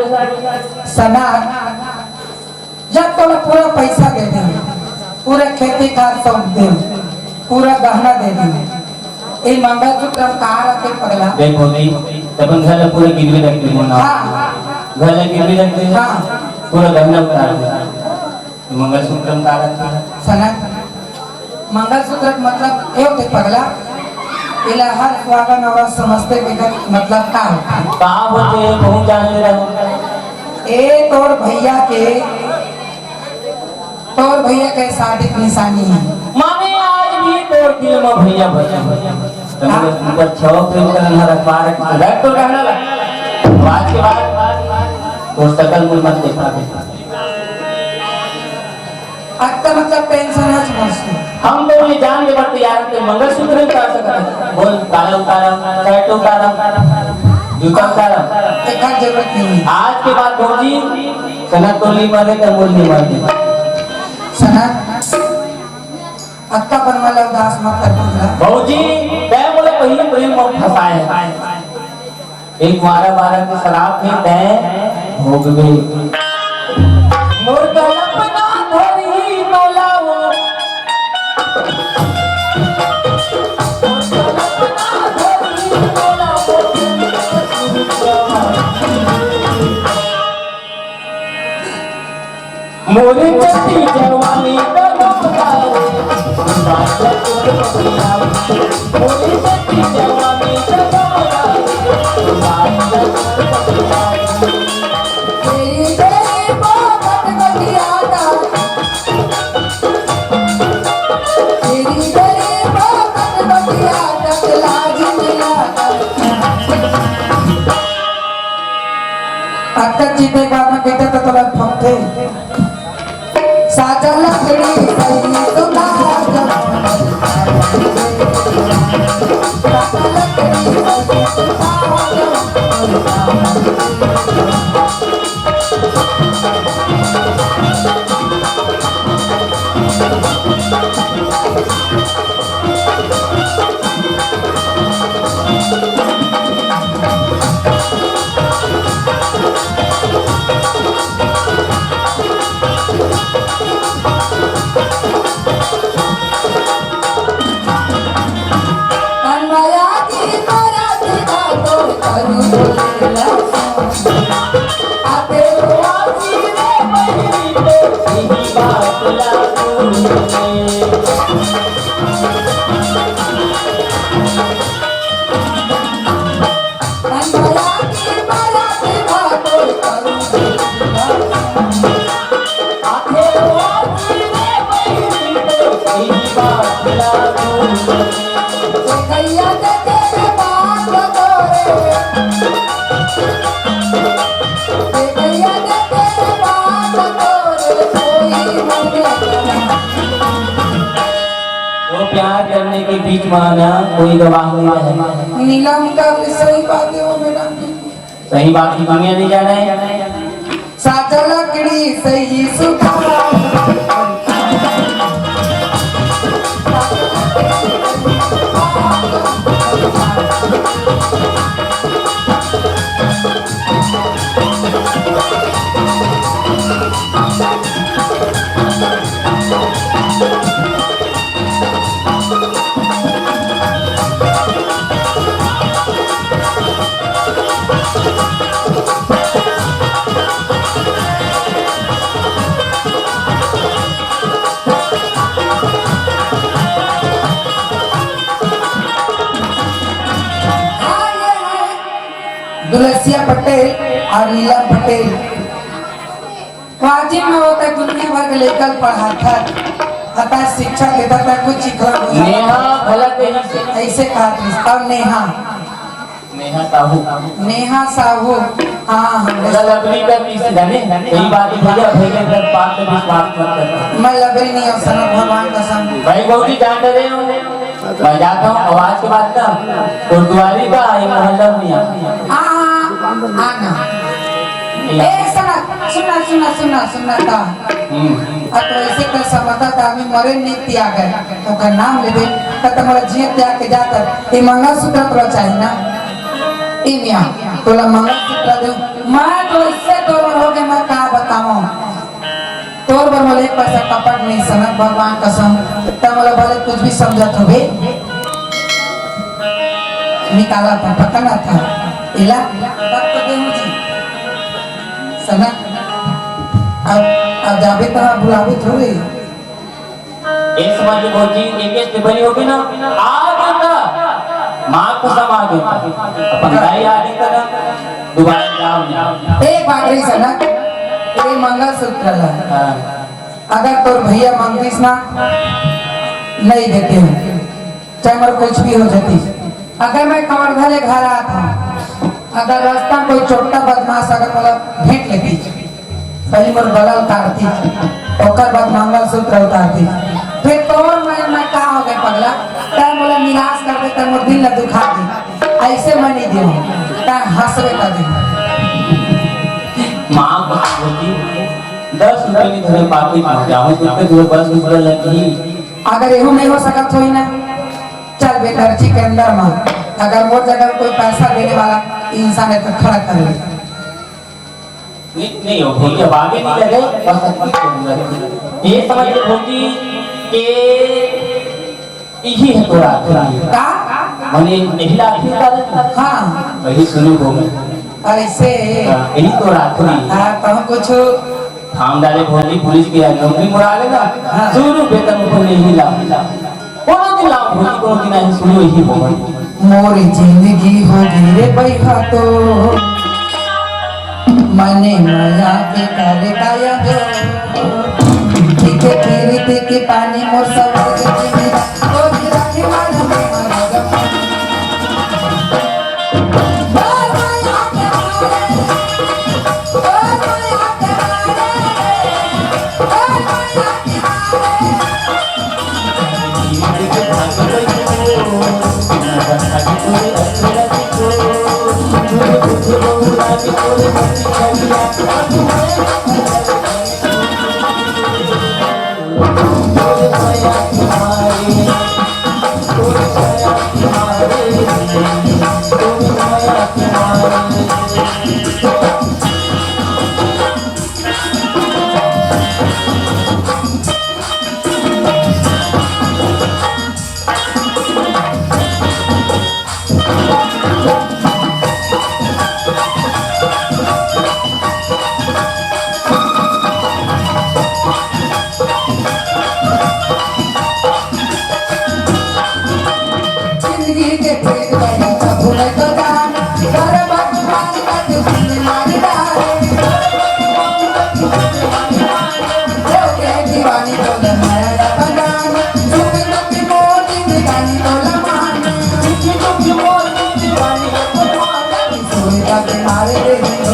सना, जब तोला पूरा पैसा दे दे, पूरा खेती खार सौंप दे, पूरा गहना दे दे, ये मंगलसूत्र हम कहाँ रखे पगला? देख भौजी, अपन घर ला पूरा गिरवी रख दे मोना। हाँ। घर ला गिरवी रख दे। हाँ। पूरा गहना उतार दे। मंगलसूत्र हम कहाँ रखे? सना, मंगलसूत्र के मतलब ए होथे पगला, एला हर सुहागन औरत समझथे के एकर मतलब का होथे? का होथे? बहुत जान ले रहा। ए तोर भैया के, तोर भैया के शादी के निशानी है। माने आज भी तोर दिल में भैया बसे। तब हाँ। ऊपर छव प्रेम करन हर अखबार रख तो रहना ला। आज के बाद तोर सकल मुल मत देखा। अत्ता मतलब टेंशन है समझते। हम तो ये जान के बढ़ते यार के मंगलसूत्र नहीं उतार सकते। बोल, ताला उतारा, शर्ट उतारा, जूता उतारा। एकर जरूरत नहीं है। आज के बाद भौजी, सना तोली मरे तो बोल नहीं मरते। सना, अतका पन मन ला उदास मत कर पगला। भौजी, तैं मोला पहिली प्रेम म फंसाए। एक मारा मारा के शराब में तैं भोगबे। मोर कल्पना धरही तोला वो। मोर कल्पना धरही तोला वो। मोरे चढ़ी जवानी का डोला, मोरे चढ़ी जवानी का डोला। तेरी गली बहुत गटियाता, तेरी गली बहुत गटियाता, लाज मिला। अतका चीज एक बार में कहते तो तोला फंकथे। साजा लकड़ी सही सुधार। साजा लकड़ी सही सुधार। वो प्यार करने के बीच में आना कोई गवाह नहीं रहे। नीलम का भी सही बात है वो मैडम जी। सही बात की दुनिया नहीं जाने। साचा लकड़ी सही सुधार। दुलसिया पटेल और नीलम पटेल। वाजिब में होता है, दुनिया भर के लेकर पढ़ाता, अतः शिक्षा देता था, कुछ सिखला हो जाता। नेहा भला तेरी से। ऐसे कहा था, और नेहा। नेहा साहू। नेहा साहू, हाँ, हाँ, हाँ। बोला लबरी का किस जाने? यही बात है भैया, भैया का बात पे विश्वास मत करना। मैं लबरी नहीं हूँ, सनत भगवान कसम। भाई बहुत ही जान रहे हो। मैं जाता हूँ, आवाज के बाद ना गुरुद्वारे का ये मोहल्ला में आ। हाँ, हाँ, हाँ ना। ए, सनत, सुना, सुना, सुना, सुना था। हम्म। अब तो ऐसे कर समझता था, अभी मरे नहीं त्याग है, तो का नाम ले दे, तो तुम्हारा जिए त्याग के जाता, ये मंगलसूत्र तो चाहिए ना। ए मियाँ, तोला मंगलसूत्र दे, मैं तो इससे तोर हो गया, मैं का बताऊँ। तोर बर मोला एक पैसा कपट नहीं सनत भगवान कसम। त मोला भले कुछ भी समझत होबे। निकाला था, पकड़ा था। इला, तब तो देहू जी। सनत, अब, अब जाबे त बुलाबे थोड़े। एक समझ के भौजी, एक एक से बड़ी होगी ना, आ गया था। माँ कसम आ गया था। अपन दाई आ गया था ना। दोबारा जाओ नहीं। एक बात रही सनत, ये मंगलसूत्र ला। हाँ। अगर तोर भैया मांगतीस ना, नहीं देते हो, चाहे मोर कुछ भी हो जाती। अगर मैं कवर्धा ले घर आत हूँ, अगर रास्ता में कोई चोट्टा बदमाश अगर मोला भेंट लेती, पहले मोर गला उतारती, ओकर बाद मंगलसूत्र उतारती। फिर तोर मैं, मैं का हो गए पगला, तै मोला निराश कर दे, तै मोर दिल ला दुखा दे, ऐसे मैं नहीं देहूँ, तै हंसबे कर दे। माँ बोलती, दस रुपये नहीं धरे पाकिट में, जाओ तो फिर वो बस रुपये लगी। अगर एहू नहीं हो सकत होई ना, चल बेदर्जी के अंदर में, अगर मोर जगह कोई पैसा देने वाला इंसान है तो खड़ा कर ले। नहीं, नहीं हो भौजी, अब आगे नहीं लगे, बस अतनी जरूरत है। ये समझ ले भौजी के यही है तोर आखिरी। का? माने यही आखिरी तारीख है? हाँ। वही शुरू हो गए। ऐसे? हाँ, यही तोर आखिरी। हाँ, कहूँ कुछ? थाम डाले भौजी, पुलिस के नौकरी मुड़ा लेना। हाँ। शुरू बेतन को नहीं ला। कोनो दिन लाओ भौजी, कोनो दिन आही, सुनो यही मोहन। मोर जिंदगी हो गे रे बइहा तो, मने मया के करे काया दो। पीके पीरित के पानी मोर सब जिंदगी, तोरी राखी मालूम है। जिंदगी के फेर बड़ा भूल तो जान, कर भगवान का दिल मार डाले। हो गए दीवानी तो नया पहचान, झुक झुक मोर जिंदगानी तो लमान, झुक झुक मोर जिंदगानी तो लमान। सोई का मारे रे हो।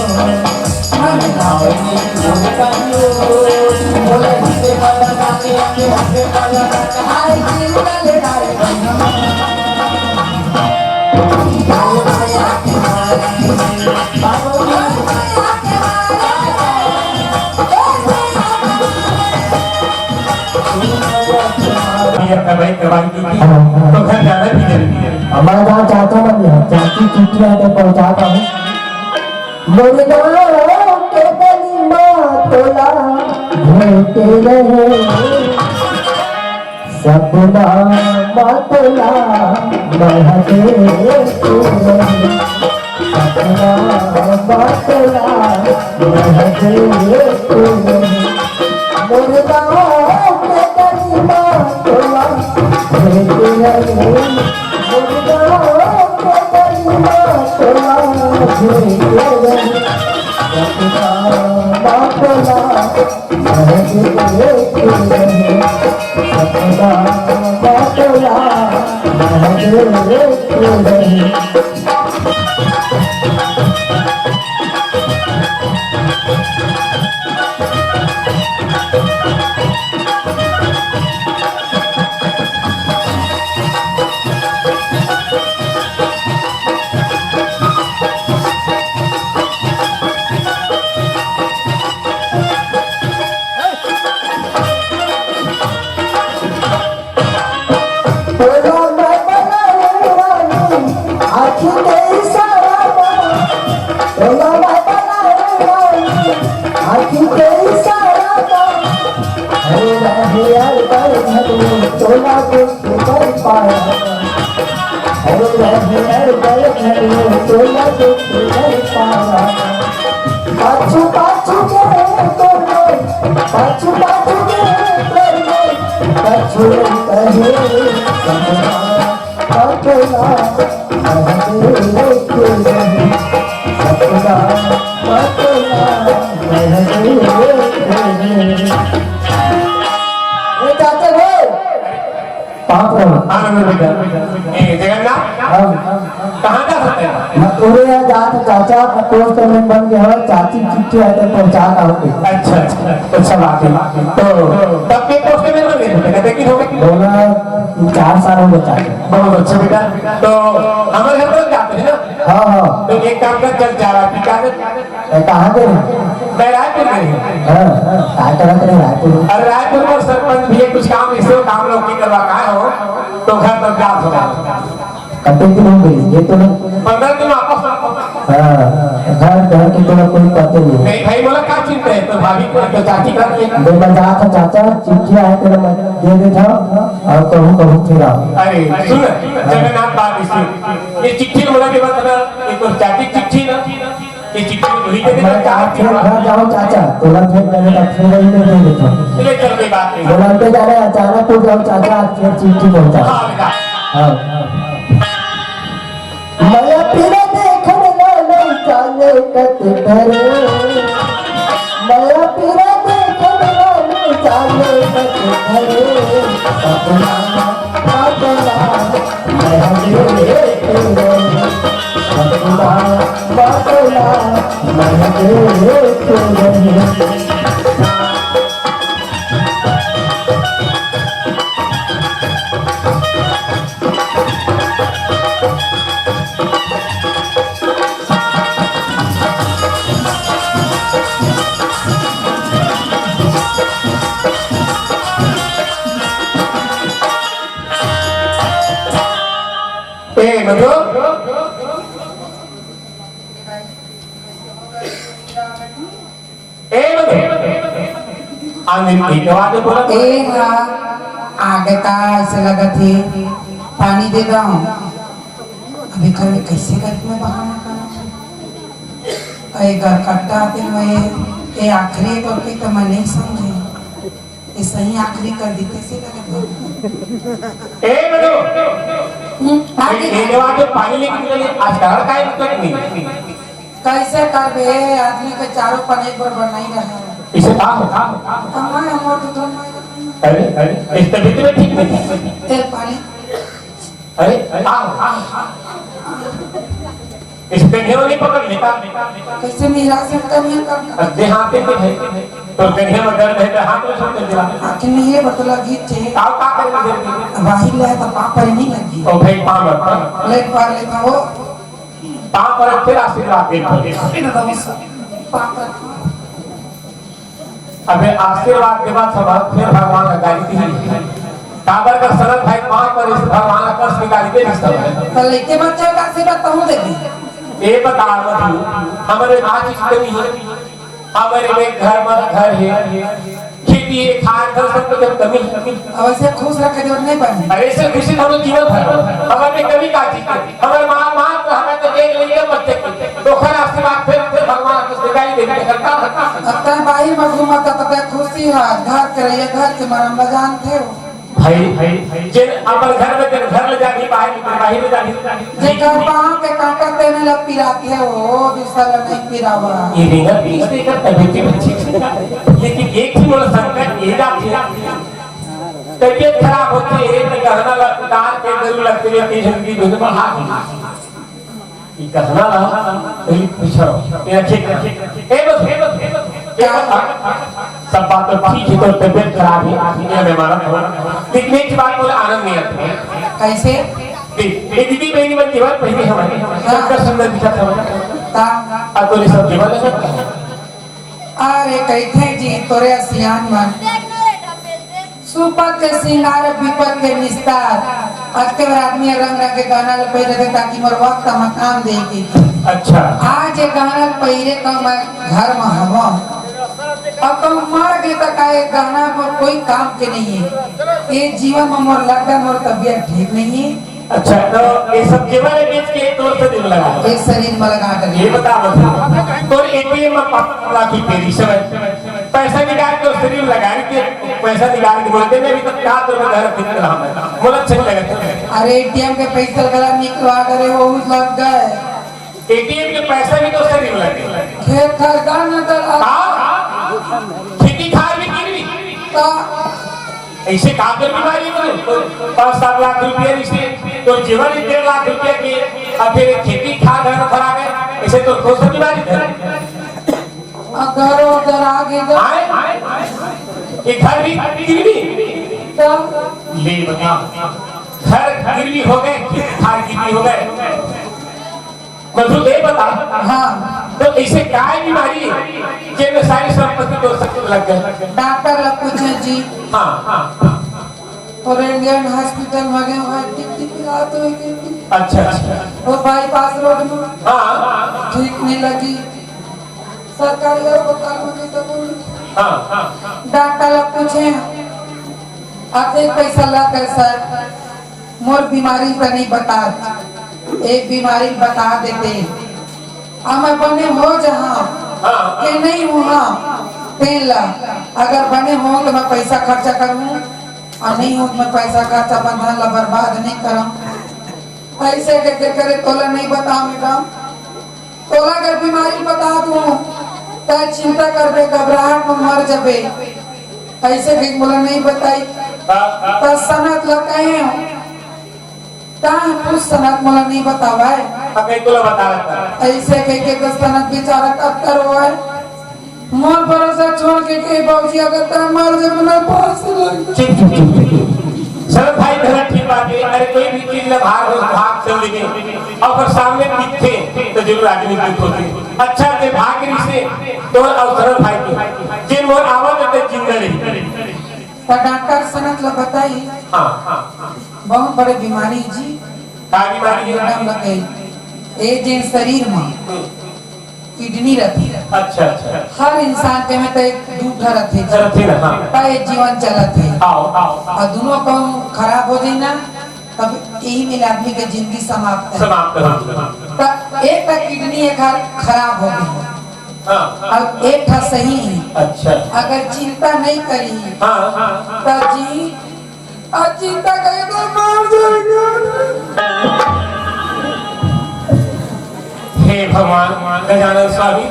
तो घर जाना भी जरूरी है। हमारे गाँव चाचा बन गया, चाची चिट्ठी आते पहुँचाता हूँ। मोरे गाँव के गली मा तोला भेटे रहे, सपना मा तोला महके रहे, सपना मा तोला महके रहे। मोरे गाँव के गली मा तोला भेटे रहे, मोरे गाँव के गली मा तोला भेटे रहे। सपना मा तोला महके रहे, सपना मा तोला महके रहे। तोला मैं बनाए रानी, आँखी के इशारा मा। तोला मैं बनाए रानी, आँखी के इशारा मा। अरे रहे यार, पर घर में तोला कुछ कर पाया। अरे रहे यार, पर घर में तोला कुछ कर पाया। पाछू पाछू के तोर में, पाछू पाछू के तोर में, पाछू कहे सपना, सपना महके रहे, सपना, सपना महके रहे। ए चाचा भाई, पाँच करोड़। हाँ, नंबर बेटा। ए, जगन्नाथ, हाँ। कहाँ का होता है? मैं तोरे यहाँ जात चाचा, मैं दोस्त में बन गया हूँ, चाची चिट्ठी आते पहुँचा ना होते। अच्छा, अच्छा, अच्छा बात है। तो तब के दोस्त में बन गए थे, कहते कि हो गए? बोला, चार साल हो गए चाचा। बहुत अच्छा बेटा। तो हमारे घर पर जाते हैं ना? हाँ, हाँ। तो एक काम कर, चल जा रहा है, क्या है? ए, कहाँ के हैं? मैं रायपुर में हूँ। हाँ, काय करत रहे रायपुर में? अरे, रायपुर में सरपंच भी है, कुछ काम, ऐसे काम लोग की करवा का हो, तो घर पर जा सको। कते दिन हो गए ये तो नहीं। पंद्रह दिन वापस आओ। हाँ, घर, घर के तो कोई पते नहीं। नहीं भाई, बोला का चिंता है, तो भाभी को, तो चाची का नहीं। दे, मैं जात हँव चाचा, चिट्ठी आए तेला मैं दे देत हँव, अउ कहूँ, कहूँ फिर आओ। अरे, सुन, जगन्नाथ बात इसी, ये चिट्ठी बोला के बाद ना, एक तो चाची चिट्ठी ना, ये चिट्ठी वही दे मैं देता। कहा, "फिर घर जाओ चाचा, तोला फिर मैंने कहा, फिर वही में दे देता हूँ।" चले, चल, कोई बात नहीं। बोला, "अंते जा रहे अचानक हो जाओ चाचा, आज फिर चिट्ठी पहुँचा।" हाँ, बेटा। हाँ। मया पीरा देखन लालो जाने कत धरे। मया पीरा देखन लालो जाने कत धरे। सपना बादला महके रे। सपना बादला महके रे। ए, मधु। ए, बंधु। आंधी में के आवाज बोला? ए, हाँ, आगे का ऐसे लगत हे, पानी दे दो। अभी कल कैसे करके मैं बहाना करूँ? ए, घर कट्टा आते मैं, ए, आखिरी टोपी तो मैं नहीं समझे। ये सही आखिरी कर दी, कैसे लगत हे? ए, बंधु। हम्म, आगे ए, का? ए, आवाज पानी लेके चले, आज घर का है, मतलब नहीं। कैसे करबे? आदमी के चारों पन एक बरोबर नहीं रहे। इसे का हो? का हो? का हो? अम्मा, अम्मा, तो तुम अरे, अरे, इस तबीयत में ठीक नहीं। तेल पानी। अरे, आ, आ, आ। इस कन्हे वाली पकड़ लेता। कैसे मेरा से कन्हे का? अब दे हाथ पे है। तो कन्हे में दर्द है, तो हाथ में छोड़ के दिला। आखिर नहीं है, बतला गीत छे। का, का करे मुझे? बाहिर ले तो पाप पर नहीं लगी। ओ भाई, पाप पर। लेट पार लेता वो। पाँव पर फिर आशीर्वाद दे। फिर तो उस पाँव पर। अबे आशीर्वाद के बाद सब फिर भगवान ला गारी दी। काबर कर सरल भाई पाँव पर इस भगवान ला कष्ट निकाली दे सब। तो लइके बच्चा का आशीर्वाद तो हम दे दी। ये बता मधु, हमरे आज इस कमी है। हमरे में घर में घर है, खेती है, खाए घर सब कुछ कमी है। अब ऐसे खुश रखे जरूरत नहीं पड़े। अरे ऐसे खुशी हम लोग जीवन भर। हमरे में कमी का चीज है? हमरे माँ, माँ तो हमें तो एक लइका बच्चे की। तो खर आशीर्वाद फिर, फिर भगवान कुछ दिखाई दे, दिखाई दे। अब तक बाहर में घूमत, तब तक खुशी है, घर के रहिए, घर के मरम ला जानते हो। भाई, भाई, जे अपन घर में, तेरे घर ले जानी, बाहर निकल, बाहर ले जानी। जेकर पाँव के कांटा तेने ला पिराथे हो, दूसरा ला नहीं पिरावा। ये रिंगर पीस देकर तबीयत भी ठीक से जाते। लेकिन एक ही मोला संकट ये जाते। तबीयत खराब होती है, तो गहना ला उतार के गरू लगते हैं, अपनी जिंदगी में बढ़ा दी। ये गहना ला, पहले पूछो। ये रखे, ए बस, ए बस, ए बस, ए बस, सब बात तो ठीक है, तो तबीयत खराब है, ये मैं मानत हूँ। लेकिन एक बात बोले, आनंद नहीं आता। कैसे? देख, ये दीदी बहनी मन जीवन पहली हमारी, हाँ। सबका सुंदर दिखा था। हाँ। अब तो ये सब जीवन लगा। अरे, कहिथे जी, तोरे सियान मन। सुपक के सिंगार, बिपत के निस्तार। अक्ते बार आदमी रंग रंग के गहना ल पहिरे थे, ताकि मोर वक्त म काम दे के। अच्छा। आज ये गहना ल पहिरे का मैं घर म हवं। अब तो मर गे त का ये गहना मोर कोई काम के नहीं है। ये जीवन म मोर लगदा मोर तबीयत ठीक नहीं है। अच्छा, तो ये सब जेवर है बेच के तोर शरीर में लगा। एक शरीर में लगा कर। ये बता मत। तोर एटीएम में पाँच लाख रुपए रिश्वत। पैसा निकाल के शरीर लगा के, पैसा निकाल के बोलते, "मैं अभी तक क्या तो मैं घर फिर रहा हूँ।" बोला, "अच्छा नहीं लगा।" अरे, एटीएम के पैसा गला निकलवा करे, वो लग गए। एटीएम के पैसा भी तो शरीर लगे। खेत खर दाना दला। हाँ? खेती खार भी गिरवी। तो ऐसे का कर बीमारी करो? तो पाँच सात लाख रुपया इसे, तो जीवन ही डेढ़ लाख रुपया के, अब फिर खेती खार घर खराब है, ऐसे तो कौन सा बीमारी है? अब घर उधर आ गए तो आए? ये घर भी गिरवी? तो ले बता, घर गिरवी हो गए, खेती खार गिरवी हो गए। मधु, ये बता। हाँ। तो ऐसे काय बीमारी हे, जेमे सारी संपत्ति तो सब लग गए? डॉक्टर ला पूछे जी। हाँ, हाँ, हाँ। और इंडियन हॉस्पिटल में गए, वहाँ टिप टिप रात हो गई। अच्छा, अच्छा। वो बाईपास रोड में हाँ। ठीक नहीं लगी। सरकारी अस्पताल में गए तो बोले। हाँ, हाँ। डॉक्टर ला पूछे, "आप एक पैसा ला कैसा?" मोर बीमारी त नहीं बतात, एक बीमारी बता देते, अब मैं बने हो जहाँ हाँ। के नहीं हुआ, तेन ला अगर बने हो तो मैं पैसा खर्चा करूँ, और नहीं हो तो मैं पैसा खर्चा अपन धन ला बर्बाद नहीं करम। ऐसे के, के करे तोला नहीं बता मैडम, तोला अगर बीमारी बता दूं, त चिंता करबे, घबराहट में मर जबे। ऐसे के मोला नहीं बताई। हाँ, हाँ। त सनत ला कहे, "ता कुछ सनत मोला नहीं बतावा है।" अब मैं तोला बता रहा था। ऐसे के, के तो सनत बेचारा कब करो है। मोर भरोसा छोड़ के, के बाबूजी अगर तय मर जब ना पास लग। चुप, चुप, चुप, चुप, चुप। शरद भाई, भला ठीक बात है। अरे, कोई भी चीज ला भाग हो, भाग चल देंगे। और अगर सामने दिखते, तो जरूर आदमी दुख होते। अच्छा, के भाग रही से, तो और शरद भाई के, जे मोर आवाज होते जिंदा रही। तो डॉक्टर सनत ला बताई, हाँ, हाँ। बहुत बड़े बीमारी जी। का बीमारी है? एकदम लगे। ए जे शरीर में हम्म। किडनी रथे। अच्छा, अच्छा। हर इंसान के में तो एक दू ठा रथे। रथे ना, हाँ। त ये जीवन चलत हे। आओ, आओ। और दोनों कहूँ खराब हो जाए ना, तब यही मिल आदमी के जिंदगी समाप्त है। समाप्त हो गई। त एक ठा किडनी एक हर खराब हो गई। हाँ। और एक ठा सही है। अच्छा। अगर चिंता नहीं करी, हाँ, हाँ। त जी और चिंता करे तो मर जाएगा। हे भगवान, गजानन स्वामी,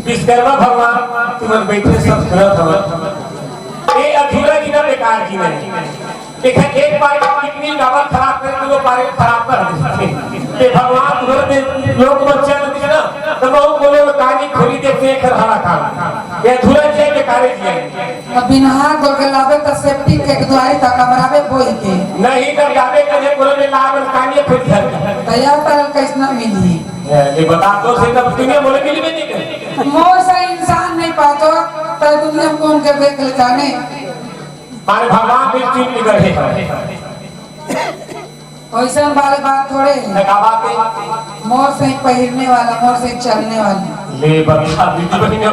विश्वकर्मा भगवान, तुमन बैठे सब सुनत हवन। ये अधूरा जीना बेकार जीना है। देखा, एक बार किडनी काबर खराब करे, दो बार खराब कर देथे। ये भगवान, तुमन दे लोग बच्चा नहीं ना, तो बहुत बोले वो कहानी खोली देखते हैं, खर हरा खा। ये अधूरा जिया, बेकारे जिया। अब बिनहा गोल के लाबे त सेप्टिक के दुआरी त कमराबे बोई के। नहीं, तब जाबे करे, बोले में लाभ कानिए खुद घर। त या तरल कैसना मिली? ए, ये बता तो से, तब दुनिया बोले मिली भी नहीं करे। मोर से इंसान नहीं पातो, त दुनिया में कौन के देख ले जाने? अरे भगवान भी चुन निकले। वैसन वाले बात थोड़े है। त का बात है? मोर से ही पहिरने वाला, मोर से ही चलने वाला। ले बता दीदी बहिनी,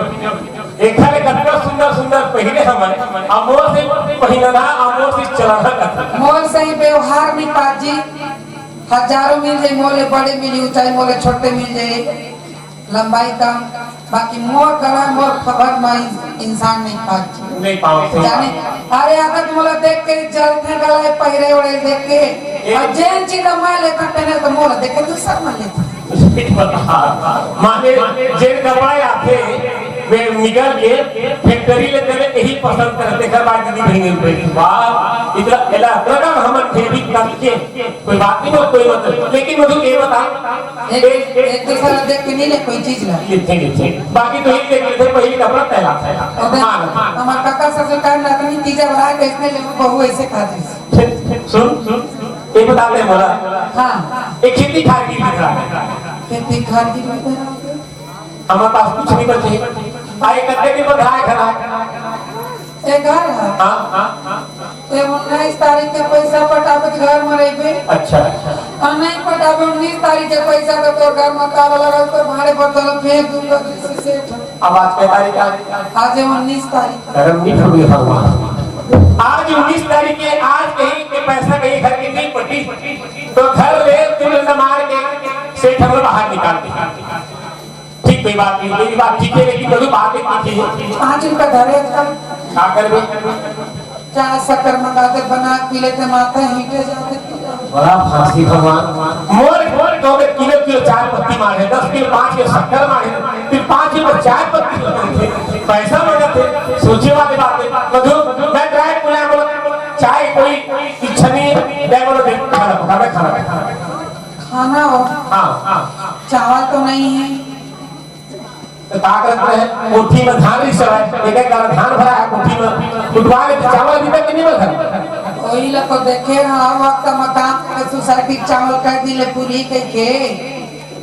एखर कतका सुंदर सुंदर पहिरे हवन, आ मोर से पहिरना, आ मोर से चलना कतका। मोर से ही व्यवहार नहीं पाजी, हजारों मिल जाए, मोले बड़े मिली, ऊंचाई मोले छोटे मिल जाए। लंबाई कम, बाकी मोर कला, मोर खबर में इंसान नहीं पात। नहीं पावत। जाने, अरे आदत मोला देख के जलथे गला पहिरे ओढ़े देख के, ए- और जेन चीज मैं लेता तेने तो मोला देख के दूसर मन लेता। माने जेन कपड़ा आथे, वे निकल के फैक्ट्री ले तेने यही पसंद करते, कर बात दीदी बहन पे। वाह, इतना, इतना हमन फेरी करके कोई बात नहीं, कोई मतलब, लेकिन मधु ये बता, एक, एक दूसरा देख के नहीं ले कोई चीज ला। ठीक, ठीक, ठीक। बाकी तो ये देख लेते, पहले कपड़ा पहला था। अबे, हाँ। हमार काका ससुर का नतनी तीजा भरा के इसने लेबू बहू ऐसे खाती। सुन, सुन, ये बता दे मोला। हाँ। एक खेती खार की भी करा। खेती खार की भी करा। हमारे पास कुछ नहीं बचे। आए कत्ते भी बधाए खड़ा। ए घर है। हाँ, हाँ, हाँ। ए उन्नीस तारीख के पैसा पटाबे त घर में रहबे। अच्छा। और नहीं पटाबे उन्नीस तारीख के पैसा तो तोर घर में ताला लगल, तो भाड़े पर तोला फेंक दूंगा, जैसे सेठ। अब आज कै तारीख आ? आज है उन्नीस तारीख। अरे मीठ हो गया भगवान। आज उन्नीस तारीख के, आज कहीं के पैसा कहीं घर के नहीं पटी, तो घर ले तुरंत मार के सेठ हमें बाहर निकाल दिया। ठीक, कोई बात नहीं, मेरी बात ठीक है, लेकिन मधु बात एक ठीक है। पाँच रुपया धरे था। का करबे? चाय शक्कर मंगा दे, बना के पी लेते, माथा हीटे जाते। बड़ा फांसी भगवान। मोर, मोर तो में किलो, किलो चाय पत्ती मारे, दस किलो, पाँच किलो शक्कर मारे, फिर पाँच किलो चाय पत्ती मारे। पैसा मांगते, सोचे वाली बात है। मधु, मैं ट्राई बोला, बोला, चाय कोई इच्छा नहीं है, मैं बोला, देख, खाना पका, मैं खाना खाना। खाना हो? हाँ, हाँ। चावल तो नहीं है। तो का करत रहे? कोठी में धान रिसवाय, एक एक गाड़ा धान भरा है कोठी में, कुटवा के चावल अभी तक नहीं बचा। वही लोग को देखे, हाँ, वक्त मकान में सोसाइटी चावल कर दिले पूरी कह के।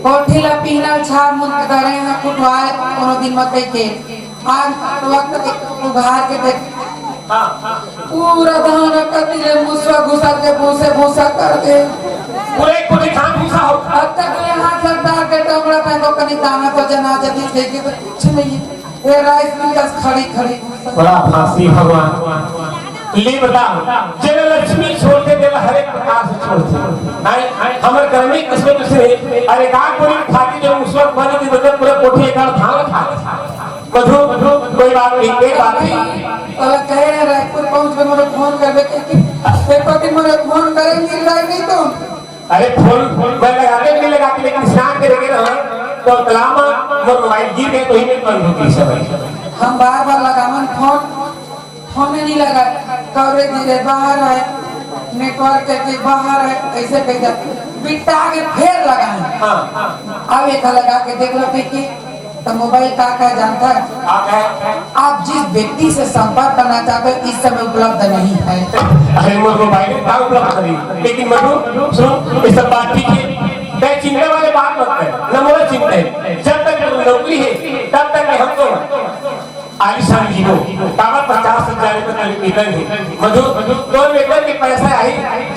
कोठी ला पीहना ल छार मुन के धरे ह कुटवाए कोनो दिन म कहिके। आज वक्त देख उघार के देख। हाँ। पूरा धान ह कति ले मुसवा घुसर के भूसे भूसा कर दे। पूरे कोठी धान भूसा हो। अब तक ले हाथ लग डार के टमड़ा में तो कनी दाना तो जना जदी देखे तो कुछ नहीं है। ये राइस की कस खड़ी खड़ी घुसर। बड़ा फांसी भगवान। ले बताओ, जेला लक्ष्मी छोड़थे, तेला हर एक प्रकार से छोड़थे। आय, हमर कर्मी किस्मत से, अरे का कोई खाती जो उस वक्त बने थी, मतलब पूरा कोठी एक आड़ धान खा। मधु, कोई बात नहीं, एक बात नहीं। साला कहे रहे, रायपुर पहुंच के मुझे फोन कर दे, कि एक दिन मुझे फोन करेंगे, नहीं तो। अरे फोन, फोन मैं लगा के, नहीं लगा के, लेकिन स्नान करेंगे ना, तो कलामा मोर मोबाइल गिर गए, तो ही में बंद होती है सब। हम बार बार लगावन फोन, फोन नहीं लगा, कवरेज नहीं रहे, बाहर है, नेटवर्क के, के बाहर है, ऐसे कह जाते। बिट्टा के फेर लगाए। हाँ। अब एक लगा के देख लो, ठीक है, तो मोबाइल का, का जानता है? का है? आप जिस व्यक्ति से संपर्क करना चाहते हो, इस समय उपलब्ध नहीं है। अरे, मोर मोबाइल में का उपलब्ध नहीं, लेकिन मधु, सुन, ये सब बात ठीक है, तय चिंता वाले बात मत कर, न मोला चिंता है, जब तक नौकरी है, तब तक हम तो आलीशान जीवो, काबर पचास हजार रुपए तक वेतन है। मधु, तोर वेतन के पैसा आई,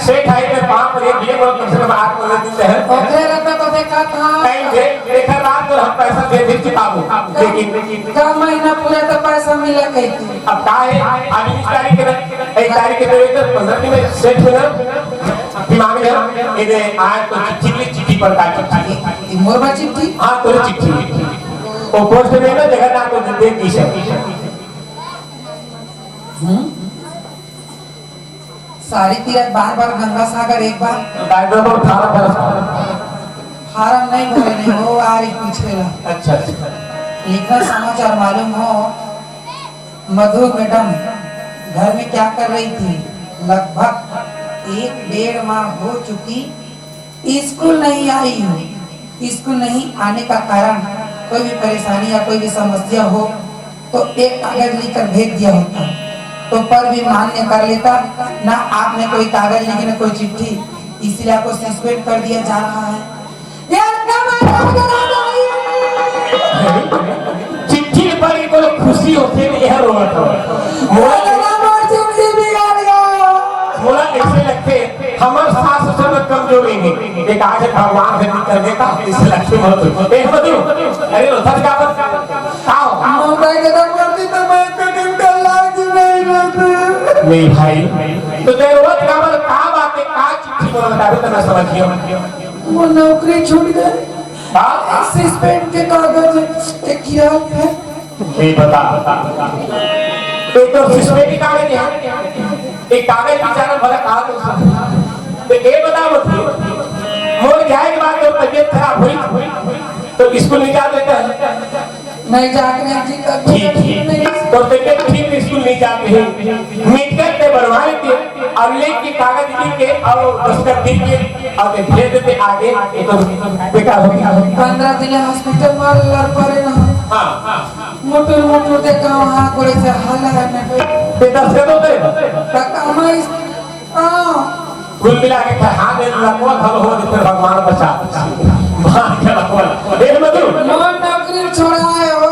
सेठ आई के पाँव पर एक भीम और कम से कम आठ पंद्रह दिन से है। ओकरे रहता तो देखा था। टाइम दे, देखा रात को हम पैसा दे दे चुकाबो। लेकिन का महीना पूरा तो पैसा मिला कहीं थी। अब का है, आज बीस तारीख के ना, एक तारीख के तो वेतन पंद्रह दिन में सेठ में ना, दिमाग में ना, ये दे, आज तो चिट्ठी, चिट्ठी पर का चिट्ठी। ये मोर बा चिट्ठी? हाँ, तोरे चिट्ठी। वो पोस्ट में ना जगन्नाथ को दे दी है। हम्म? सारी तीरथ बार बार गंगा सागर एक बार। तो डायग्राम और फार्म भर। फार्म नहीं भरे नहीं, वो आ रही पूछेला। अच्छा, अच्छा। इतना समाचार मालूम हो, मधु मैडम घर में क्या कर रही थी? लगभग एक डेढ़ माह हो चुकी स्कूल नहीं आई हूँ। स्कूल नहीं आने का कारण कोई भी परेशानी या कोई भी समस्या हो तो एक कागज लिखकर भेज दिया होता, तो पर भी मान्य कर लेता। ना आपने कोई कागज लिखी, ना कोई चिट्ठी, इसलिए आपको सस्पेंड कर दिया जा रहा है। यार, कब आया, कब आया? चिट्ठी पढ़ के कोनो खुशी होथे, यह रोवत हो। मोला, मोला मोर जिंदगी बिगाड़ गया। मोला ऐसे लगथे, हमर सास ससुर में कमजोरी नहीं, एक आज भगवान से निकल देता, ऐसे लगथे मोला तो। ए, मधु, अरे, रोथस का बस? का हो? मोर दाई के तो मरती तो मैं कटिंग कर लागी नहीं रहती। नहीं भाई, तो तेरे रोवत का बस, का बात है, का चिट्ठी मोला बतावे तो मैं समझ गया। वो नौकरी छूट गए। हाँ? सस्पेंड के कागज एक किया है। नहीं बता। एक तो सस्पेंड के कागज है, एक कागज बेचारा भला कहा तो। तो ये बता मत, मोर जाए के बाद तो तबीयत खराब हुई, तो स्कूल नहीं जा देता है। नहीं जाके नहीं जी, तब ठीक, ठीक। नहीं। तो तबीयत ठीक, स्कूल नहीं जाते हैं। मेडिकल पे बनवा लेते हैं। और लेके कागज लिख के और दस्तखत दे के और भेज देते आगे, ये तो बेकार हो गया। पंद्रह दिन हॉस्पिटल में लड़ पड़े ना। हाँ। मुटुर मुटुर देखा वहाँ गोड़े से हल है मैं तो। ये दस्तखत होते हैं? तक हमारी, हाँ। कुल मिला के हाथ में लकवा धल हो, तो फिर भगवान बचा। भगवान के लकवा। देख मत। मोर नौकरी छोड़ा है वो।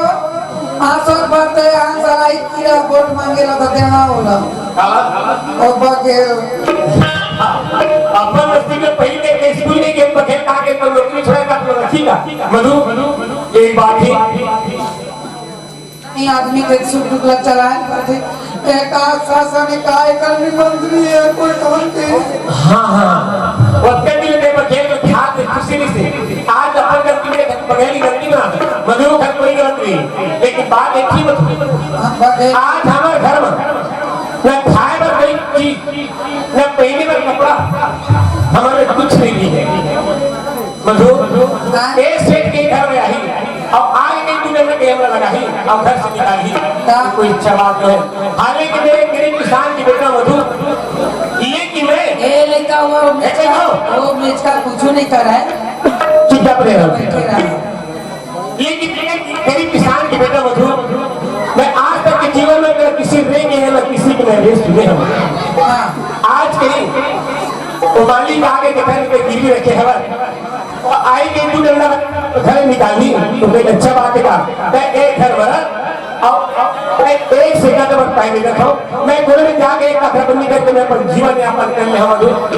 आंसर भरते, आंसर आई, कीड़ा वोट मांगे ला तो देना होला। काला? ओ बघेल। अपन बस्ती में पहले के स्कूल में के बघेल का के तो नौकरी छोड़ा का तो रखी का। मधु, एक बात ही। ये आदमी के सुख दुख ला चलाए पड़थे। एक आस शासन का एक अन्य मंत्री है, कोई कौन के? हाँ, हाँ। वो कभी ले बघेल में ख्याल से खुशी नहीं से। आज अपन गलती में बघेल की गलती ना। मधु का कोई गलत नहीं। लेकिन बात एक ही मत। हाँ, बघेल। आज हमारे घर में न खाए बर कोई चीज, न पहने बर कपड़ा, हमारे कुछ नहीं है। मधु, हाँ। एक सेठ के घर में आई, अब आए नहीं तूने में कैमरा लगाई, अब घर से निकाली, का? कोई अच्छा बात नहीं। हालांकि मेरे गरीब किसान की बेटा मधु, लेकिन मैं ए, लेका वो ऐसे मिचका, हो। वो मिचका कुछ नहीं कर रहा है। चुपचाप रहे। बैठे रहो। लेकिन मेरे गरीब किसान की बेटा मधु, मैं आज तक के जीवन में मेरा किसी रे के है, ना किसी के मैं रे सुने हूँ। हाँ। आज के वो मालिक आगे के घर पे गिरवी रखे हवन। आई के दू डंडा घरे निकाली, तो कोई अच्छा बात है का? मैं एक घर भरा, और मैं एक सेकंड भर टाइम नहीं रखा हूँ। मैं कोने में जाके एक कपड़ा बंदी करके मैं अपन जीवन यापन कर ले हूँ,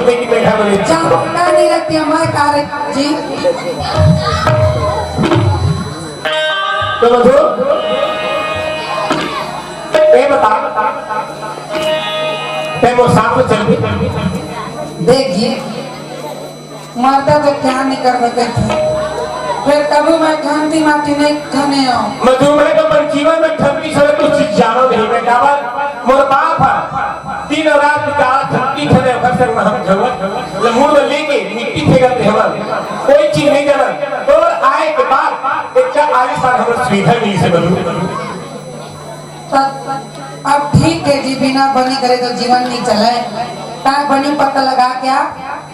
लेकिन मैं घर में नहीं। चाहता नहीं रखती हमारे कार्य जी। तो मधु, ये बता, ते मोर साथ में चल भी? देख जी, मरदा तो क्या नहीं कर सकते थे, फिर कभी मैं खंती माटी नहीं खने आऊँ। मधु, मैं तो अपन जीवन में खंती से कुछ चीज जानो नहीं। मैं काबर, मोर बाप है, दिन और रात बेचारा खंती खने, घर से हम झगड़, ले मुंह में लेके मिट्टी फेंकते हवन, कोई चीज नहीं जाना। और आए के बाद एक आलिशान हमर सुविधा मिली से मधु। तब अब ठीक है जी, बिना बनी करे तो जीवन नहीं चले। ताक बनी पता लगा क्या,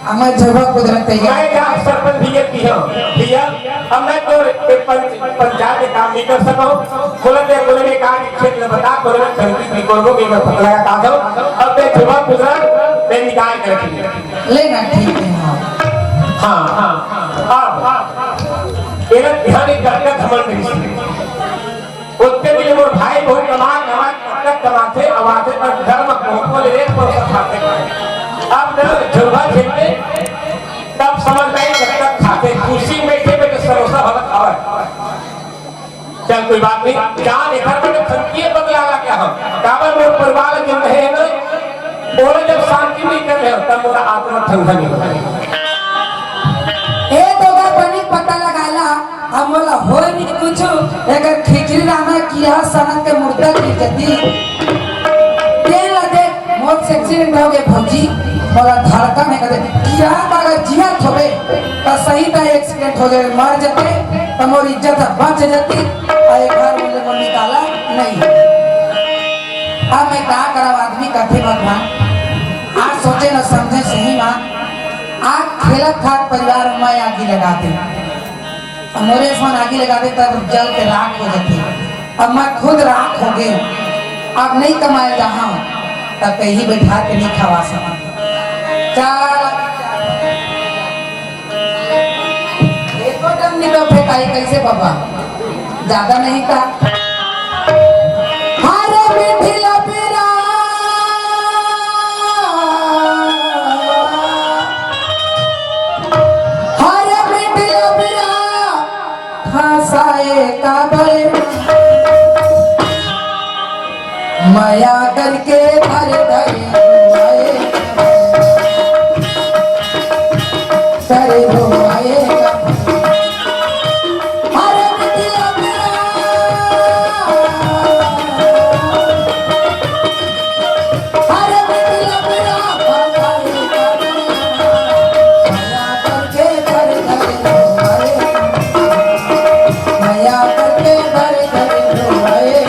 हमें झुरवा कुदरत है। मैं क्या सरपंच भैया की हूँ, भैया, अब मैं तो एक पंच, पंचायत के काम नहीं कर सका हूँ। बोले थे, बोले मैं काम क्षेत्र में बता, बोले मैं खरीदी नहीं करूँगा, कि मैं पता लगा कहा था। अब मैं झुरवा कुदरत, मैं निकाल के रखी। लेना ठीक है, हाँ। हाँ, हाँ, हाँ। अब, ये ना ध्यान एक करके घमंड नहीं। ओतके दिन मोर भाई बहुत कमा, कमा, कतक कमाथे, अउ आथे त घर म कोको ले एक परोसा खाथे। अब न झुरवा झेलते, तब समझ में आई कतक खाथे। खुशी में बैठे बैठे समोसा भला खावे। चल कोई बात नहीं, जान एकर बड़े खनकिए बदला ला क्या हम। काबर मोर परिवार जिन रहे हैं ना, ओला जब शांति नहीं कर रहे हो, तब मोरा आत्मा ठंडा नहीं होता। ए तो का बनी पता लगा ला, अब मोला होय नहीं कुछ, अगर खिचड़ी राना किया सनक के मुर्दा की जती। तेल ला देख, मोर से एक्सीडेंट हो गए भौजी, मोला धड़कन है कदे, किया अगर जिया थोबे, त सही त एक्सीडेंट हो जाए, मर जते, त मोर इज्जत ह बच जती, अउ एक बार बोले मोर निकाला नहीं। अब मैं का करब, आदमी कथे भगवान, आज सोचे न समझे सही बात, आज खेलत खात परिवार में आगी लगा दे। अब मोरे समान आगी लगा दे तब जल के राख हो जाती। अब मैं खुद राख हो गई, अब नहीं कमाए जहाँ तब कहीं बैठा के नहीं खवा सकती। चार एको टन निकल फेंकाई कैसे बाबा? ज्यादा नहीं था। हरे मिथिला पिरा, हरे मिथिला पिरा, फंसाए काबर मया करके भर धरे हुए। करे हो आए का। अरे मिथिला मेरा, अरे मिथिला मेरा, मया करके भर धरे हो आए। मया करके भर धरे हो आए।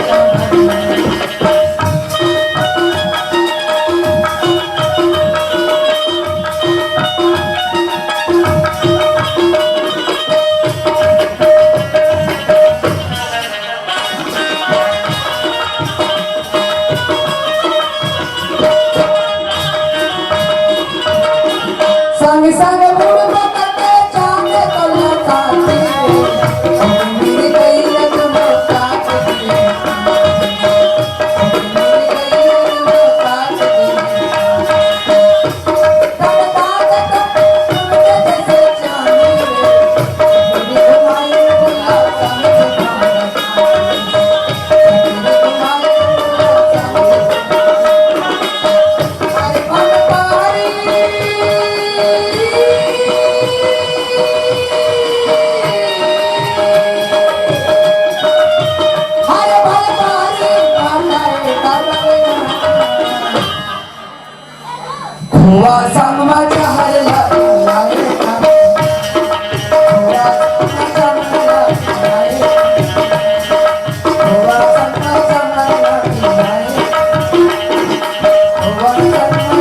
संग संग मुड़ बकते चांद तोला साथी रे, मेरी गई रजनो साथ रे, मेरी गई रजनो साथ रे। खोवा संग म जहर लगा लाए का। खोवा संग म जहर लगा लाए का। खोवा संग म जहर लगा लाए का। खोवा संग म जहर लगा लाए का।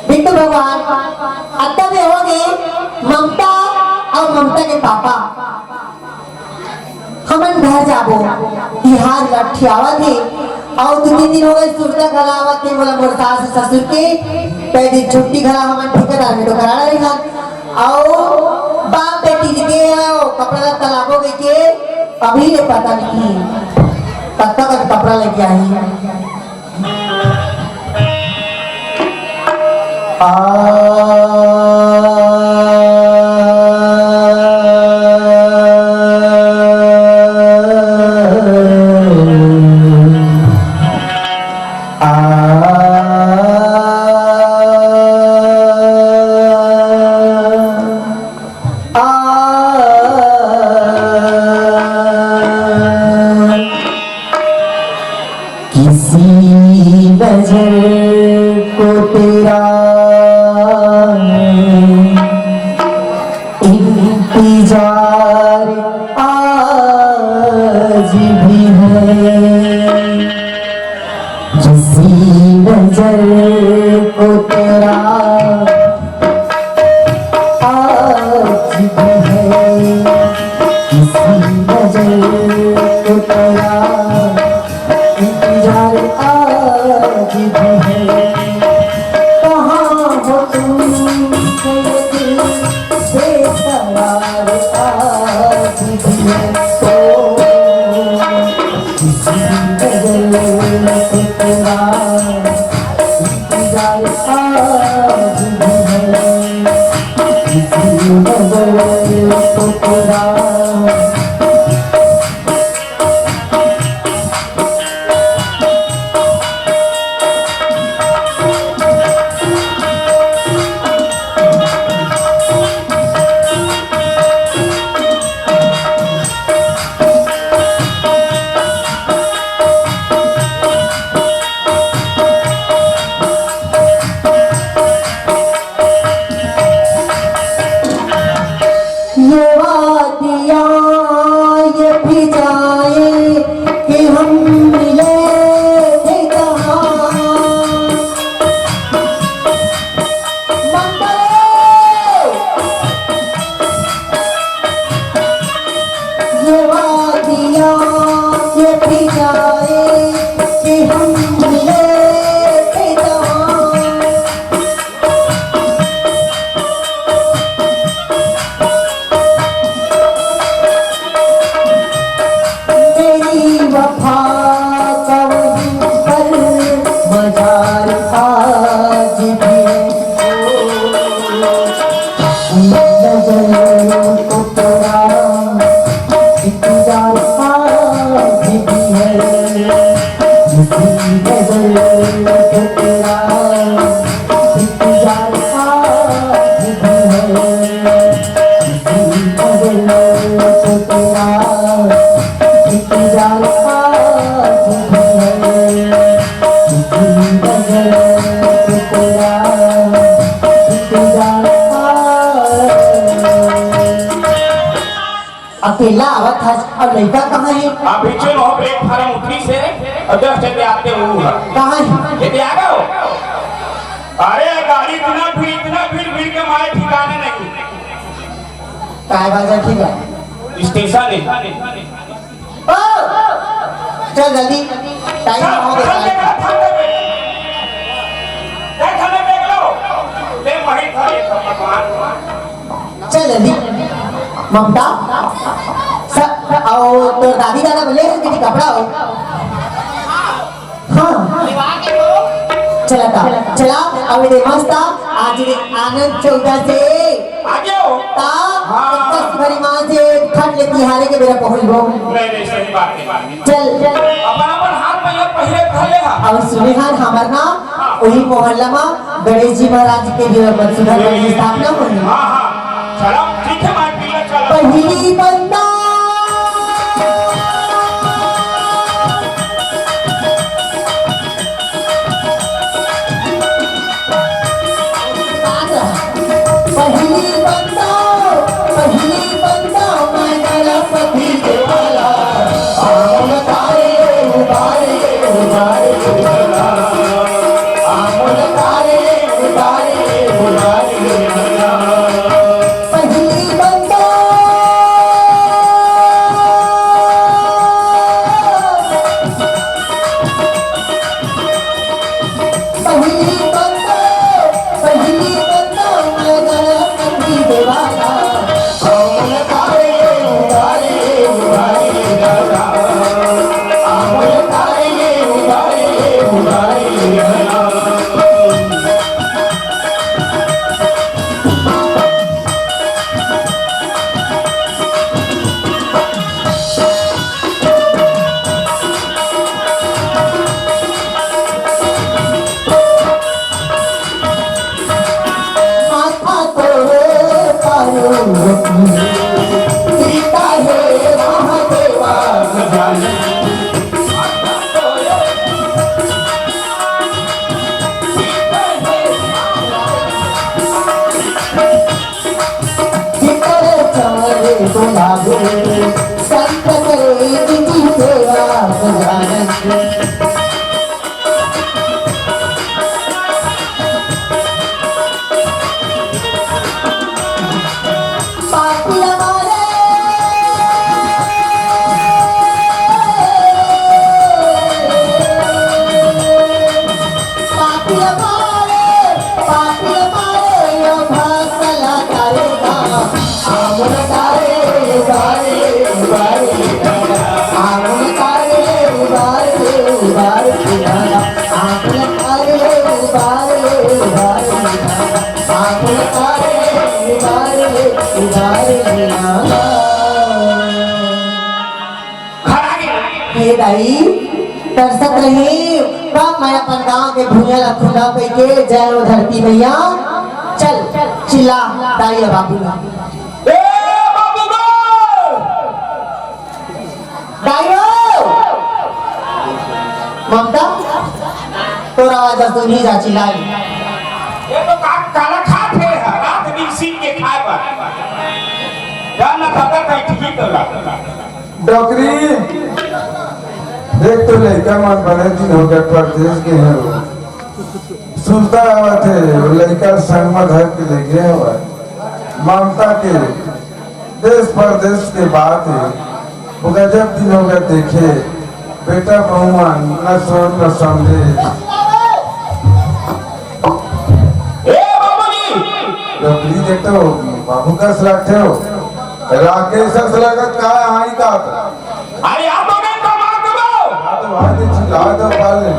बिट्टू भगवान, अत्ता में हो गए ममता अउ ममता के पापा। हमन घर जाबो, तिहार लट्ठियावत हे, अउ दू तीन दिन हो गए, सुरता घला आवत हे मोला मोर सास ससुर के, कई दिन छुट्टी घला हमन ठेकेदार में तो करा रही हन, अउ बाप बेटी जी के अउ कपड़ा लत्ता लाबो कहिके अभी ले पता नहीं, कब तक कपड़ा लेके आही। किसी नजर को तेरा इंतजार आज भी है, किसी नजर को तेरा आज भी है, किसी नजर को तेरा इंतजार आज भी है। कहाँ हो तुम, ये दिल बेकरार आज भी है। ओ, किसी नजर को तेरा इंतजार आज भी है, किसी नजर को तेरा। ये वादियाँ, ये फिजाएं कि हम मिले थे कहाँ। मंगल, ये वादियाँ, ये फिजाएं कि हम मिले थे कहाँ। मेरी वफा का वही पल मजार आज भी है। ओ, नजर को तेरा इंतजार आज भी है। किसी नजर को तेरा इंतजार आज भी है। किसी नजर को तेरा इंतजार आज भी है। किसी नजर को तेरा इंतजार आज अकेला आवत हस अउ लइका कहाँ हे? अभी चलो, हम प्लेटफार्म उतरी से अउ दस जगह आते हुए कहाँ हे? ये आ गए हो? अरे गाड़ी इतना भीड़, इतना भीड़, भीड़ के मारे ठिकाने नहीं। काय बाजार ठीक है? स्टेशन है। ओ! चल जल्दी, टाइम हो गया। चल जल्दी। ममता, स-, अउ तोर दादी दादा बोले हैं कि कपड़ा हो। हाँ। चला था, चला, अउ ये मस्त, आज ये आनंद चौदह से। आगे हो। ता, हाँ। इक्कीस भरी माँ से खट लेती हारे के मेरा पहुँच गो। नहीं, नहीं, सही बात है। चल, चल। अपन, अपन हाथ में ये पहले धर ले हा। अउ सुने हाल हमर ना, हाँ। वही मोहल्ला में गणेश जी महाराज के भी मधुसूदन जी की स्थापना होही। हाँ, हाँ। चलो, ठीक है, मार पीला, चलो। पहिली बंदा। पहिली बंदा, पहिली बंदा, मैं गणपति के वाला। आम तारे उबारे, उबारे, उबारे। आम तारे उबारे, उबारे, उबारे। पहिली बंदा। हे दाई, तरसत रहे, कब मैं अपन गांव के भुइयां ला खुंदा कहिके, जय हो धरती मैया। चल, चिल्ला, दाई अउ बाबू ला। ए बाबू गो! दाई हो! ममता, तोर आवाज सुनही जा, चिल्ला। ये तो का, काला खात हे, रात दिन सीन के खाए बर। जा ना दादा, कहीं ठीक होला। डोकरी, देख तो लइका मन बने दिन हो गए परदेस गे हे। सुरता आवत हे, वो लइका संग म धर के ले गे हवय। ममता के देस परदेस के बात हे, वो गजब दिन हो गए देखे। बेटा बहू मन न सोन न समझे। ए बाबूजी! डोकरी देख तो बाबू कस लगथे हो। राकेश अस लगत का आई का? अरे आप लोग एक काम करो। हाँ तो भाई जी चिल्ला दो पाले।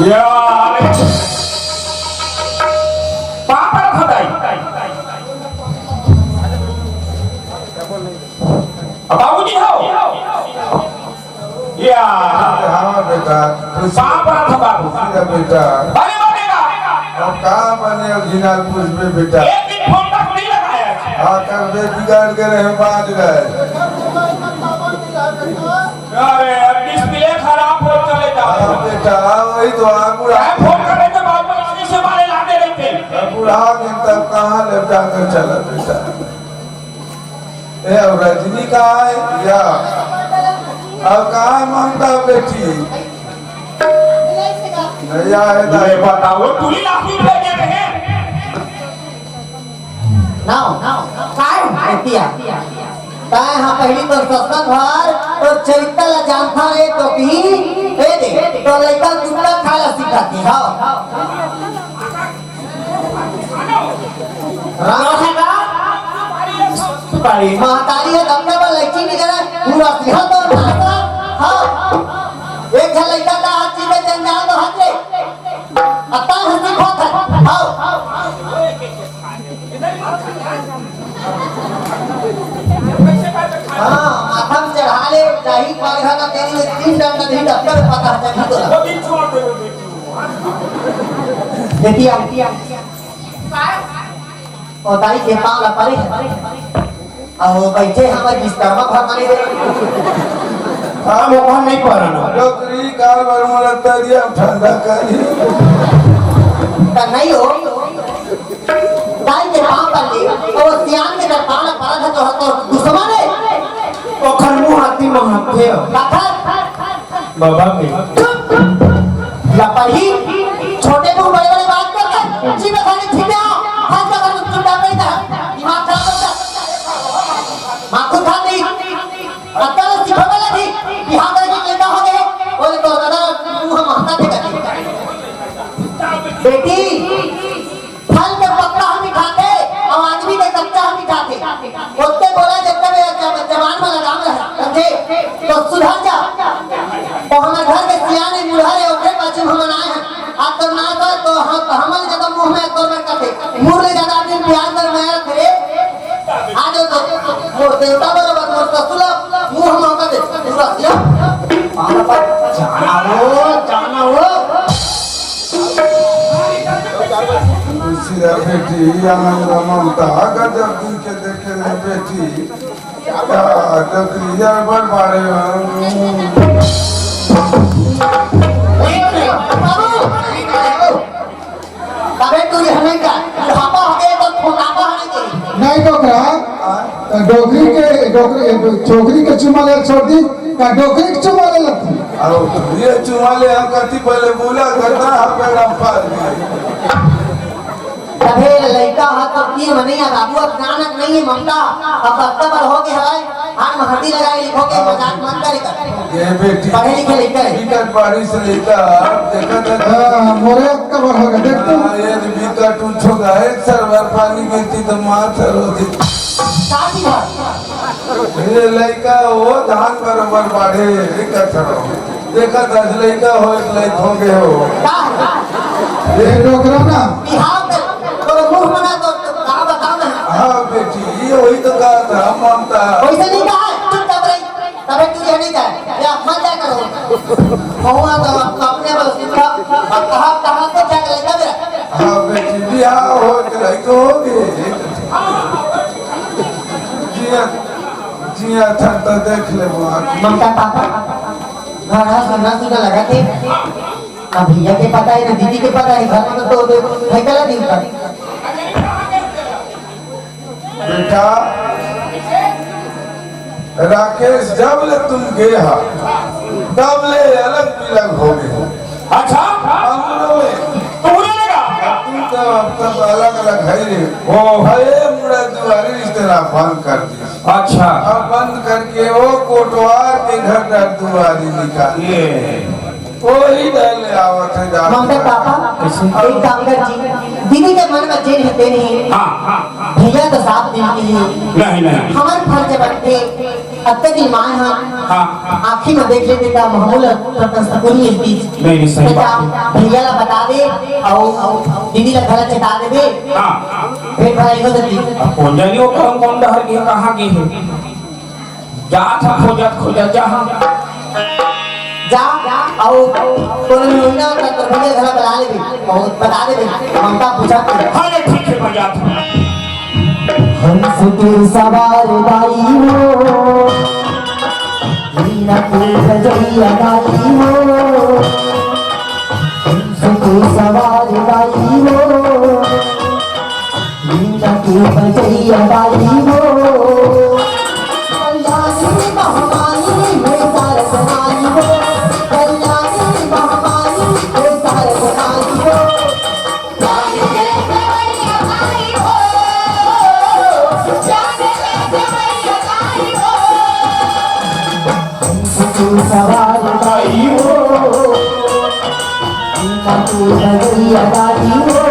यार। पापा खदाई। बाबूजी हो। या। हाँ बेटा, खुशी पाँव पड़त हँव बाबू। खुशी रह बेटा। अरे बनेगा। अब का बने, अब झिनाल पूछबे बेटा। एक दिन फोन तक नहीं लगाया। हाँ, कर बे, बिगड़ के रहे, बाज गए। अरे, अब डिस्प्ले खराब हो चले जा। हाँ बेटा, वही तो, हाँ, बुढ़ा। क्या फोन करे तो बाबू आगे से मारे लाते रहते। अब बुढ़ा दिन तक कहाँ ले जाकर चला बेटा। ए, अब रजनी कहाँ है? या। अब कहाँ है ममता बेटी? नैया है ये दाई। बताओ, टूरी लाखी भेजे रहे। नाव, नाव, काय है पिया? काय हाँ पहली तो सत्संग भर, तो चरित्र ला जानता रे तो की, ए दे, तो लइका कुत्ता खाला सिखाती, हाँ। राम है का? सुपारी। महतारी है, तब ना बोला, लड़की नहीं करे, पूरा सिंह तो नाचा। हाँ। एक झन लड़का का हाथ चीज में जंजाल तो हाथ ले। अत्ता हंसी खोत है। हाँ। हाँ, माथा में चढ़ा ले, चाही पाँच घंटा तेरी में तीन डंडा नहीं, डॉक्टर पता है, नहीं तो। वो दिन छोड़ दे, वो दिन। देखिए, देखिए। ओ दाई के पाँव ला परे हे। अहो, बइठे हमर बिस्तरवा भर माने दे। हाँ, मोहन नहीं पड़ना। डोकरी काल बर मोला तरिया ठंडा करी। त नहीं हो। दाई के पाँव पर ले, ओ सियान के जब पाँव ला परा था तो, तो दुश्मन है। ओखर मुँह हाथी में हाथे हो। काका, बाबा के। चुप! लपरही, छोटे मुंह बड़े बड़े बात करते हैं। जी में खाली ठीक है, हाथ का कर चुप डाल देता है। दिमाग खराब करता है। माखुर खान नहीं, अक्कल सिखावे लगी। बिहार में जो नेता हो गए, वो तो दादा मुंह महंगा थे करते। बेटी, फल के पत्ता ह मिठाथे अउ आदमी के कच्चा ह मिठाथे। ओतके बोला, जतका बेरा जब जबान म लगाम रहे, समझे? तो सुधर जा। तो हमर घर के सियान ए, बूढ़ा रे, ओकरे पाछू हमन आए हन। आज तो ना तो, तो हम, हमन के तो मुंह में तोर में कथे। मुर ले जादा दिन प्यार कर माया रखे रे। आज तो मोर देवता बरोबर मोर ससुर ला मुंह मौका दे। पूरा सिया। पाना पर जाना हो, जाना हो। सिया बेटी, आनंद ममता गजब दिन के देखे ले बेटी। का गजब यार बड़ बाड़े। बाबू, तबे तू ये हमें का बुढ़ापा हो गया तो फोटापा होने के। नहीं डोकरा, डोकरी के, डोकरी, छोकरी के चुमा ले छोड़ दी, का डोकरी के चुमा ले लगती? अब ये चुमा ले हम कति पहले बोला करता, हम पैदा पार गए। तभे लइका ह तो तीर म नइ आ बाबू, अब नानक नइ हे ममता, अब बरता बर हो गे हवय, हाथ म हरदी लगा के लिखो के मजाक मत करे कर। ये बेटी, पढ़े लिखे लइका हे। बिकट बारिश लइका, देखा था। हाँ, मोरे अक्का बर हो गे, देख तू। हाँ, ये बिकट उठो गा, एक सरवर पानी गिरती तो मार सर होती। साथी घर। ये लइका वो धान बरोबर बाढ़े, एक कथरो। देखा दस लइका हो, एक लइक हो गए हो। का? ये डोकरा ना। बिहाव के तोर मुंह मना तो, तो का बताओ ना। हाँ बेटी, ये वही तो कहा था, हम मानता। वैसे नहीं कहा है, चुपचाप रही। तबे तू ये नहीं जाए, या मत जाया करो। महुआ तो अपने बल सीखा, अब कहा, कहा तो क्या लइका मेरा? हाँ बेटी, बिहाव हो, एक लइक हो गए। जिया, जिया था तो देख ले वो आँख। ममता पापा, घर ह सुन्ना सुन्ना लगत हे। ना भैया के पता हे, ना दीदी के पता हे, घर में तो दो, दो भाई कला दिन पर। बेटा, राकेश, जब ले तुम गे हा, तब ले अलग बिलग हो गए हो। अच्छा? हम लोग में। तू ना लगा? अब तुम तो अब तब अलग अलग है रे। ओ। भले मुड़ा दुआरी रिश्तेदार बंद कर दी। अच्छा। अब बंद करके वो कोटवार के घर का दुआरी निकाल। ये। वही डर ले आवत है जात ममता है। पापा, कैसे? एक काम कर जी, दीदी के मन में जेन हे तेन हे। हाँ, हाँ। भैया तो साफ दिल के हे। नहीं, नहीं। हमर फर्ज बनथे, अत्ते दिन माय हा। हाँ। आँखी में देख लेते का महमूल रतन सकून मिलती। नहीं, नहीं, सही तो बात क्या है। भैया ला बता दे, अउ, अउ दीदी ला घर चेता दे दे। हाँ। फिर भलाई हो जाती। अब कौन जानी वो कौन, कौन डहर के, कहाँ के हे। जात ह खोजत खोजत जा हम। जा, अउ कोनो मिलना होता तो भैया घर बता ले भी, बहुत बता दे भी, ममता पूछा थे। हाँ, ये ठीक है, मैं जाता हूँ। हंस के सवार दाई हो, वीणा के बजैया दाई हो, हंस के सवार दाई हो। वीणा के बजैया दाई हो। कल्याणी महामाई हे तारक माई हो। कल्याणी महामाई हे तारक माई हो। जाने दे देवैया माई हो। जाने दे देवैया माई हो। हंस के सवार दाई हो, वीणा के बजैया दाई हो।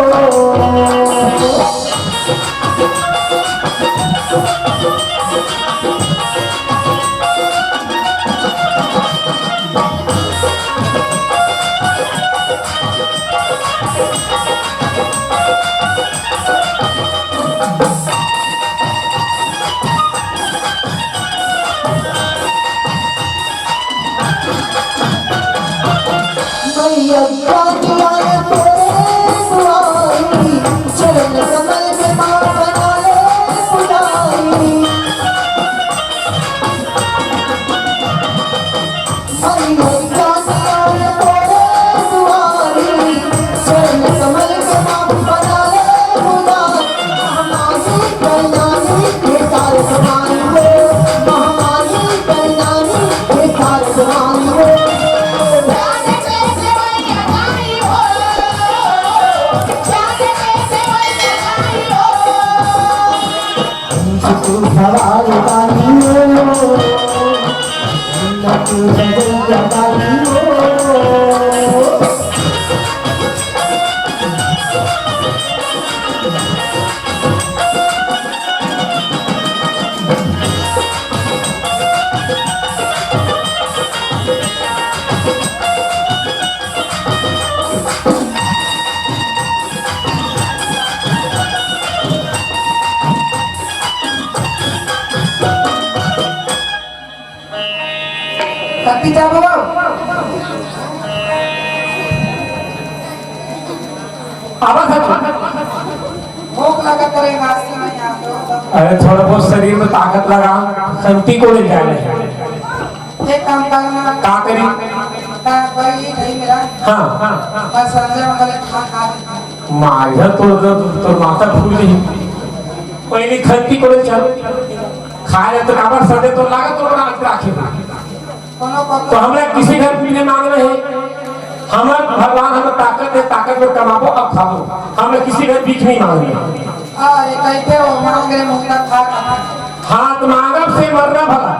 मैया जानिया तोरे दुआरी, चरण कमल में माँ बना ले पुजारी। मैया जानिया तोरे दुआरी, चरण कमल में माँ बना ले पुजारी। महामाई कल्याणी हे तारक माई हो, महामाई कल्याणी हे तारक माई हो। जाबो। आवाज है। भूख लगत रहे, नाश्ते में यहाँ पे। अरे, थोड़ा बहुत शरीर में ताकत लगा, खंती कोड़े जाए। एक काम करना। का करी? का कोई नहीं मेरा। हाँ, हाँ। बस संजय मंगल खा, खा। माया तो, तो, तो माता फूल गई। पहले खंती कोड़े चल। खाए तो काबर सदे तो लागत तो रात राखे। कोनो पक्का तो हमरा किसी घर पीने मांगना है, हमर भगवान हमर ताकत दे, ताकत में कमाबो अउ खाबो, हमरा किसी घर भीख नहीं मांगना है। अरे, कैसे हो मांग रहे मुंह का खा खा? हाथ मांगब से मरना भला,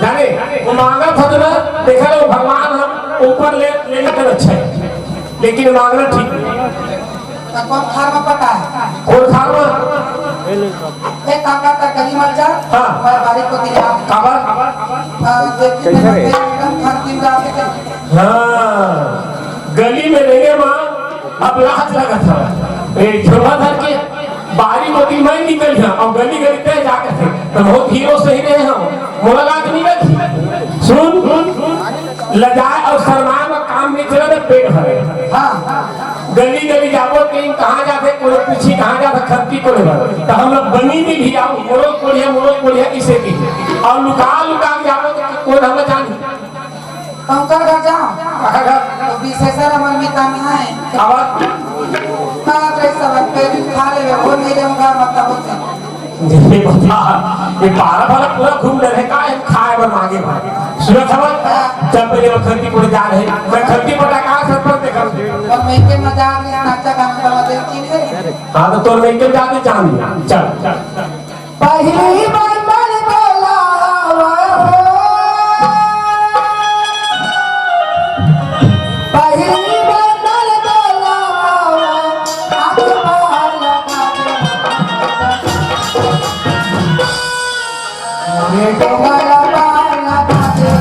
जाने वो मांगब था तो ना, देखा लो भगवान हम ऊपर ले, लेने कर अच्छा है। लेकिन मांगना ठीक नहीं। त कौन खार में पटा है? कौन खार में? एक काम करता, गली मत जा। हाँ। मैं बारी को दिया। काबर? हाँ, देखी कैसे रे? एकदम खार दिन रात के। हाँ, गली में रहे माँ, अब लाज लगत है। ए, झोला धर के बारी को दिन मैं निकल गया, अब गली गली पे जाकर थे। तो बहुत हीरो सही रहे हम, मोला लाज नहीं लगी। सुन, लजाए अउ शरमाए में काम नहीं चले, तो पेट भरे। हाँ। गली गली जाबो, कहीं कहाँ जाथे, कोनो पूछी कहाँ जाथे, खत्ती कोने बर। तो हम लोग बनी भी, भी आओ, मोरो कोढ़िया, मोरो कोढ़िया, इसे भी। अउ लुका लुका के जाबो, तो कोन हमला जानी? तो ओकर घर जाओ। काकर घर? तो विशेषर हमर मितान है। अब? बाप रे, सब पेट खा लेबे, वो मेरे घर मतलब होते। ये बता, ये बारह वाला पूरा घूम डरे का, ये खाए बर मांगे भाई। सुनत हवस? हाँ। चल पहले मैं खंती कोड़े जा रहे, मैं खंती पटा का सरपंच देखा। और मैं के मजाक में नाचा गाना वाला देख के नहीं। हाँ, तो तोर मैं के जाके जान दिया। चल, चल, चल। पहली बंदर बोलावा हो। पहिली बंदर डोलावा, हाथ बाहर लगा दे। अरे डोंगरा बाहर लगा दे।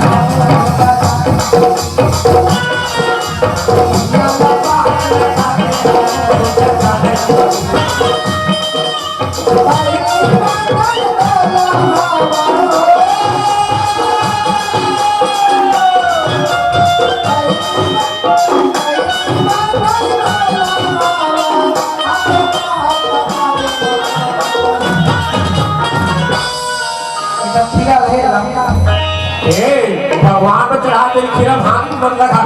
ए, भगवान पे चढ़ा दे, खीरा भांग मन लगा।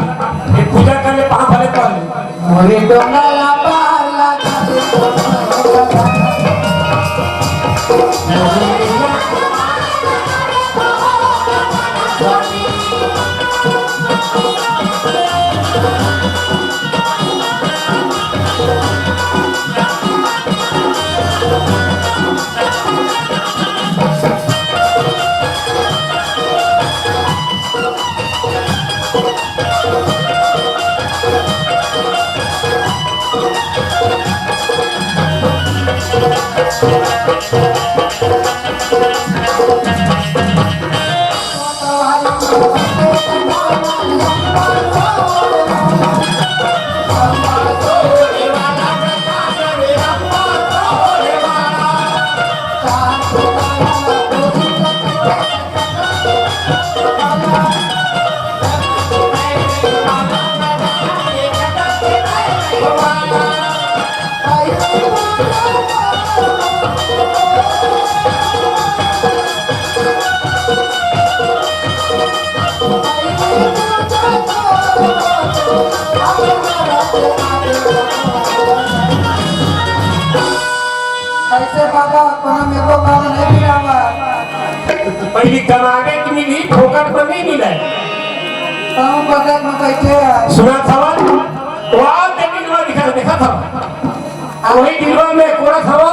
ये पूजा कर ले, पाँव भले पड़ ले। मोरे डोंगरा पार लगा दे। ऐसे बाबा, कोनो में को काम नहीं मिलावा। पहिली कमावे के मिली, फोकट में नहीं मिले। कहूँ बगल में बैठे हैं। सुनत हवन? वाह, देखी, वाह, दिखा, दिखा था। वही दिलवा में कोरा था वो,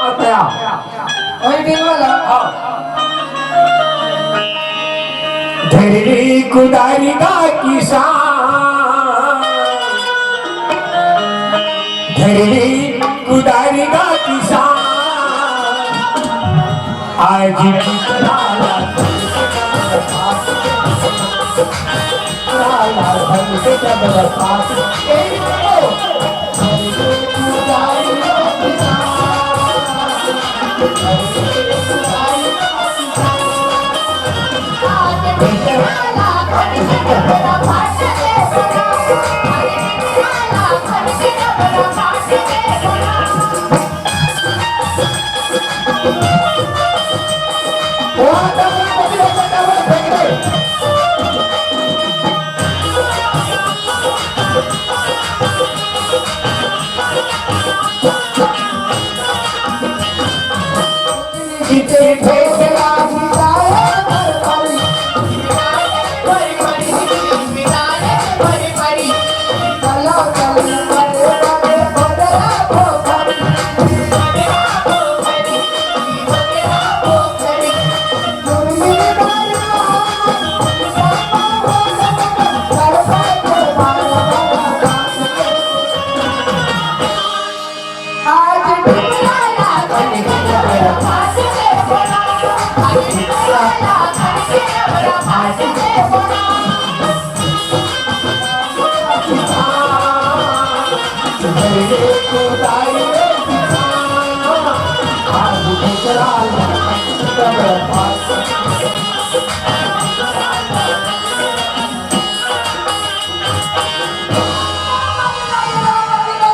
और तया। वही दिलवा ला। हाँ। धरली कुदारी का किसान, धरली कुदारी का किसान, आज की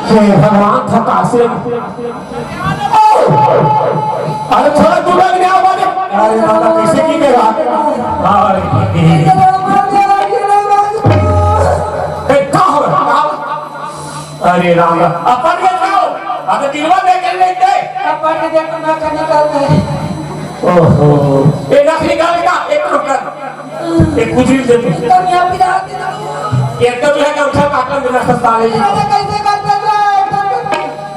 हे भगवान, थकासे। अरे थोड़ा दूर लग गया, आवाज। अरे दादा, कैसे की गया? अरे, ए, का हो? अरे राम, अपन के जाओ। अबे दिलवा दे के ले दे। अपन के देख ना कर निकाल दे। ओहो, ए नख निकाल का, एक रुक कर। ए कुछ भी दे तू। एकदम यहाँ पिला दे तू। एकदम जो है गमछा काटन देना सस्ता ले। अरे कैसे कर दे?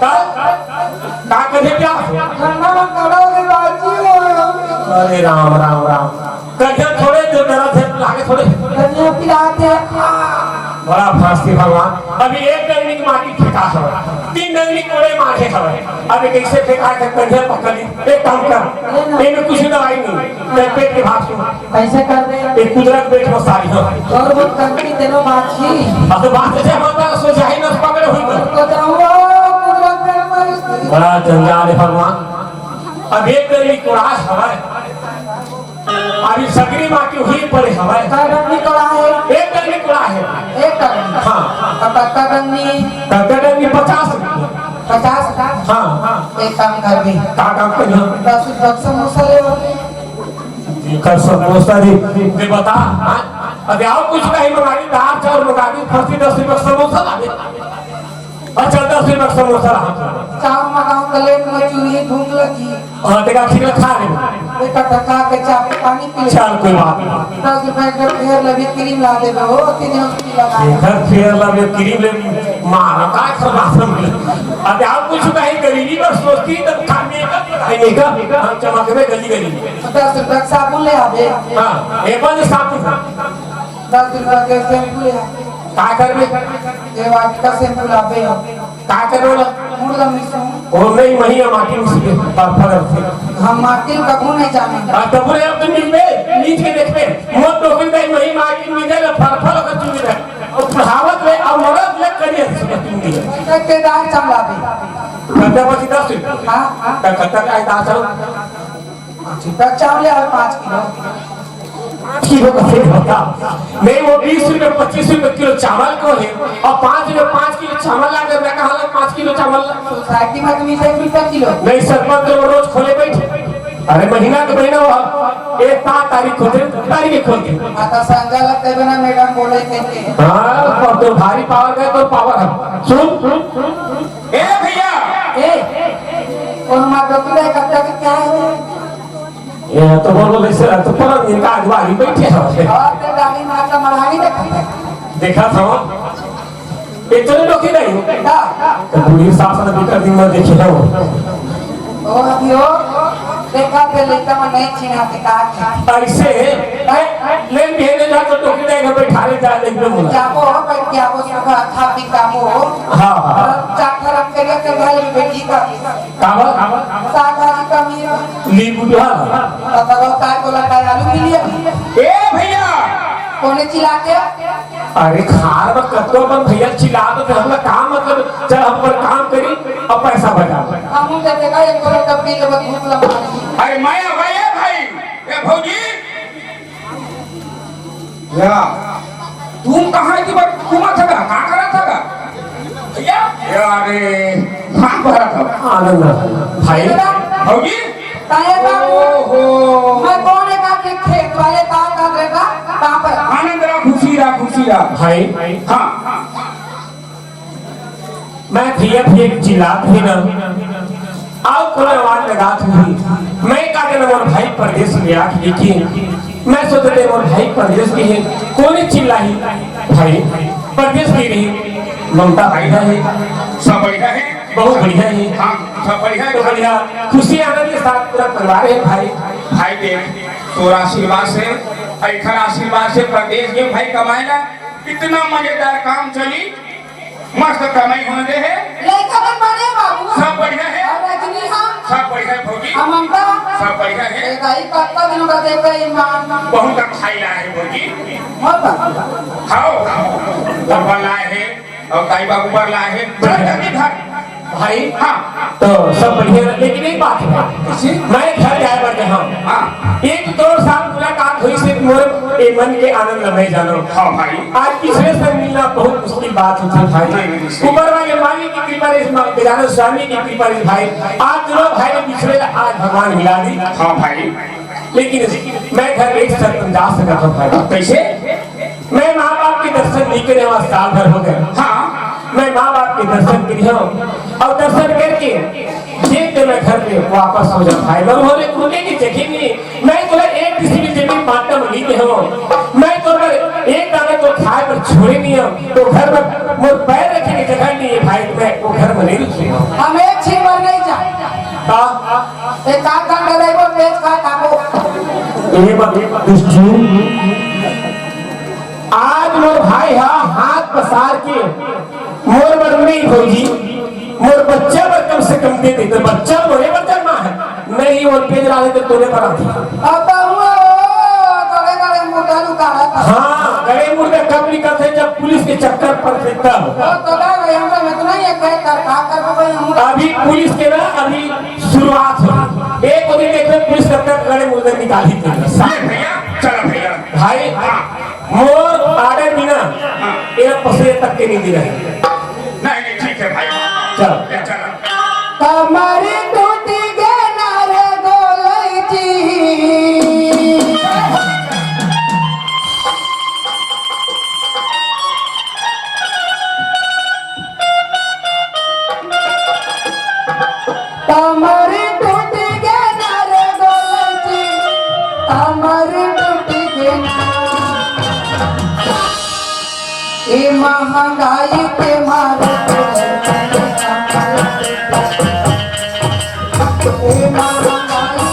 का? का कर दे क्या? ठंडा में खड़ा हो गए बाजी हो। अरे राम, राम, राम। कहिया थोड़े जो दर्द है, लागे थोड़े। कहिया पिलाते हैं। बड़ा फांसी भगवान। अभी एक डंडी की माटी फेंका हवे, तीन डंडी कोड़े मारे हवे। अभी कैसे फेंका के कहिया पकड़ी? एक काम कर, एमे कुछ दवाई नहीं, तेरे पेट के भाप सुन। कैसे कर दे? एक कुदरत बैठ में सारी हो। और वो करती तेरो बात ही। अब तो बात से हमारा सोचा ही ना पकड़े हुई तो। तो जाऊंगा, कुदरत में हमारी। बड़ा जंजाल है भगवान। अब एक डंडी कोड़ा हवे। अभी सगरी माटी हुई पड़े हवे। कै डंडी कोड़ा है? एक डंडी कोड़ा है। एक डंडी? हाँ। तो कत्ता डंडी? कत्ता डंडी पचास रुपये। पचास का? हाँ। एक काम कर दे। का काम करियो? दस रुपये का समोसा ले आओ। कर समोसा रे, दे बता। हाँ? अबे आओ कुछ नहीं मंगा ली, दाल चावल मंगा ली, फंसी दस रुपये का समोसा ला दे। अच्छा, दस रुपये का समोसा रहा। चाउर मंगाऊं, कलेट में चूल्ही भूख लगी। हाँ, देखा, ठीक है, खा ले। बेटा, धक्का के चाय पानी पी ले। चल, कोई बात नहीं। दस रुपये का फेयर लवली क्रीम ला दे, वो तीन हम पी लगा। घर फेयर लवली क्रीम ले, मारा का खबर में। अब आप कुछ नहीं, गरीबी पर सोचती, तब खाने का, खाने का, हम चमक में गली गली। दस रुपये का साबुन ले आ दे। हाँ, एक बार साबुन। दस रुपये का शैम्पू ले आ। का करबे? ये वाटिका शैम्पू ला दे। का करे वाला? मुड़ लंबी से। ओ नहीं, मही माटी में से फरफर से। हम माटी कभू नहीं जाने। आ, तब बोले, अब तुम मिलबे, नीच के देखबे। मत तो कोई नहीं, मही माटी में दे, फरफर कर चुके रहे। और पढ़ावत ले, और मरद ले करिए, तुम दिए। एक के दाल चमला दे। खर्चा बची दस रुपये। हाँ, हाँ। तो खर्चा का दाल चमला। ठीक है, चावल ले आओ पाँच किलो। किलो का रेट बता। नहीं, वो बीस रुपए, पच्चीस रुपए किलो चावल को है, और पाँच रुपए पाँच किलो चावल ला दे, मैं कहा ला पाँच किलो चावल ला? सोसाइटी में तो मिलता है रुपया किलो। नहीं, सरपंच तो रोज खोले बैठे। अरे, महीना के महीना वो एक सात तारीख खोलते, तारीख के खोलते। हाँ, तो संजय लगते बना मैडम बोले थे कि हाँ, और तो भारी पावर गए तो पावर है। सुन, ए भैया। ए, कौन मार दो तू रे, कब तक क्या है? ये तो बोलो, वैसे तो पर इनका अगुवारी बैठे हैं। और तो गाड़ी मार का मढ़ाई देखा। देखा था। इतने लोग ही नहीं। का? तो बूढ़ी सास ने भी कर दिन में देखे हो। ओ अभी हो, देखा थे लेता मैं नहीं चिन्हा के का। ऐसे, ले भेजे जा तो टोकी दे घर बैठा ले जा, ले लो मुला। जाबो, बैठ जाबो, सुबह खा पी काबो। हाँ, हाँ। और चार फरक के लिए तो घर में बैठी का। काबर? साग भाजी कमी है। नींबू तो है। पता लो, काय को लगता है, आलू मिली है। ए भैया! कोने चिल्लाते हो? अरे खार में कतो अपन भैया चिल्ला दो, तो हमला काम मतलब, चल हम पर काम करी और पैसा बचा। हम उनसे देखा, एक बोलो तब भी जब भूख लगा। अरे मैं, भाई, ए भाई, ए भौजी, या, तुम कहाँ की बात घूमा था का? कहाँ करा था का? भैया? या रे, कहाँ करा था? आनंद, भाई। भौजी? ताये बाबू। ओहो। मैं कौन है का के खेत वाले का का रे का? कहाँ पर? आनंद रहा, खुशी रहा, खुशी रहा। भाई। हाँ। मैं भैया भैया चिल्लात हे ना, अउ कोनो आवाज लगात होही। मैं का जाना मोर भाई परदेस में आके लिखे। मैं सोचते मोर भाई परदेस में हे, कोने चिल्लाही भाई परदेस में रही। ममता भाई है, सब बढ़िया है। बहुत बढ़िया है। हाँ, सब बढ़िया है। तो बढ़िया, खुशी आनंद के साथ पूरा परिवार है भाई। भाई देख, तोर आशीर्वाद से, एखर आशीर्वाद से परदेस गेंव भाई कमाए ला, इतना मजेदार काम चली, मस्त कमाई होने दे हे। लइका मन बने बाबू। सब बढ़िया है। अउ रजनी हाँ। सब बढ़िया है भौजी। अउ ममता। सब बढ़िया है। ए दाई, कतका दिन बाद देखे ईमान। बहुत खाई ला है भौजी। मोर बाबू। हाव, हाव। परवल लाए हे, अउ ताई बाबू बर लाए हे। चल जल्दी घर। भाई, हाँ। तो सब बढ़िया, लेकिन एक बात है, जी। मैं घर जाए बर जहाँ, हाँ। एक दो साल मुलाकात होइस हे, मोर ए मन के आनंद ल मैं जानव। हाँ भाई। आज तीसरे से मिलना बहुत मुश्किल बात होथे भाई। नहीं, नहीं, सही। ऊपर वाले मालिक की कृपा रहिस, मा-, गजानन स्वामी की कृपा रहिस भाई। आज दोनों भाई ने पिछड़े ला आज भगवान मिला दी। हाँ भाई। लेकिन मैं घर एक शर्त में जा सकत हूँ भाई। कैसे? मैं माँ बाप के दर्शन नहीं करे हवं, साल भर हो गए। हाँ। मैं माँ बाप के दर्शन करिहंव अउ दर्शन करके जेब दे मैं घर में वापस हो जाऊँ भाई। मैं बोले, "रुके की जगह नहीं, मैं तोला एक डिसमिल जमीन बांटा में नहीं दे हवं, मैं तोर बर एक दाना तो खाए बर छोड़े नहीं हूँ, तो घर में मोर पैर रखे की जगह नहीं है भाई, मैं वो घर में नहीं रुके हूँ।" हम एक छीन बर नहीं जा। हाँ। एक काम कर, ले वो पेट खा, खाबो। ये बात, ये बात, आज मोर भाई हा हाथ पसार के मोर बर नहीं भौजी, मोर बच्चा बर कम से कम दे दे, तो बच्चा मोरे बर जन्मा है, नहीं वो पेज रहा है तो तोरे पर आती। अब हुआ ओ, गड़े गड़े मुर्दा लुकाड़ा था। हाँ, गड़े मुर्दा कब निकलते, जब पुलिस के चक्कर पड़थे तब। ओ, तो बा भाई, हम तो इतना ही एक है, तर का कर भाई, हम अभी पुलिस के ना, अभी शुरुआत हो। एक बजे देख रहे पुलिस चक्कर गड़े मुर्दा निकाली थी। भैया, चलो भैया। भाई, मोर ऑर्डर बिना हाँ। एक पैसे तक के नहीं दे रहे। नहीं, नहीं, ठीक है भाई। चलो। ले, चलो। कमर टूट गे ना रे गोलई जी। कमर टूट गे ना रे गोलई जी, कमर टूट गे ना। ए महंगाई के मारे, ए महंगाई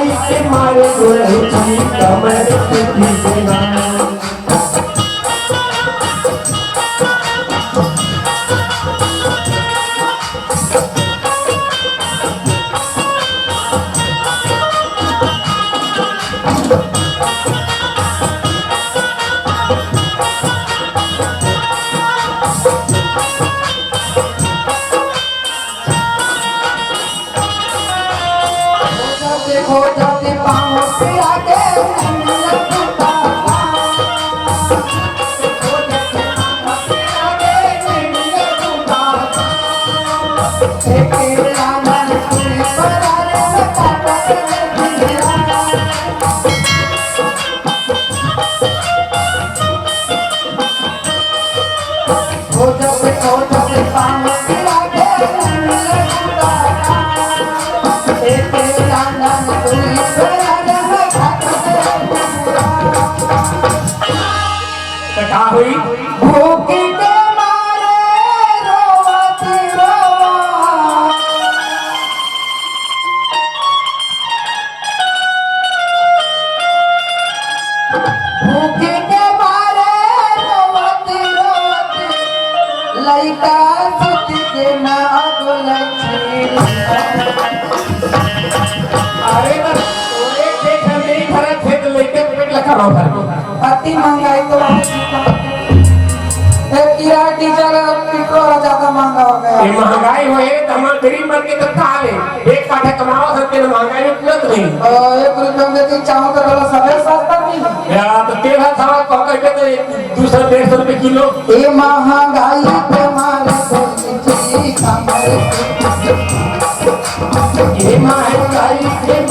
के मारे, त का होई? भूख के मारे रोवत रोवत, भूख के मारे रोवत रोवत, लइका सुत के ना गोलछी। अरे बस, तोरे पेट में नहीं भरा, खेत लइके पेट लखा रहो भर। अति महंगाई तो है। एक किराया, डीजल और पेट्रोल ज्यादा महंगा हो गया। ये महंगाई होए, तो हमारे गरीब मन के तो का हाल है? एक काठा कमावा सब के महंगाई में पूरत नहीं। और एक रुपया में तीन चावल का डब्बा सबसे सस्ता नहीं है। या तो तेल है सारा, तो करके तो एक दो सौ डेढ़ सौ रुपये किलो। ये महंगाई के मारे तो जी कमर, ये महंगाई के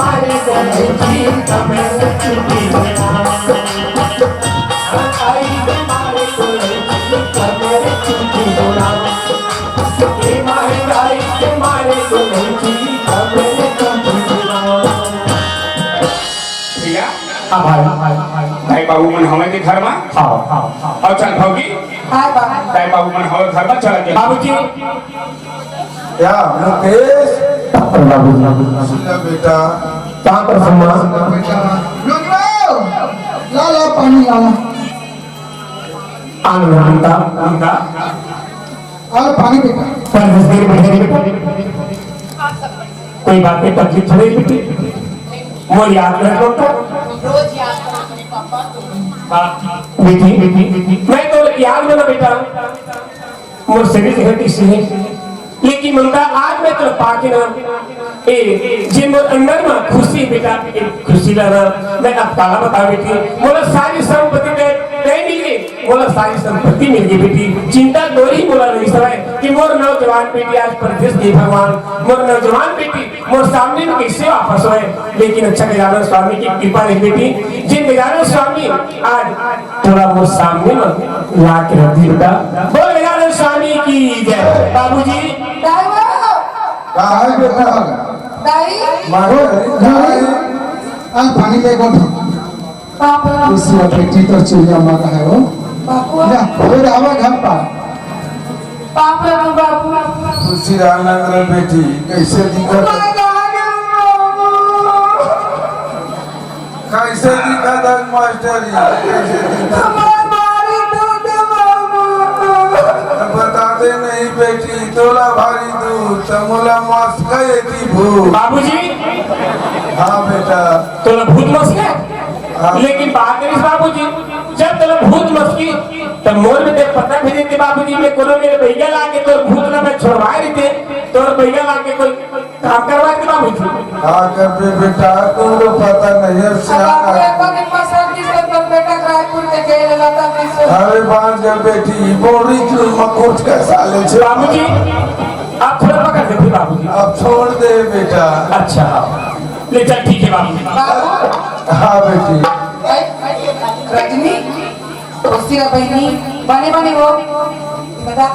भैया, हाँ भाई, हाँ भाई, हाँ भाई। दाई बाबू मन हवय के घर मा? हाँ, हाँ, हाँ। अउ चल भौजी, हाँ बाबू। दाई बाबू मन हवय घर मा, चल के। बाबूजी। क्या मुकेश? बाबूजी। सुन बेटा। कहाँ पर सम्मान? बेटा। ला, ला, पानी ला, ला। आनंद, आनंद। और पानी बेटा। पर जिस दिन बैठे बेटा, कोई बात नहीं, तकलीफ थोड़ी बेटी, मोर याद रखो तो। रोज याद करो अपने पापा को। हाँ, बेटी, बेटी, बेटी, मैं तो याद में ना बेटा, मोर शरीर के किसी है, लेकिन ममता आज मैं तो पाके ना, ए, जे मोर अंदर में खुशी बेटा, ए, खुशी ला ना, मैं अब काला बता बेटी, मोला सारी संपत्ति दे, दे मिल गई। मोला सारी संपत्ति मिल गई बेटी, चिंता तोर ही मोला रहिस हवय कि मोर नौजवान बेटी आज परदेस गे भगवान, मोर नौजवान बेटी मोर सामने में कइसे वापस होय। लेकिन अच्छा गजानन स्वामी के कृपा रहिस बेटी, जेन गजानन स्वामी आज तोला मोर सामने में ला के रख दिस बेटा। बोल गजानन स्वामी की जय। बाबूजी। दाई हो। का है बेटा? दाई। मारो। दाई। आज पानी ले बोल। बाप रे। खुशी बेटी तो चुरिया मारा है वो। बाबू। जा, वो आवा घर पर। बाप रे, बाबू। खुशी रामनगर बेटी, कैसे दिखत है? कैसे दिखत है मास्टर जी? कैसे दिखत है? बता दे नहीं बेटी, तोला भारी दूर, त मोला मस्का एती भूत। बाबूजी। हाँ बेटा। तोला भूत मस्का? हाँ। लेकिन बात करिस बाबूजी, जब तोला भूत मस्की, तब मोर में देख पता भी देते बाबूजी, मैं कोनो मेर बइगा लाके तोर भूत ला मैं छोड़वाए रहिते, तोर बइगा लाके कोई काम करवाए रहिते बाबूजी। का करबे बेटा, तुमको पता नहीं है, अब सियान बाबू आदमी। एको दिन मसर की से तोर बेटा रायपुर के जेल लगा की से। अरे बांझ गए बेटी, बोरी की मकोट का साले छे। बाबूजी, आप थोड़ा पकड़ दे फिर बाबूजी। अब छोड़ दे बेटा। अच्छा, ले चल ठीक है बाबूजी। बाबू। हाँ बेटी। रजनी, खुशी रह बहिनी, बने बने हो। बता।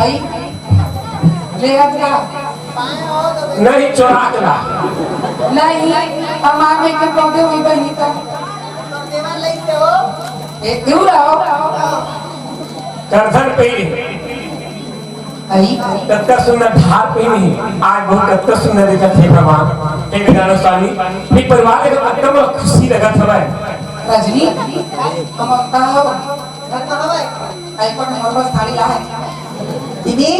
आई। ले आ जा। नहीं, चोरा के ला। नहीं, हमार में के पौधे हुई बहिनी का। ए, क्यों रहो? करधन पे ही। आई। कतका सुंदर धार पहिने हे, आज बहुत कतका सुंदर दिखत हे भगवान। हे गजानन स्वामी, ये परिवार के एकदम खुशी लगत हवय। रजनी, हम कहाँ हो? घर कहाँ हवय? आई पर हमर पास साड़ी ला है। दीदी,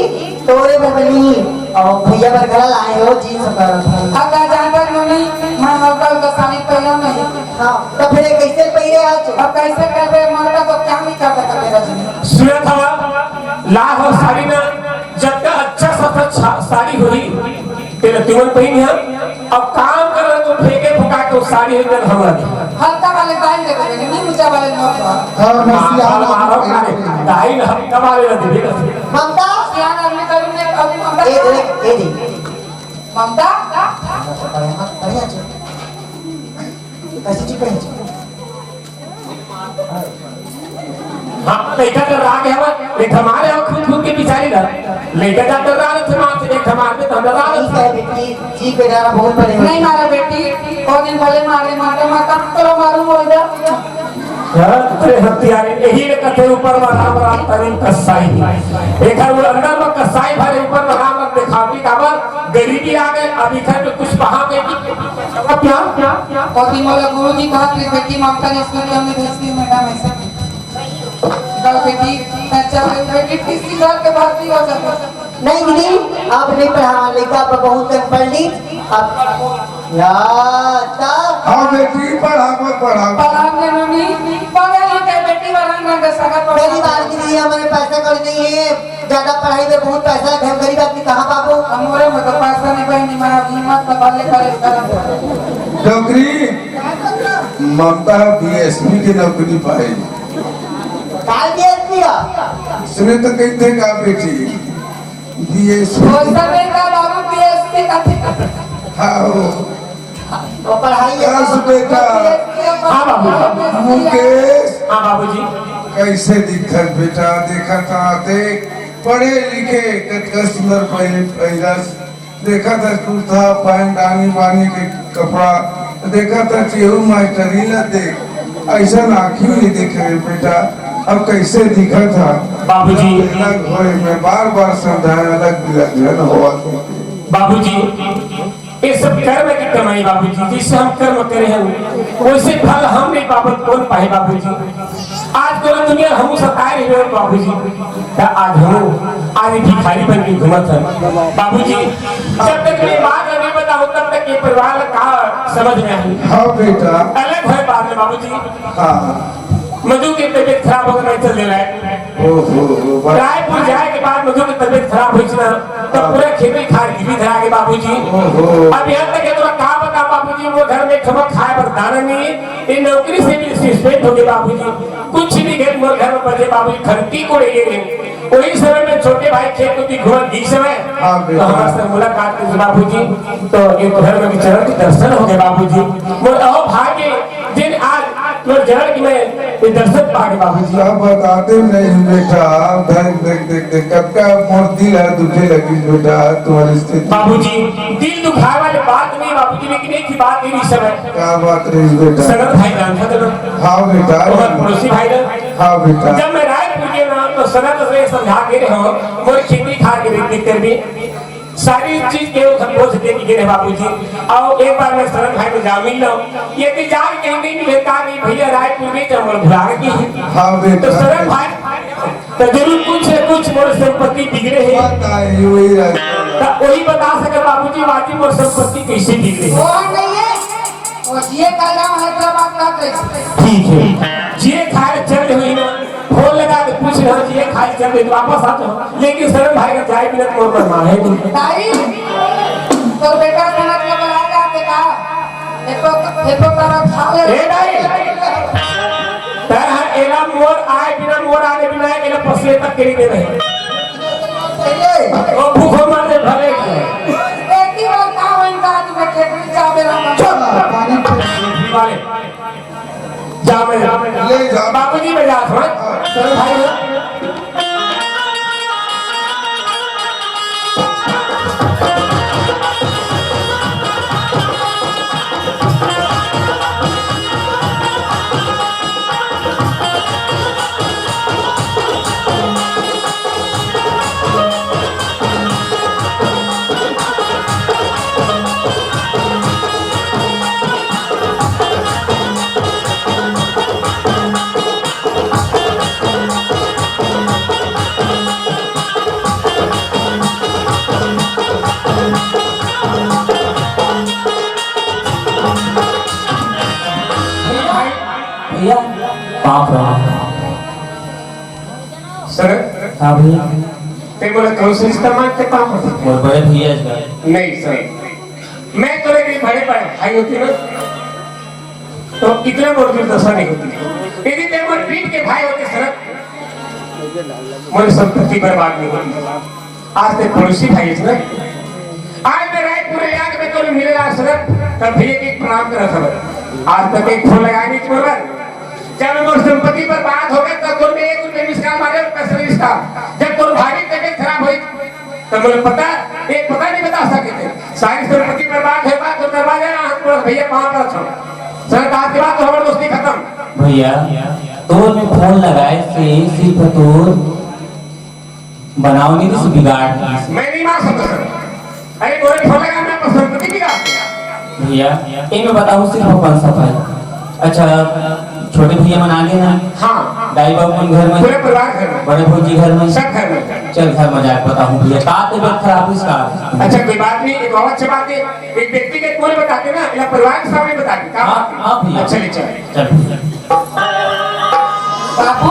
तोरे बदली और भैया बर घला लाए हो, जींस और पैंट। अब का जानता नोनी, मैं हल्का हल्का साड़ी पहनम नहीं। हाँ, तो फिर ये कैसे पहिरे आज? अब कैसे करबे, मरबे तो क्या नहीं कर सकते रजनी। सुनत हवा, ला हो साड़ी ना, जतका अच्छा सा अच्छा साड़ी होही, तेला तुमन पहिन हा। अब काम कर तो फेंके फुका के साड़ी होही, तेला हमरा दे। हल्का वाले दाई दे दे, नहीं ऊंचा वाले मत। हाँ, मैं हाँ, सियाना मारो हूँ। खाली, दाई हल्का वाले ना दे, दे। ममता। सियाना आदमी करूँ ने, अब ममता। ए, ए, ए, दे। ममता। बढ़िया, बढ़िया चल। कैसी चीज पहन? हाँ, लइका डर्रा गे हवय, एक ठा मारे हवय, खुद खुद के बिचारी ला। लइका जा डर्रा गे, मार से एक ठा मार दे, तो डर्रा गे। ठीक है बेटी, जी बेटा, बहुत बड़े हो। नहीं मारा बेटी, वो दिन भले मारे, मारे, माता, तोला मालूम हो जा। हाँ, तेरे हथियार, यही ले कथे ऊपर वाला, वाला तनी कसाई। एक है वो अंदर में कसाई भरे, ऊपर वाला में दिखावटी काबर, गरीबी आ गए, अभी घर में कुछ कहा गए कि क्या? पति मोला गुरुजी कहा कि बेटी ममता ने इसमें कमी भेजती हूँ मैडम ऐसे। कल बेटी, मैं चाह रही हूँ बेटी किसी घर के भर्ती हो जाए। नहीं दीदी, आप नहीं पढ़ावा, लइका आप बहुत कम पढ़ ली। अब या, ता हाँ बेटी, पढ़ावा, पढ़ावा। पढ़ा के मम्मी, पढ़े लिखे बेटी वाला ना दे सकत। गरीब आदमी नहीं है, हमारे पैसा कौड़ी नहीं है, ज्यादा पढ़ाई में बहुत पैसा है, हम गरीब आदमी कहाँ पाबो? हमारे में तो पैसा नहीं भाई, नहीं मारा हिम्मत तो भले करे करम। डोकरी, ममता बीएसपी की नौकरी पाई। काय बीएसपी है? सुने तो कहते का बेटी, बीएसपी। पैसा नहीं का बाबू, बीएसपी का। हाँ, वो। तो पढ़ाई है। बस बेटा। हाँ बाबू। मुकेश। हाँ बाबूजी। कैसे दिखत बेटा? देखत हा, देख, पढ़े लिखे, कतका सुंदर पहले पैरस। देखत हा कुर्ता, पैंट, आनी बानी के कपड़ा। देखत हा चेहू मास्टरी ला देख, ऐसा आँखी नहीं देखे रे बेटा। अब कैसे दिखत हा? बाबूजी। अलग होए में बार बार समझाए, अलग बिलग झन होवा। बाबूजी, ये सब कर्म की कमाई बाबूजी, जैसे हम कर्म करे हैं, वैसे फल हम नहीं पाबो, कौन पाए बाबूजी? आज पूरा दुनिया हम सताए रहे हो बाबूजी, त आज हम आज भिखारी बन के घूमत है बाबूजी। जब तक मैं बात नहीं बताऊँ, तब तक ये परिवार का समझ में आई। हाँ बेटा। अलग है बाद में बाबूजी। हाँ। मधु के तबीयत खराब होकर मैं चल दे रहा है। ओ हो हो, बा- रायपुर जाए के बाद मधु के तबीयत खराब हुई ना, तब पूरा खेती खार गिरवी धरा के बाबूजी। ओ हो। अब यहाँ तक है, तो का बता बाबूजी, वो घर में खमक खाए पर दाना नहीं है। ये नौकरी से भी सस्पेंड हो गए बाबूजी। कुछ नहीं घर, मोर घर में बचे बाबूजी, खंती कोड़े ये रहे। वही समय में छोटे भाई खेत को भी घुमा दी समय, हाँ, तो बेटा। हमारे से मुलाकात हुई बाबूजी। तो एक घर में चरण के दर्शन हो गए बाबूजी। मोर अहो भाग्य, जिन आज मोर जन्म की मैं ये दर्शन पा के बाबूजी। अब बताते नहीं बेटा, देख, देख, देख, देख, कब का मोर दिल है दुखे लगी बेटा, तुम्हारी स्थिति। बाबूजी, दिल दुखाए वाली बात नहीं बाबूजी, लेकिन एक ही बात ये समय। क्या बात रही बेटा? सनत भाई जानता था ना? हाँ बेटा। हमारे पड़ोसी भाई ना? हाँ बेटा। जब मैं रायपुर गया ना, तो सनत से समझा के रहे हो, मोर खेती खा के रही थी तेरे भी। सारी चीज के वो हमको से देके गए बाबूजी। आओ एक बार मैं शरण भाई को जा मिल लो। ये भी जान के नहीं मिले, कहा कि भैया रायपुर में जंगल भुला की। हाँ बेटा। तो शरण भाई, तो जरूर कुछ है, कुछ मोर संपत्ति बिगड़े है। बात आई, वही रास्ता। तो वही बता सके बाबूजी, बाकी मोर संपत्ति कैसे बिगड़े है। वो नहीं है, वो जिए का नाम हैदराबाद का कैसे। ठीक है, जिए खाए चल हुई ना। फोन लगा के पूछ रहे हो, जिए खाए चल रहे, वापस आ जाओ। लेकिन शरण भाई का चाय पीना तो मोर मन माने नहीं। दाई, तोर बेटा सनत ला बुला जाते का? एको, एको तरह खा ले। ए दाई, तै हा एला मोर आए बिना, मोर आने बिना एला पसले तक के नहीं दे रहे। पहले। वो भूखो मर दे भले। एक ही बार का होइंदा आज मैं खेत में जा बेरा। चुप। पानी पी। वाले। जा मैं, ले जा। बाबूजी मैं जात हूँ। चलो भाई। भैया, पाँव पड़ो। सर। हाँ भैया। ते बोला कौन सा रिश्ता मांगते पाँव? मोर बड़े भैया जी का। नहीं सर, मैं तो लेकिन बड़े बड़े भाई होती ना, तो इतना मोर दुर्दशा नहीं होती। यदि ते मोर पीठ के भाई होते सर, मोर संपत्ति बर्बाद नहीं होती। आज ते पड़ोसी भाई है ना, आज मैं रायपुर आके मैं तोरे मिले ला सर, तब भैया के प्रणाम करा सर। आज तक एक फोन लगाए नहीं बोला। जब मोर संपत्ति बर्बाद हो गए, तब तोर में एक रुपये मिस कॉल मारे और पैसे मिस कॉल। जब तोर भाभी की तबीयत खराब हुई, तब मुझे पता, एक पता नहीं बता सके थे। सारी संपत्ति बर्बाद है, बात तो दरवाजा यहाँ हाथ पड़ा, भैया पाँव पड़ा था। सर, आज के बाद तो हमारी दोस्ती खत्म। भैया, तोर में फोन लगाए से सिर्फ तोर बनाव नहीं दिस, बिगाड़ दिस। मैं नहीं मान सकता सर। अरे, तोरे फोन लगा, मैं अपन संपत्ति बिगाड़ दूँ। भैया, ए मैं बताऊँ सिर्फ अपन सफाई। अच्छा, छोटे भैया मन आगे हैं? हाँ। दाई बाबू मन घर में? पूरे परिवार घर में। बड़े भौजी घर में? सब घर में। चल, घर में जाके बताऊँ भैया, का तबीयत खराब है इसका? अच्छा, कोई बात नहीं, एक और अच्छी बात है, एक व्यक्ति के पूरे बता देना, या परिवार के सामने बता दे, का हाँ, बात है? हाँ भैया। अच्छा, ले चल। चल। बाबू।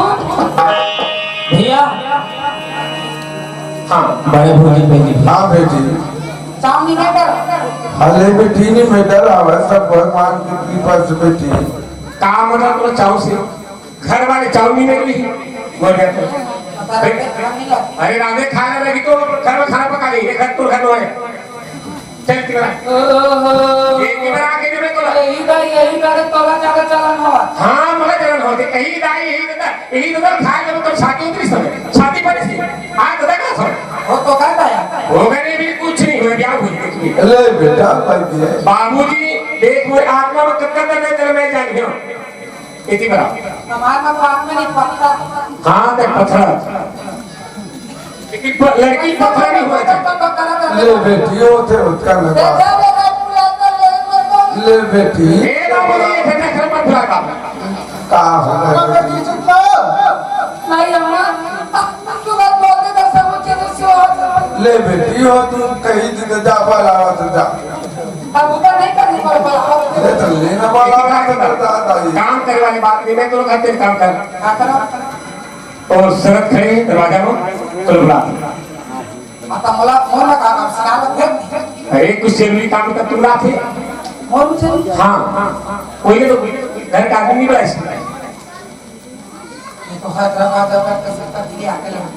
भैया। हाँ। बड़े भौजी, बेटी। हाँ बेटी। चाउमीन है डर। अरे बेटी, नहीं मैं डर आवा, सब भगवान की कृपा से बेटी। का मतलब तुम्हें चाव से? घर वाले चाउमीन नहीं ली। बोल गया तो। अरे राधे खाना लगी तो घर में खाना पका ली, ये घर तो घर में है। चल के बड़ा। ओहो। ये के बड़ा आके जब तोला। यही का, यही का तोला ज्यादा चलन होवत। हाँ, मोला चलन होवत। यही दाई, यही दादा, यही दादा खाए जब तो छाती उतरी सब। छाती पर सी। आज दादा का सब। वो तो कहता है। हो गए भी कुछ नहीं हो गया, भूल के। ले बेटा, भाई दिए। बाबूजी, देख, वो आत्मा में कब तक नहीं चला, मैं जान गया। इतनी बड़ा। हमारे में बाप में नहीं पत्थर। हाँ, ते पत्थर। लेकिन प-, लड़की पत्थर नहीं होना चाहिए। ले बेटी, होते, होते ना बाप। ले बेटी। ए ना बोलिए, ऐसे ना कर मत बुला बाप। का हो गया बेटी? नहीं, अम्मा, तू बात बोलते तो सब मुझे तो सिवा हो जाता। ले बेटी, हो तू कहीं दिन जा, बोला तो जा। अब ऊपर नहीं करनी पड़, पड़, पड़। अरे तो लेना वाला ना तो करता था ये। काम करे वाली बात नहीं, मैं तो घर पे काम कर। हाँ, करो। और शरद खड़े हैं दरवाजा में, चलो बुला। हाँ, तो मोला, मोर में काम, सिंगार लग गया। अरे, कुछ जरूरी काम का तुम लाते। मोर में जरूरी? हाँ, हाँ, हाँ। कोई तो घर का आदमी नहीं बड़ा इसमें। ये तो हैदराबाद जाकर कैसे कर दिया आके लगा।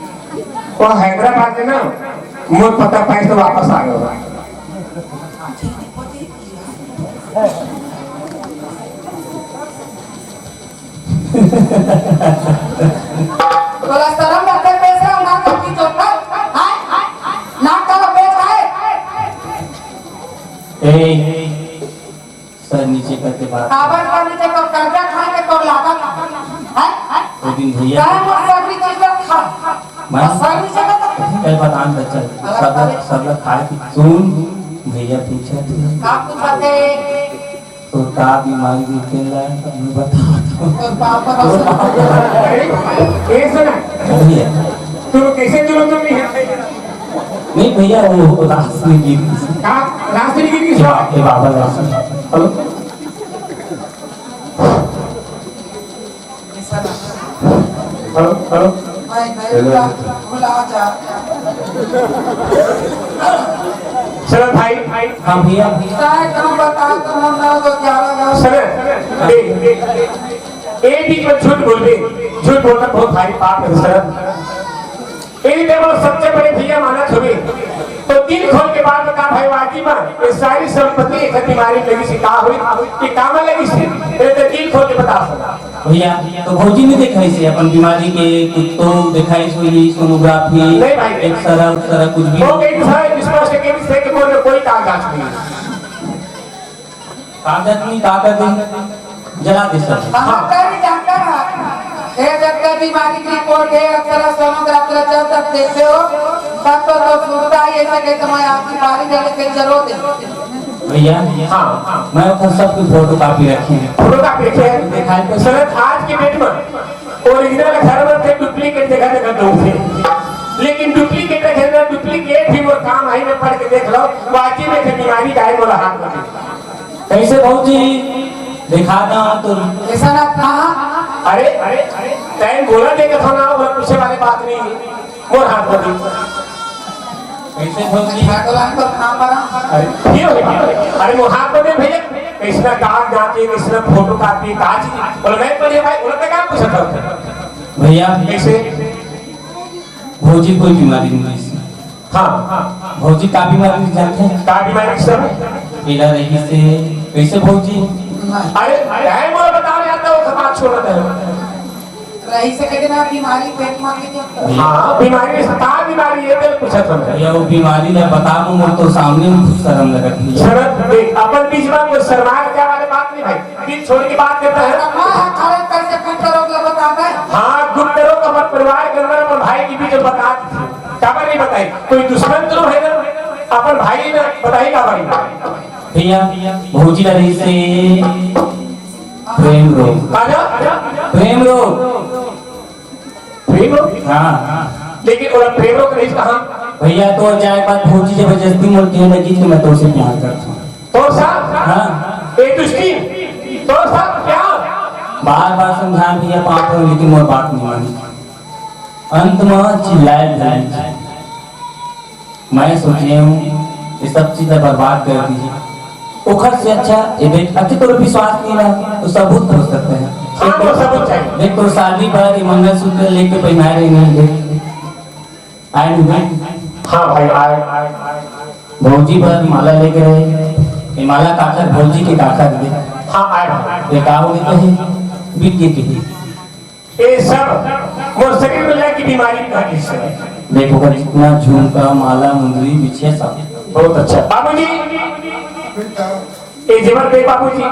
वो हैदराबाद में ना, मोर पता पाए तो वापस आ गया। तोला शरम लगथे, पैसा ना करती तो कर। हाय, हाय, हाय। ना कर, बेच, हाय। ए, सर नीचे करके बात। काबर सर नीचे कर, कर्जा खा के तोर लागत है। हाय, हाय। वो दिन भैया। काय मोर सगरी चीज ला खा। मैं और सर नीचे कर। ए, बतान बच्चा। अलग सब, अलग। सब लोग खाए की सुन, भैया पूछा थे। का पूछा थे? तो का बीमारी के तेल लाए, तो हमें बता दो। तो पापा का अरे, ये सुना। भैया। तू कैसे जुलूम तुम नहीं है? नहीं भैया, वो रास्ते में गिर गई। कहाँ? रास्ते में गिर गई? ये बा-, ये बाबा रास्ते में। हेलो? Hello, hello. हेलो। शरद भाई, भाई। हाँ भैया। सर, देख, ए बीच में झूठ बोलबे, झूठ बोलना बहुत भारी पाप है शरद। यदि ते मोर सच्चे बड़े भैया मानत होबे, तो दिल खोल के बात बता भाई, वाजी मा ये सारी संपत्ति एक बीमारी लगी सी का हुई, कि कामा लगी सी, ये तो दिल खोल के बता सकता। भैया, तो भौजी नहीं देखाइस अपन बीमारी के, कुछ तो देखाइस होही, सोनोग्राफी, नहीं भाई। एक्सरा, उक्सरा कुछ भी। वो कहीं दूसरा है, विश्वास के कहीं से कि कोई, कोई कागजात नहीं है। कागजात नहीं, कागजात नहीं, जला दे सब। हम कई डॉक्टर हैं, ये जब तक बीमारी की रिपोर्ट है, एक्सरा, सोनोग्राफी चल तक देखते हो, तब तो, तो सुविधा है, ऐसे कहते मैं आपकी बारी जाने के जरूरत है। भैया, हाँ। मैं अपन सबकी फोटो कॉपी रखे हैं। फोटो कॉपी रखे हैं? दिखाई तो सर, आज के डेट में ओरिजिनल घर में थे, डुप्लीकेट जगह जगह लोग थे, लेकिन डुप्लीकेट रखे ना, डुप्लीकेट भी वो काम आई में पढ़ के देख लो, वाकई में थे बीमारी का है, बोला हाथ में। कैसे भौजी? दिखा ना तो। ऐसा ना कहा। अरे, अरे, अरे, टाइम बोला दे के था ना, वो पीछे वाली बात नहीं। मोर हाथ में दे। कैसे भौजी? ठाकुरान तो कहाँ पर आ? अरे, ये हो गया। अरे, मोर हाथ में दे भैया। कैसना कागज जाके, कैसना फोटो कॉपी, कागज। बोले, मैं पढ़िए भाई, बोले, मैं क्या पूछा था? भैया। कैसे? भौजी कोई बीमारी नहीं है। हाँ, हाँ। भौजी का बीमारी नहीं जानते हैं? का बीमारी सर? पीला रही से, कैसे भौजी? अरे, अरे, मोर बताओ यार, तो बात छोड़ रहे हो। रही से कहते ना, बीमारी पेट मार के क्या? हाँ, बीमारी में से का बीमारी है, तेरे पूछा था मैं। भैया, वो बीमारी ला बता, वो मोर तो सामने में शर्म लगत है। शरद, देख, अपन बीच में कोई शर्मा के वाले बात नहीं भाई। दिल छोड़ के बात करता है। हाँ, हाँ, खड़े करके गुप्त रोग ला बता दे। हाँ, गुप्त रोग अपन परिवार के अंदर अपन भाई के बीच में बता दीजिए। काबर नहीं बताई? कोई दुश्मन तो है ना? अपन भाई ना बताई काबर नहीं? भैया, भौजी ला रही से प्रेम रोग। आजा। प्रेम रोग। प्रेम रोग? हाँ। लेकिन ओला प्रेम रोग रहीस कहाँ? भैया, तो जाए बाद भौजी जबरदस्ती मोर के लगी कि मैं तोसे प्यार करता हूँ। तोर साथ? हाँ। ए दुष्टी, तोर साथ प्यार? बार बार समझा भैया, पाँच बार, लेकिन मोर बात नहीं मानी। अंत में चिल्लाए भैया। मैं सोचे हूँ, ये सब चीजें बर्बाद कर दी। ओखर से अच्छा, ये देख, अच्छा, तोर विश्वास नहीं रहा, तो सबूत हो सकते हैं। हाँ, तो सबूत चाहिए। देख, तो शादी पर ये मंगलसूत्र लेके पहनाए रहे हैं, देख। आए नहीं, देख। हाँ भाई, आए, आए, आए। भौजी बर माला लेके रहे। ये माला काकर, भौजी के काकर दे। हाँ, आए भाई। ये का हो गया कहे? बिक गई कहे। ये सब मोर शरीर में लगी बीमारी का विषय। देखो का जितना झुमका, माला, मुंदरी, बिछिया सब। बहुत अच्छा। बाबूजी, ये जेवर दे बाबूजी,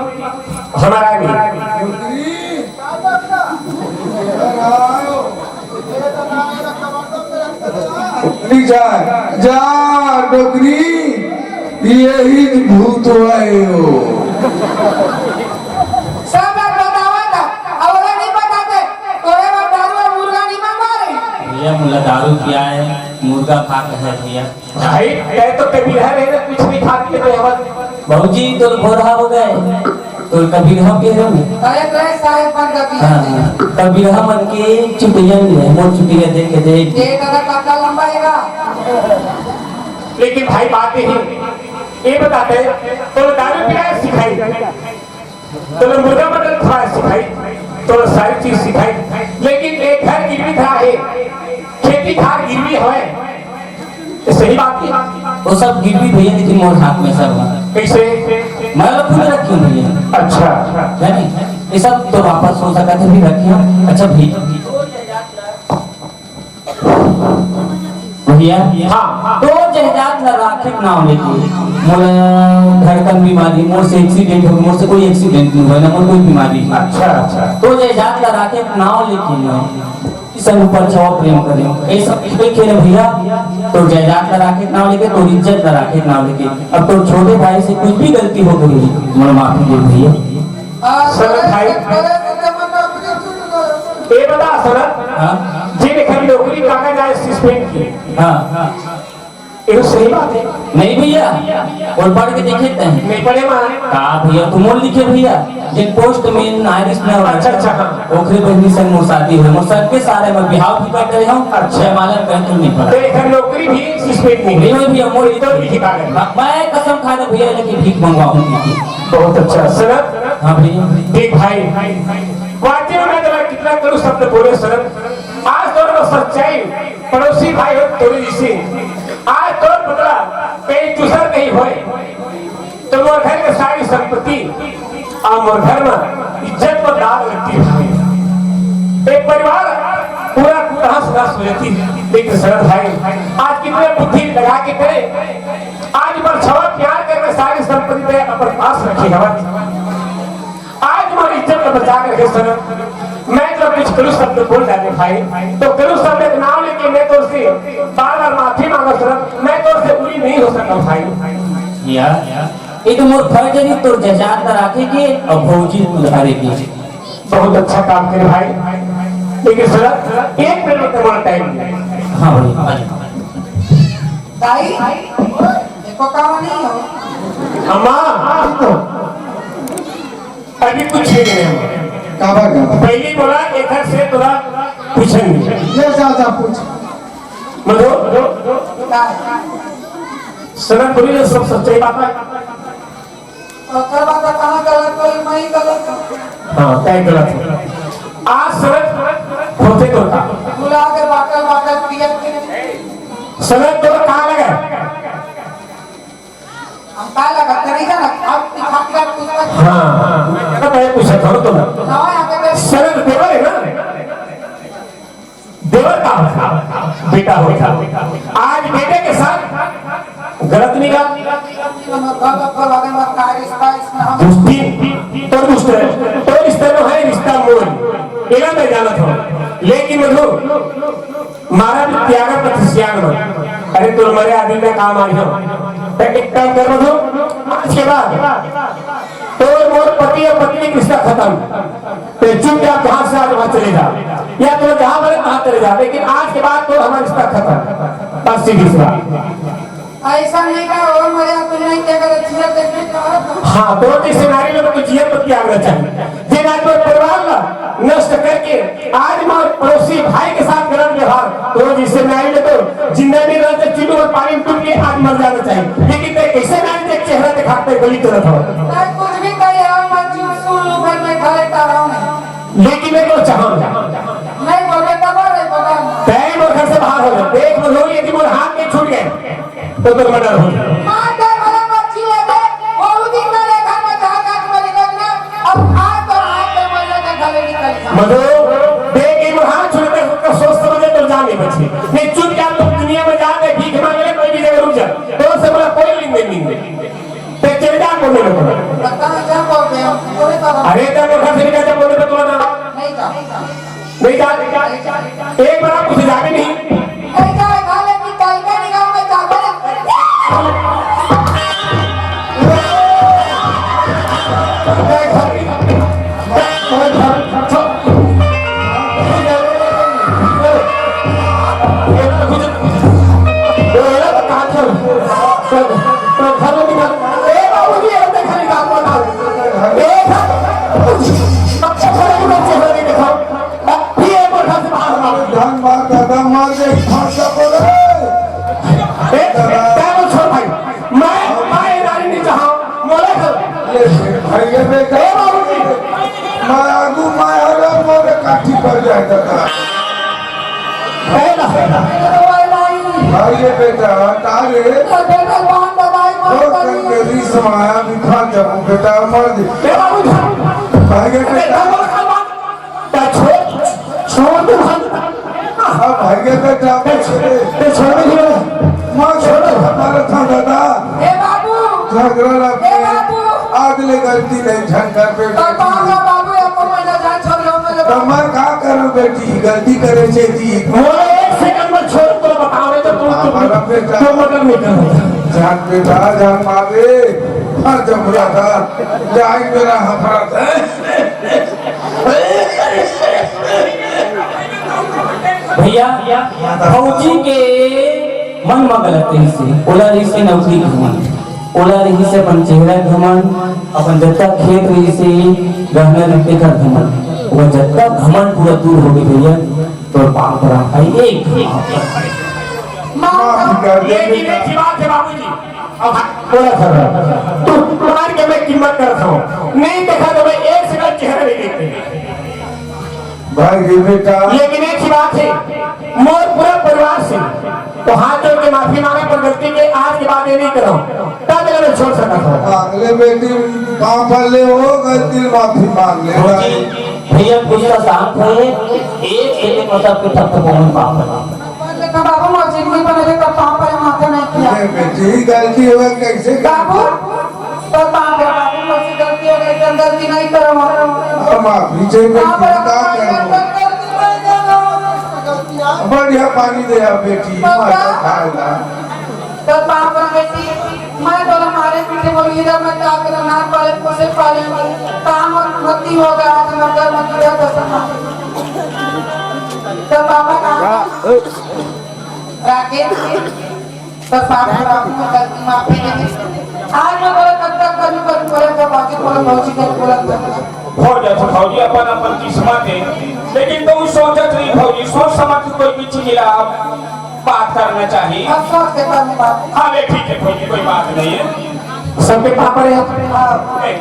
हमारा भी। डोकरी। डोकरी जा, जा, डोकरी, यही भूत आयो। सब बात बतावा था, अब ओला नहीं बताते, तोरे बर दारू और मुर्गा नहीं मंगवा रही। भैया, मुला दारू पिया है, मुर्गा खा के है भैया। भाई, तै तो कबीरहा रहे ना, कुछ भी खा के तो हवा। भौजी, तोर भोरहा हो गए, तोर कबीरहा के हो। अरे, तोरे साहेब बन गया। हाँ, हाँ। कबीरहा मन के चुटिया नहीं है, मोर चुटिया देख के देख। ये दादा कतका लंबा है का? लेकिन भाई, बात ये है, ये बताते, तोर दारू पिया सिखाई। तोला मुर्गा मटन खवाए सिखाई, तोला सारी चीज सिखाई, लेकिन एक घर गिरवी था है, खेती खार गिरवी है, ये सही बात है। वो सब गिरवी भैया, लेकिन मोर हाथ में सब है। कैसे? मैं लोग खुद रखी हूँ भैया। अच्छा। है नहीं? ये सब तो वापस हो सका था, भी रखी हूँ। अच्छा भैया। भैया, हाँ। तो जायदाद ला राखे के नाव लेके, मोला धड़कन बीमारी, मोर से एक्सीडेंट हो, मोर से कोई एक्सीडेंट नहीं हुआ ना, मोर कोई बीमारी नहीं। अच्छा, अच्छा। तो जायदाद ला राखे के नाव लेके ना, किसान ऊपर छवा प्रेम करे। ये सब कुछ देखे ना भैया, तो जायदाद ला राखे के नाव लेके, तो इज्जत ला राखे के नाव लेके। अब तो छोटे भाई से कुछ भी गलती हो गई, मोला माफी दे भैया। सनत भाई। ए बता सनत, हाँ? जे देखा नौकरी काका जाए सस्पेंड की। हाँ। ये तो सही बात है। नहीं भैया, और पढ़ के देखे तैं। नहीं पढ़े माँ। का भैया, तुम और लिखे भैया, जे पोस्ट में आयरिश में हो। अच्छा, अच्छा, हाँ। ओखरे बहनी संग मोर शादी हो, मोर सबके सारे में बिहाव भी कर रहे हो। अच्छा। जयमाला में तुम नहीं पढ़ा। तो एक नौकरी भी सस्पेंड नहीं। नहीं भैया, मोर इधर लिखी कागज। मैं कसम खा दे भैया, लेकिन भीख मंगवाऊंगी। बहुत अच्छा। सनत, हाँ भैया। देख भाई, वाकई में मैं तेरा कितना कड़ू शब्द बोले सनत। आज तोर में सच्चाई, पड़ोसी भाई हो तोरे जैसे। आज तोर बदला कहीं दूसर नहीं होए, तो मोर घर के सारी संपत्ति और मोर घर में इज्जत पर दाग लगती भाई। एक परिवार पूरा तहस नहस हो जाती। लेकिन सनत भाई, आज कितने बुद्धि लगा के करे, आज बरछवा प्यार करके सारी संपत्ति पे अपन पास रखी हवा। आज मोर इज्जत ला बचा के रखे सनत। मैं जब कुछ कड़ू शब्द बोल जाते भाई, तो कड़ू शब्द के नाम लेके मैं तोर से बार बार माफी मांगा सनत। मैं तोर से बुरी नहीं हो सकता भाई। या, ये तो मोर फर्ज है, तोर जायदाद ला राखे के और भौजी ला सुधारे के। बहुत अच्छा काम करे भाई। लेकिन सनत, एक मिनट में तुम्हारा टाइम दे। हाँ भाई, आ जाओ। दाई, देखो काम नहीं हो। अम्मा, अभी कुछ नहीं है। काबर, काबर? पहली बोला, एक से तोरा पूछेंगे। ले जा, जा, पूछ। मधु, सनत बोली, ये सब सच्चाई बात है। ओकर बाद कहाँ गलत होई, मैं गलत हूँ। हाँ, तय गलत है। आज सनत होते तो था। बुला के बाटल, बाटल पियत के। सनत तो कहाँ लगा? हम का लगा? तेरी जाना, अब दिखा के पूछता। हाँ, हाँ। तो मैं पूछा था तो ना। हाँ, यहाँ पे सनत देवर है ना? देवर का होता, बेटा होता। आज बेटे के साथ गलत निगाह। दोस्ती तो दुष्ट है, तो रिश्ते में है रिश्ता मोल, एला मैं जानत हूँ। लेकिन मधु, मारा भी त्यागा पति सियान में। अरे, तोर मरे आदमी का काम आई हो, तो एक काम कर मधु, आज के बाद तोर मोर पति और पत्नी का रिश्ता खत्म। ते चुपचाप जहाँ से आज वहाँ चले जा, या तो जहाँ मरे तहाँ चले जा, लेकिन आज के बाद तो हमारा रिश्ता खत्म। बस सीधी सी बात। ऐसा नहीं कहा, और मरे तुम नहीं क्या करे, जिया देखने का। हाँ, तो जैसे नारी लोग को जिया पति आना चाहिए। जे नारी लोग परिवार ला नष्ट करके आज मार पड़ोसी भाई के साथ गलत व्यवहार, तो जिससे नारी लोग तो जिंदा नहीं रहते, चुल्लू और पानी में डूब के आज मर जाना चाहिए। लेकिन ते कैसे नारी के चेहरा दिखाते गली तुरंत हो। मैं कुछ भी कही, हम मत सुन लूं, घर में खड़े तारा हूँ। लेकिन मैं तो चाहूँ। नहीं बोले तब रे बाबा। तय मोर घर से बाहर हो जा। देख लो, यदि मोर हाथ में छूट गए, तो तोर मर्डर हो जाए। मधु, देख, एक बार हाथ छोड़ दे, उसका सोच समझ ले, तो जान नहीं बची। नहीं, चुपचाप तुम दुनिया में जाके भीख मांग ले, कोई भी जगह रुक जा। तो से बोला, कोई लेन देन नहीं है। ते चले जा, बोले ना बोले। पता नहीं क्या बोल रहे हो, बोले तो हम अरे, तेरे को घर से निकल जा, बोले तो तुम्हारा नहीं जा। नहीं जा। एक बार आप उसे जाके नहीं। नहीं जा, खा ले, कि कल का निकाल में जाकर। धन मार दादा मार दे, खर्चा बोले। ए, ए, तैं वो छोड़ भाई, मैं, मैं ये नारी नहीं चाहूँ, मोला कर। ले, भाई, ये बेटा। ए, बाबूजी। मैं आगू, मैं हरा, मोरे काठी पर जाए दादा। ए, ना। भाई, ये बेटा, का रे? तो बेटा, कौन दवाई कौन वो करी? कंजरी समाया भी खा जाऊँ, बेटा, मर दे। ए, बाबूजी। भाई, ये ए, बेटा। ए, बाबूजी। छोड़, छोड़ दे भाई। अब भाई के बेटा, ते, ते छोड़ दे। माँ छोड़ दे। हमारा था दादा। ए बाबू। झगड़ा लग ए गया। बाबू। आज ले गलती नहीं झंझट पे तो कौन का बाबू, एको महीना जान छोड़ दो, मेरे तो बाबू। मैं का करूं बेटी, गलती करे छे जी। मोरे एक सेकंड में छोड़, तो बताओ रे, तो तुम, तुम, हमारा बेटा। तुम मदद नहीं करो। जान बेटा, जान मारे। हर जब बुरा था, जाए मेरा हफड़ा था। भैया, फौजी के मन म गलत रहिसे, ओला रहिसे नौकरी घमंड, ओला रहिसे अपन चेहरा घमंड, अपन जतका खेत रहिसे, गहना जूते का घमंड, वो जतका घमंड पूरा दूर हो गए भैया, तो पाँव परा भाई एक घमंड। माफ कर दे ये बेटा। की बात है बाबूजी। अब बोला सर, तू तुम्हारी के मैं कीमत करत हूँ, नहीं देखा तो मैं एक सेकंड चेहरा नहीं देखते। भाई रे बेटा। लेकिन एक ही बात है, मोर पूरा परिवार से तो हाथ जोड़ के माफी मांगा, पर गलती के आज के बाद ये नहीं करो, तब मैं छोड़ सकता हूँ। मांग ले बेटी, पाँव पर ले हो, गलती माफी मांग ले। भौजी, भैया गुस्सा शांत होए, एक सेकंड में सबके थप थप होए पाँव पर। देखा बाबू, मोर जिंदगी बने थे, तब पाँव पर माथा नहीं किया। ए, बेटी, गलती हुआ, कैसे बाबू, तो पाँव पर बाबू, मोर से गलती हो गई, तो गलती नहीं करो। हम आप पीछे में पाँव पर चिंता करो। गलती नहीं करो। बढ़िया पानी दे आ बेटी, तो माता खाएगा। तो पाँव पर बेटी, मैं बोला, मारे पीछे बोली, "इधर मैं क्या करूँ, ना पाले, पोसे पाले, काम और मती होगा, आज मैं घर में गिरा तो समा।" तो पापा कहा, राकेश, तो पाँव पर आपको गलती माफी दे दी। आज मैं बोला, "कब तक करूँ, करूँ, करूँ, कब आगे बोला, भौजी का बोला था।" हो जात भौजी, अपन, अपन किस्मत है, लेकिन तुम सोचत रही भौजी, सोच समझ के कोई भी चीज ला। बात करना चाहिए। अब सोच के करने बात। हाँ, ले, ठीक है भौजी, कोई बात नहीं है। सबके पापा रे। हाँ। ए,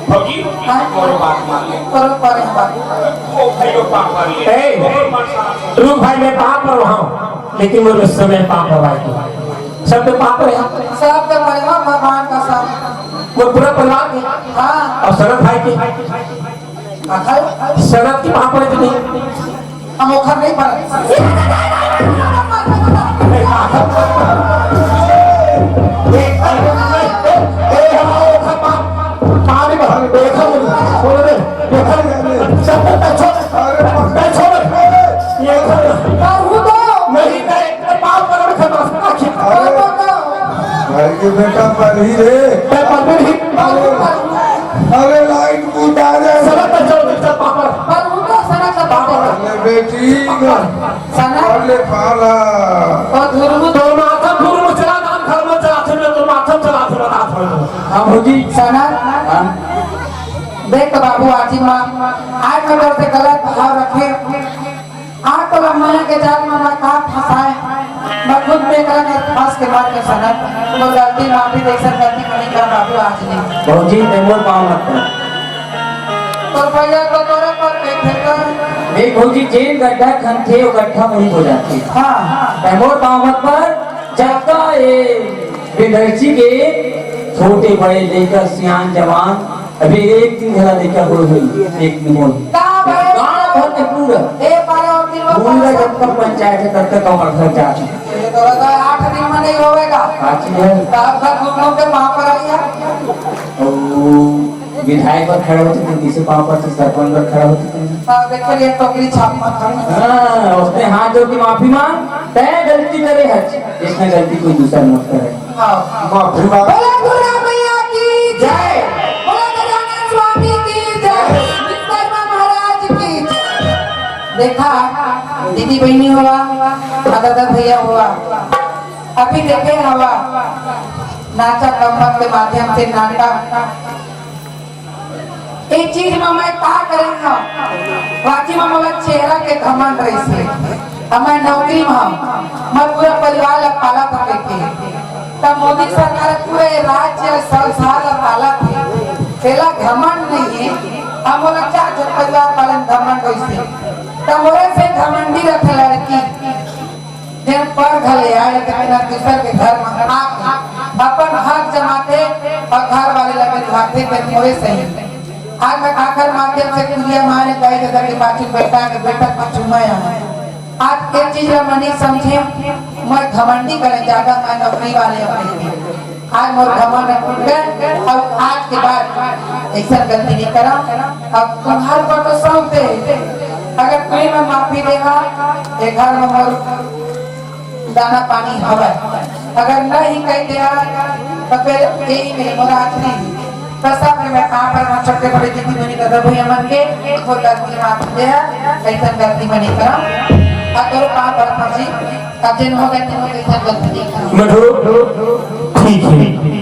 भौजी, हाँ? और बात मान ले। करो, करो बात। ओ भाई, लोग पापा रे। ए, और मत साथ। रुक भाई, मैं पाप पर वहाँ हूँ, लेकिन वो उस समय पाप पर आए थे। सबके पाप रे। सबके बड़े भगवान का सब। वो पूरा परिवार के। हाँ। और सनत भाई के। आखिर सनत के पाप रे कि नहीं? हम ओखर नहीं पर। भाई के बेटा पढ़ी रे। अरे लाइट बुता दे। सनत चल, चल, पापड़। पर उठो, सनत का पापड़। अरे बेटी, सनत। पढ़ ले पाला। और धुरमु। तो माथा धुरमु चला, नाम धर्म चला, सुन ले, तो माथा चला, सुन ले, नाम धर्म। हाँ, भौजी। सनत। हाँ। देख तो बाबू, आजी माँ, आज मैं तोर से गलत भाव रखे। आज तो लम्बा के जाल में मैं का फंसाए, मैं खुद में एकरा के फंस के मर के सनत, वो गलती माफी दे, सर गलती नहीं कर बाबू आज नहीं। भौजी, ते मोर पाँव मत पर। तो भैया तो तोरे पर बैठे कर। देख भौजी, जेन गड्ढा खनथे, वो गड्ढा मुड़ी हो जाथे। हाँ, हाँ। ते मोर पाँव मत पर, जब का ये विदर्शी के छोटे बड़े लेकर सियान जवान, अभी एक दिन घला लेकर हो गई, एक दिन हो। का भाई? के पूरा, ए, पारा और दिलवा पूरा पारा। जब तक पंचायत है, तब तक हमर घर जात है। ये तो रहता है, आठ दिन में नहीं होवेगा। पाँच दिन। तो आप घर घूम घूम के पाँव पर आइए। ओ, विधायक पर खड़ा होते थे, तीसरे पाँव पर से सरपंच पर खड़ा होते थे। हाँ, देखो, ये टोकरी छाप मत करो। हाँ, उसने हाथ जोड़ के माफी मांग, तय गलती करे है, इसने गलती कोई दूसरा मत करे। हाँ। माफी मांग। बोलो दुर्गा मैया की जय। बोलो गजानन स्वामी की जय। विश्वकर्मा महाराज की जय। देखा, दीदी बहनी हुआ, दादा भैया हुआ, अभी देखे हवा, नाचा कमर के माध्यम से नाटक। ए चीज में मैं का करेंगा? वाकई में मोला चेहरा के घमंड रहिसे। अब मैं नौकरी में हूँ, मैं पूरा परिवार ला पाला था करके। तब मोदी सरकार पूरे राज्य संसार ला पाला थे। तेला घमंड नहीं है, अब मोला चार झन परिवार पालन घमंड रहिसे। तब मोरे से घमंडी रथे लड़की। जेन पर घले आए, लेकिन बिना दूसर के घर में आके अपन हक जमाथे और घर वाले लगे भागथे, ते मोरे सही। आज मैं आखिर माध्यम से कुरिया मारे गए के दर के पाछू बेटा के बेटा पाछू मैं आऊँ। आज एक चीज ला मनी समझे, मैं घमंडी करे ज्यादा, मैं नौकरी वाले अपने। आज मोर घमंड टूट गए, अब आज के बाद ऐसा गलती नहीं करा। अब तुम्हारे पर तो सौंप दे, अगर तुम्हें मैं माफी देगा, ये घर में मोर दाना पानी हवय। अगर नहीं कह दिया, तो फिर यही मेरे मोर आखिरी। तो सब में मैं पाँव पर छोटे बड़े दीदी बहनी दादा भैया मन के, वो गलती माफ दे, ऐसा गलती मैं नहीं करा। और तो पाँव पर जी, अब जिन हो गए, तीनों के साथ गलती नहीं करा। मधु, ठीक है।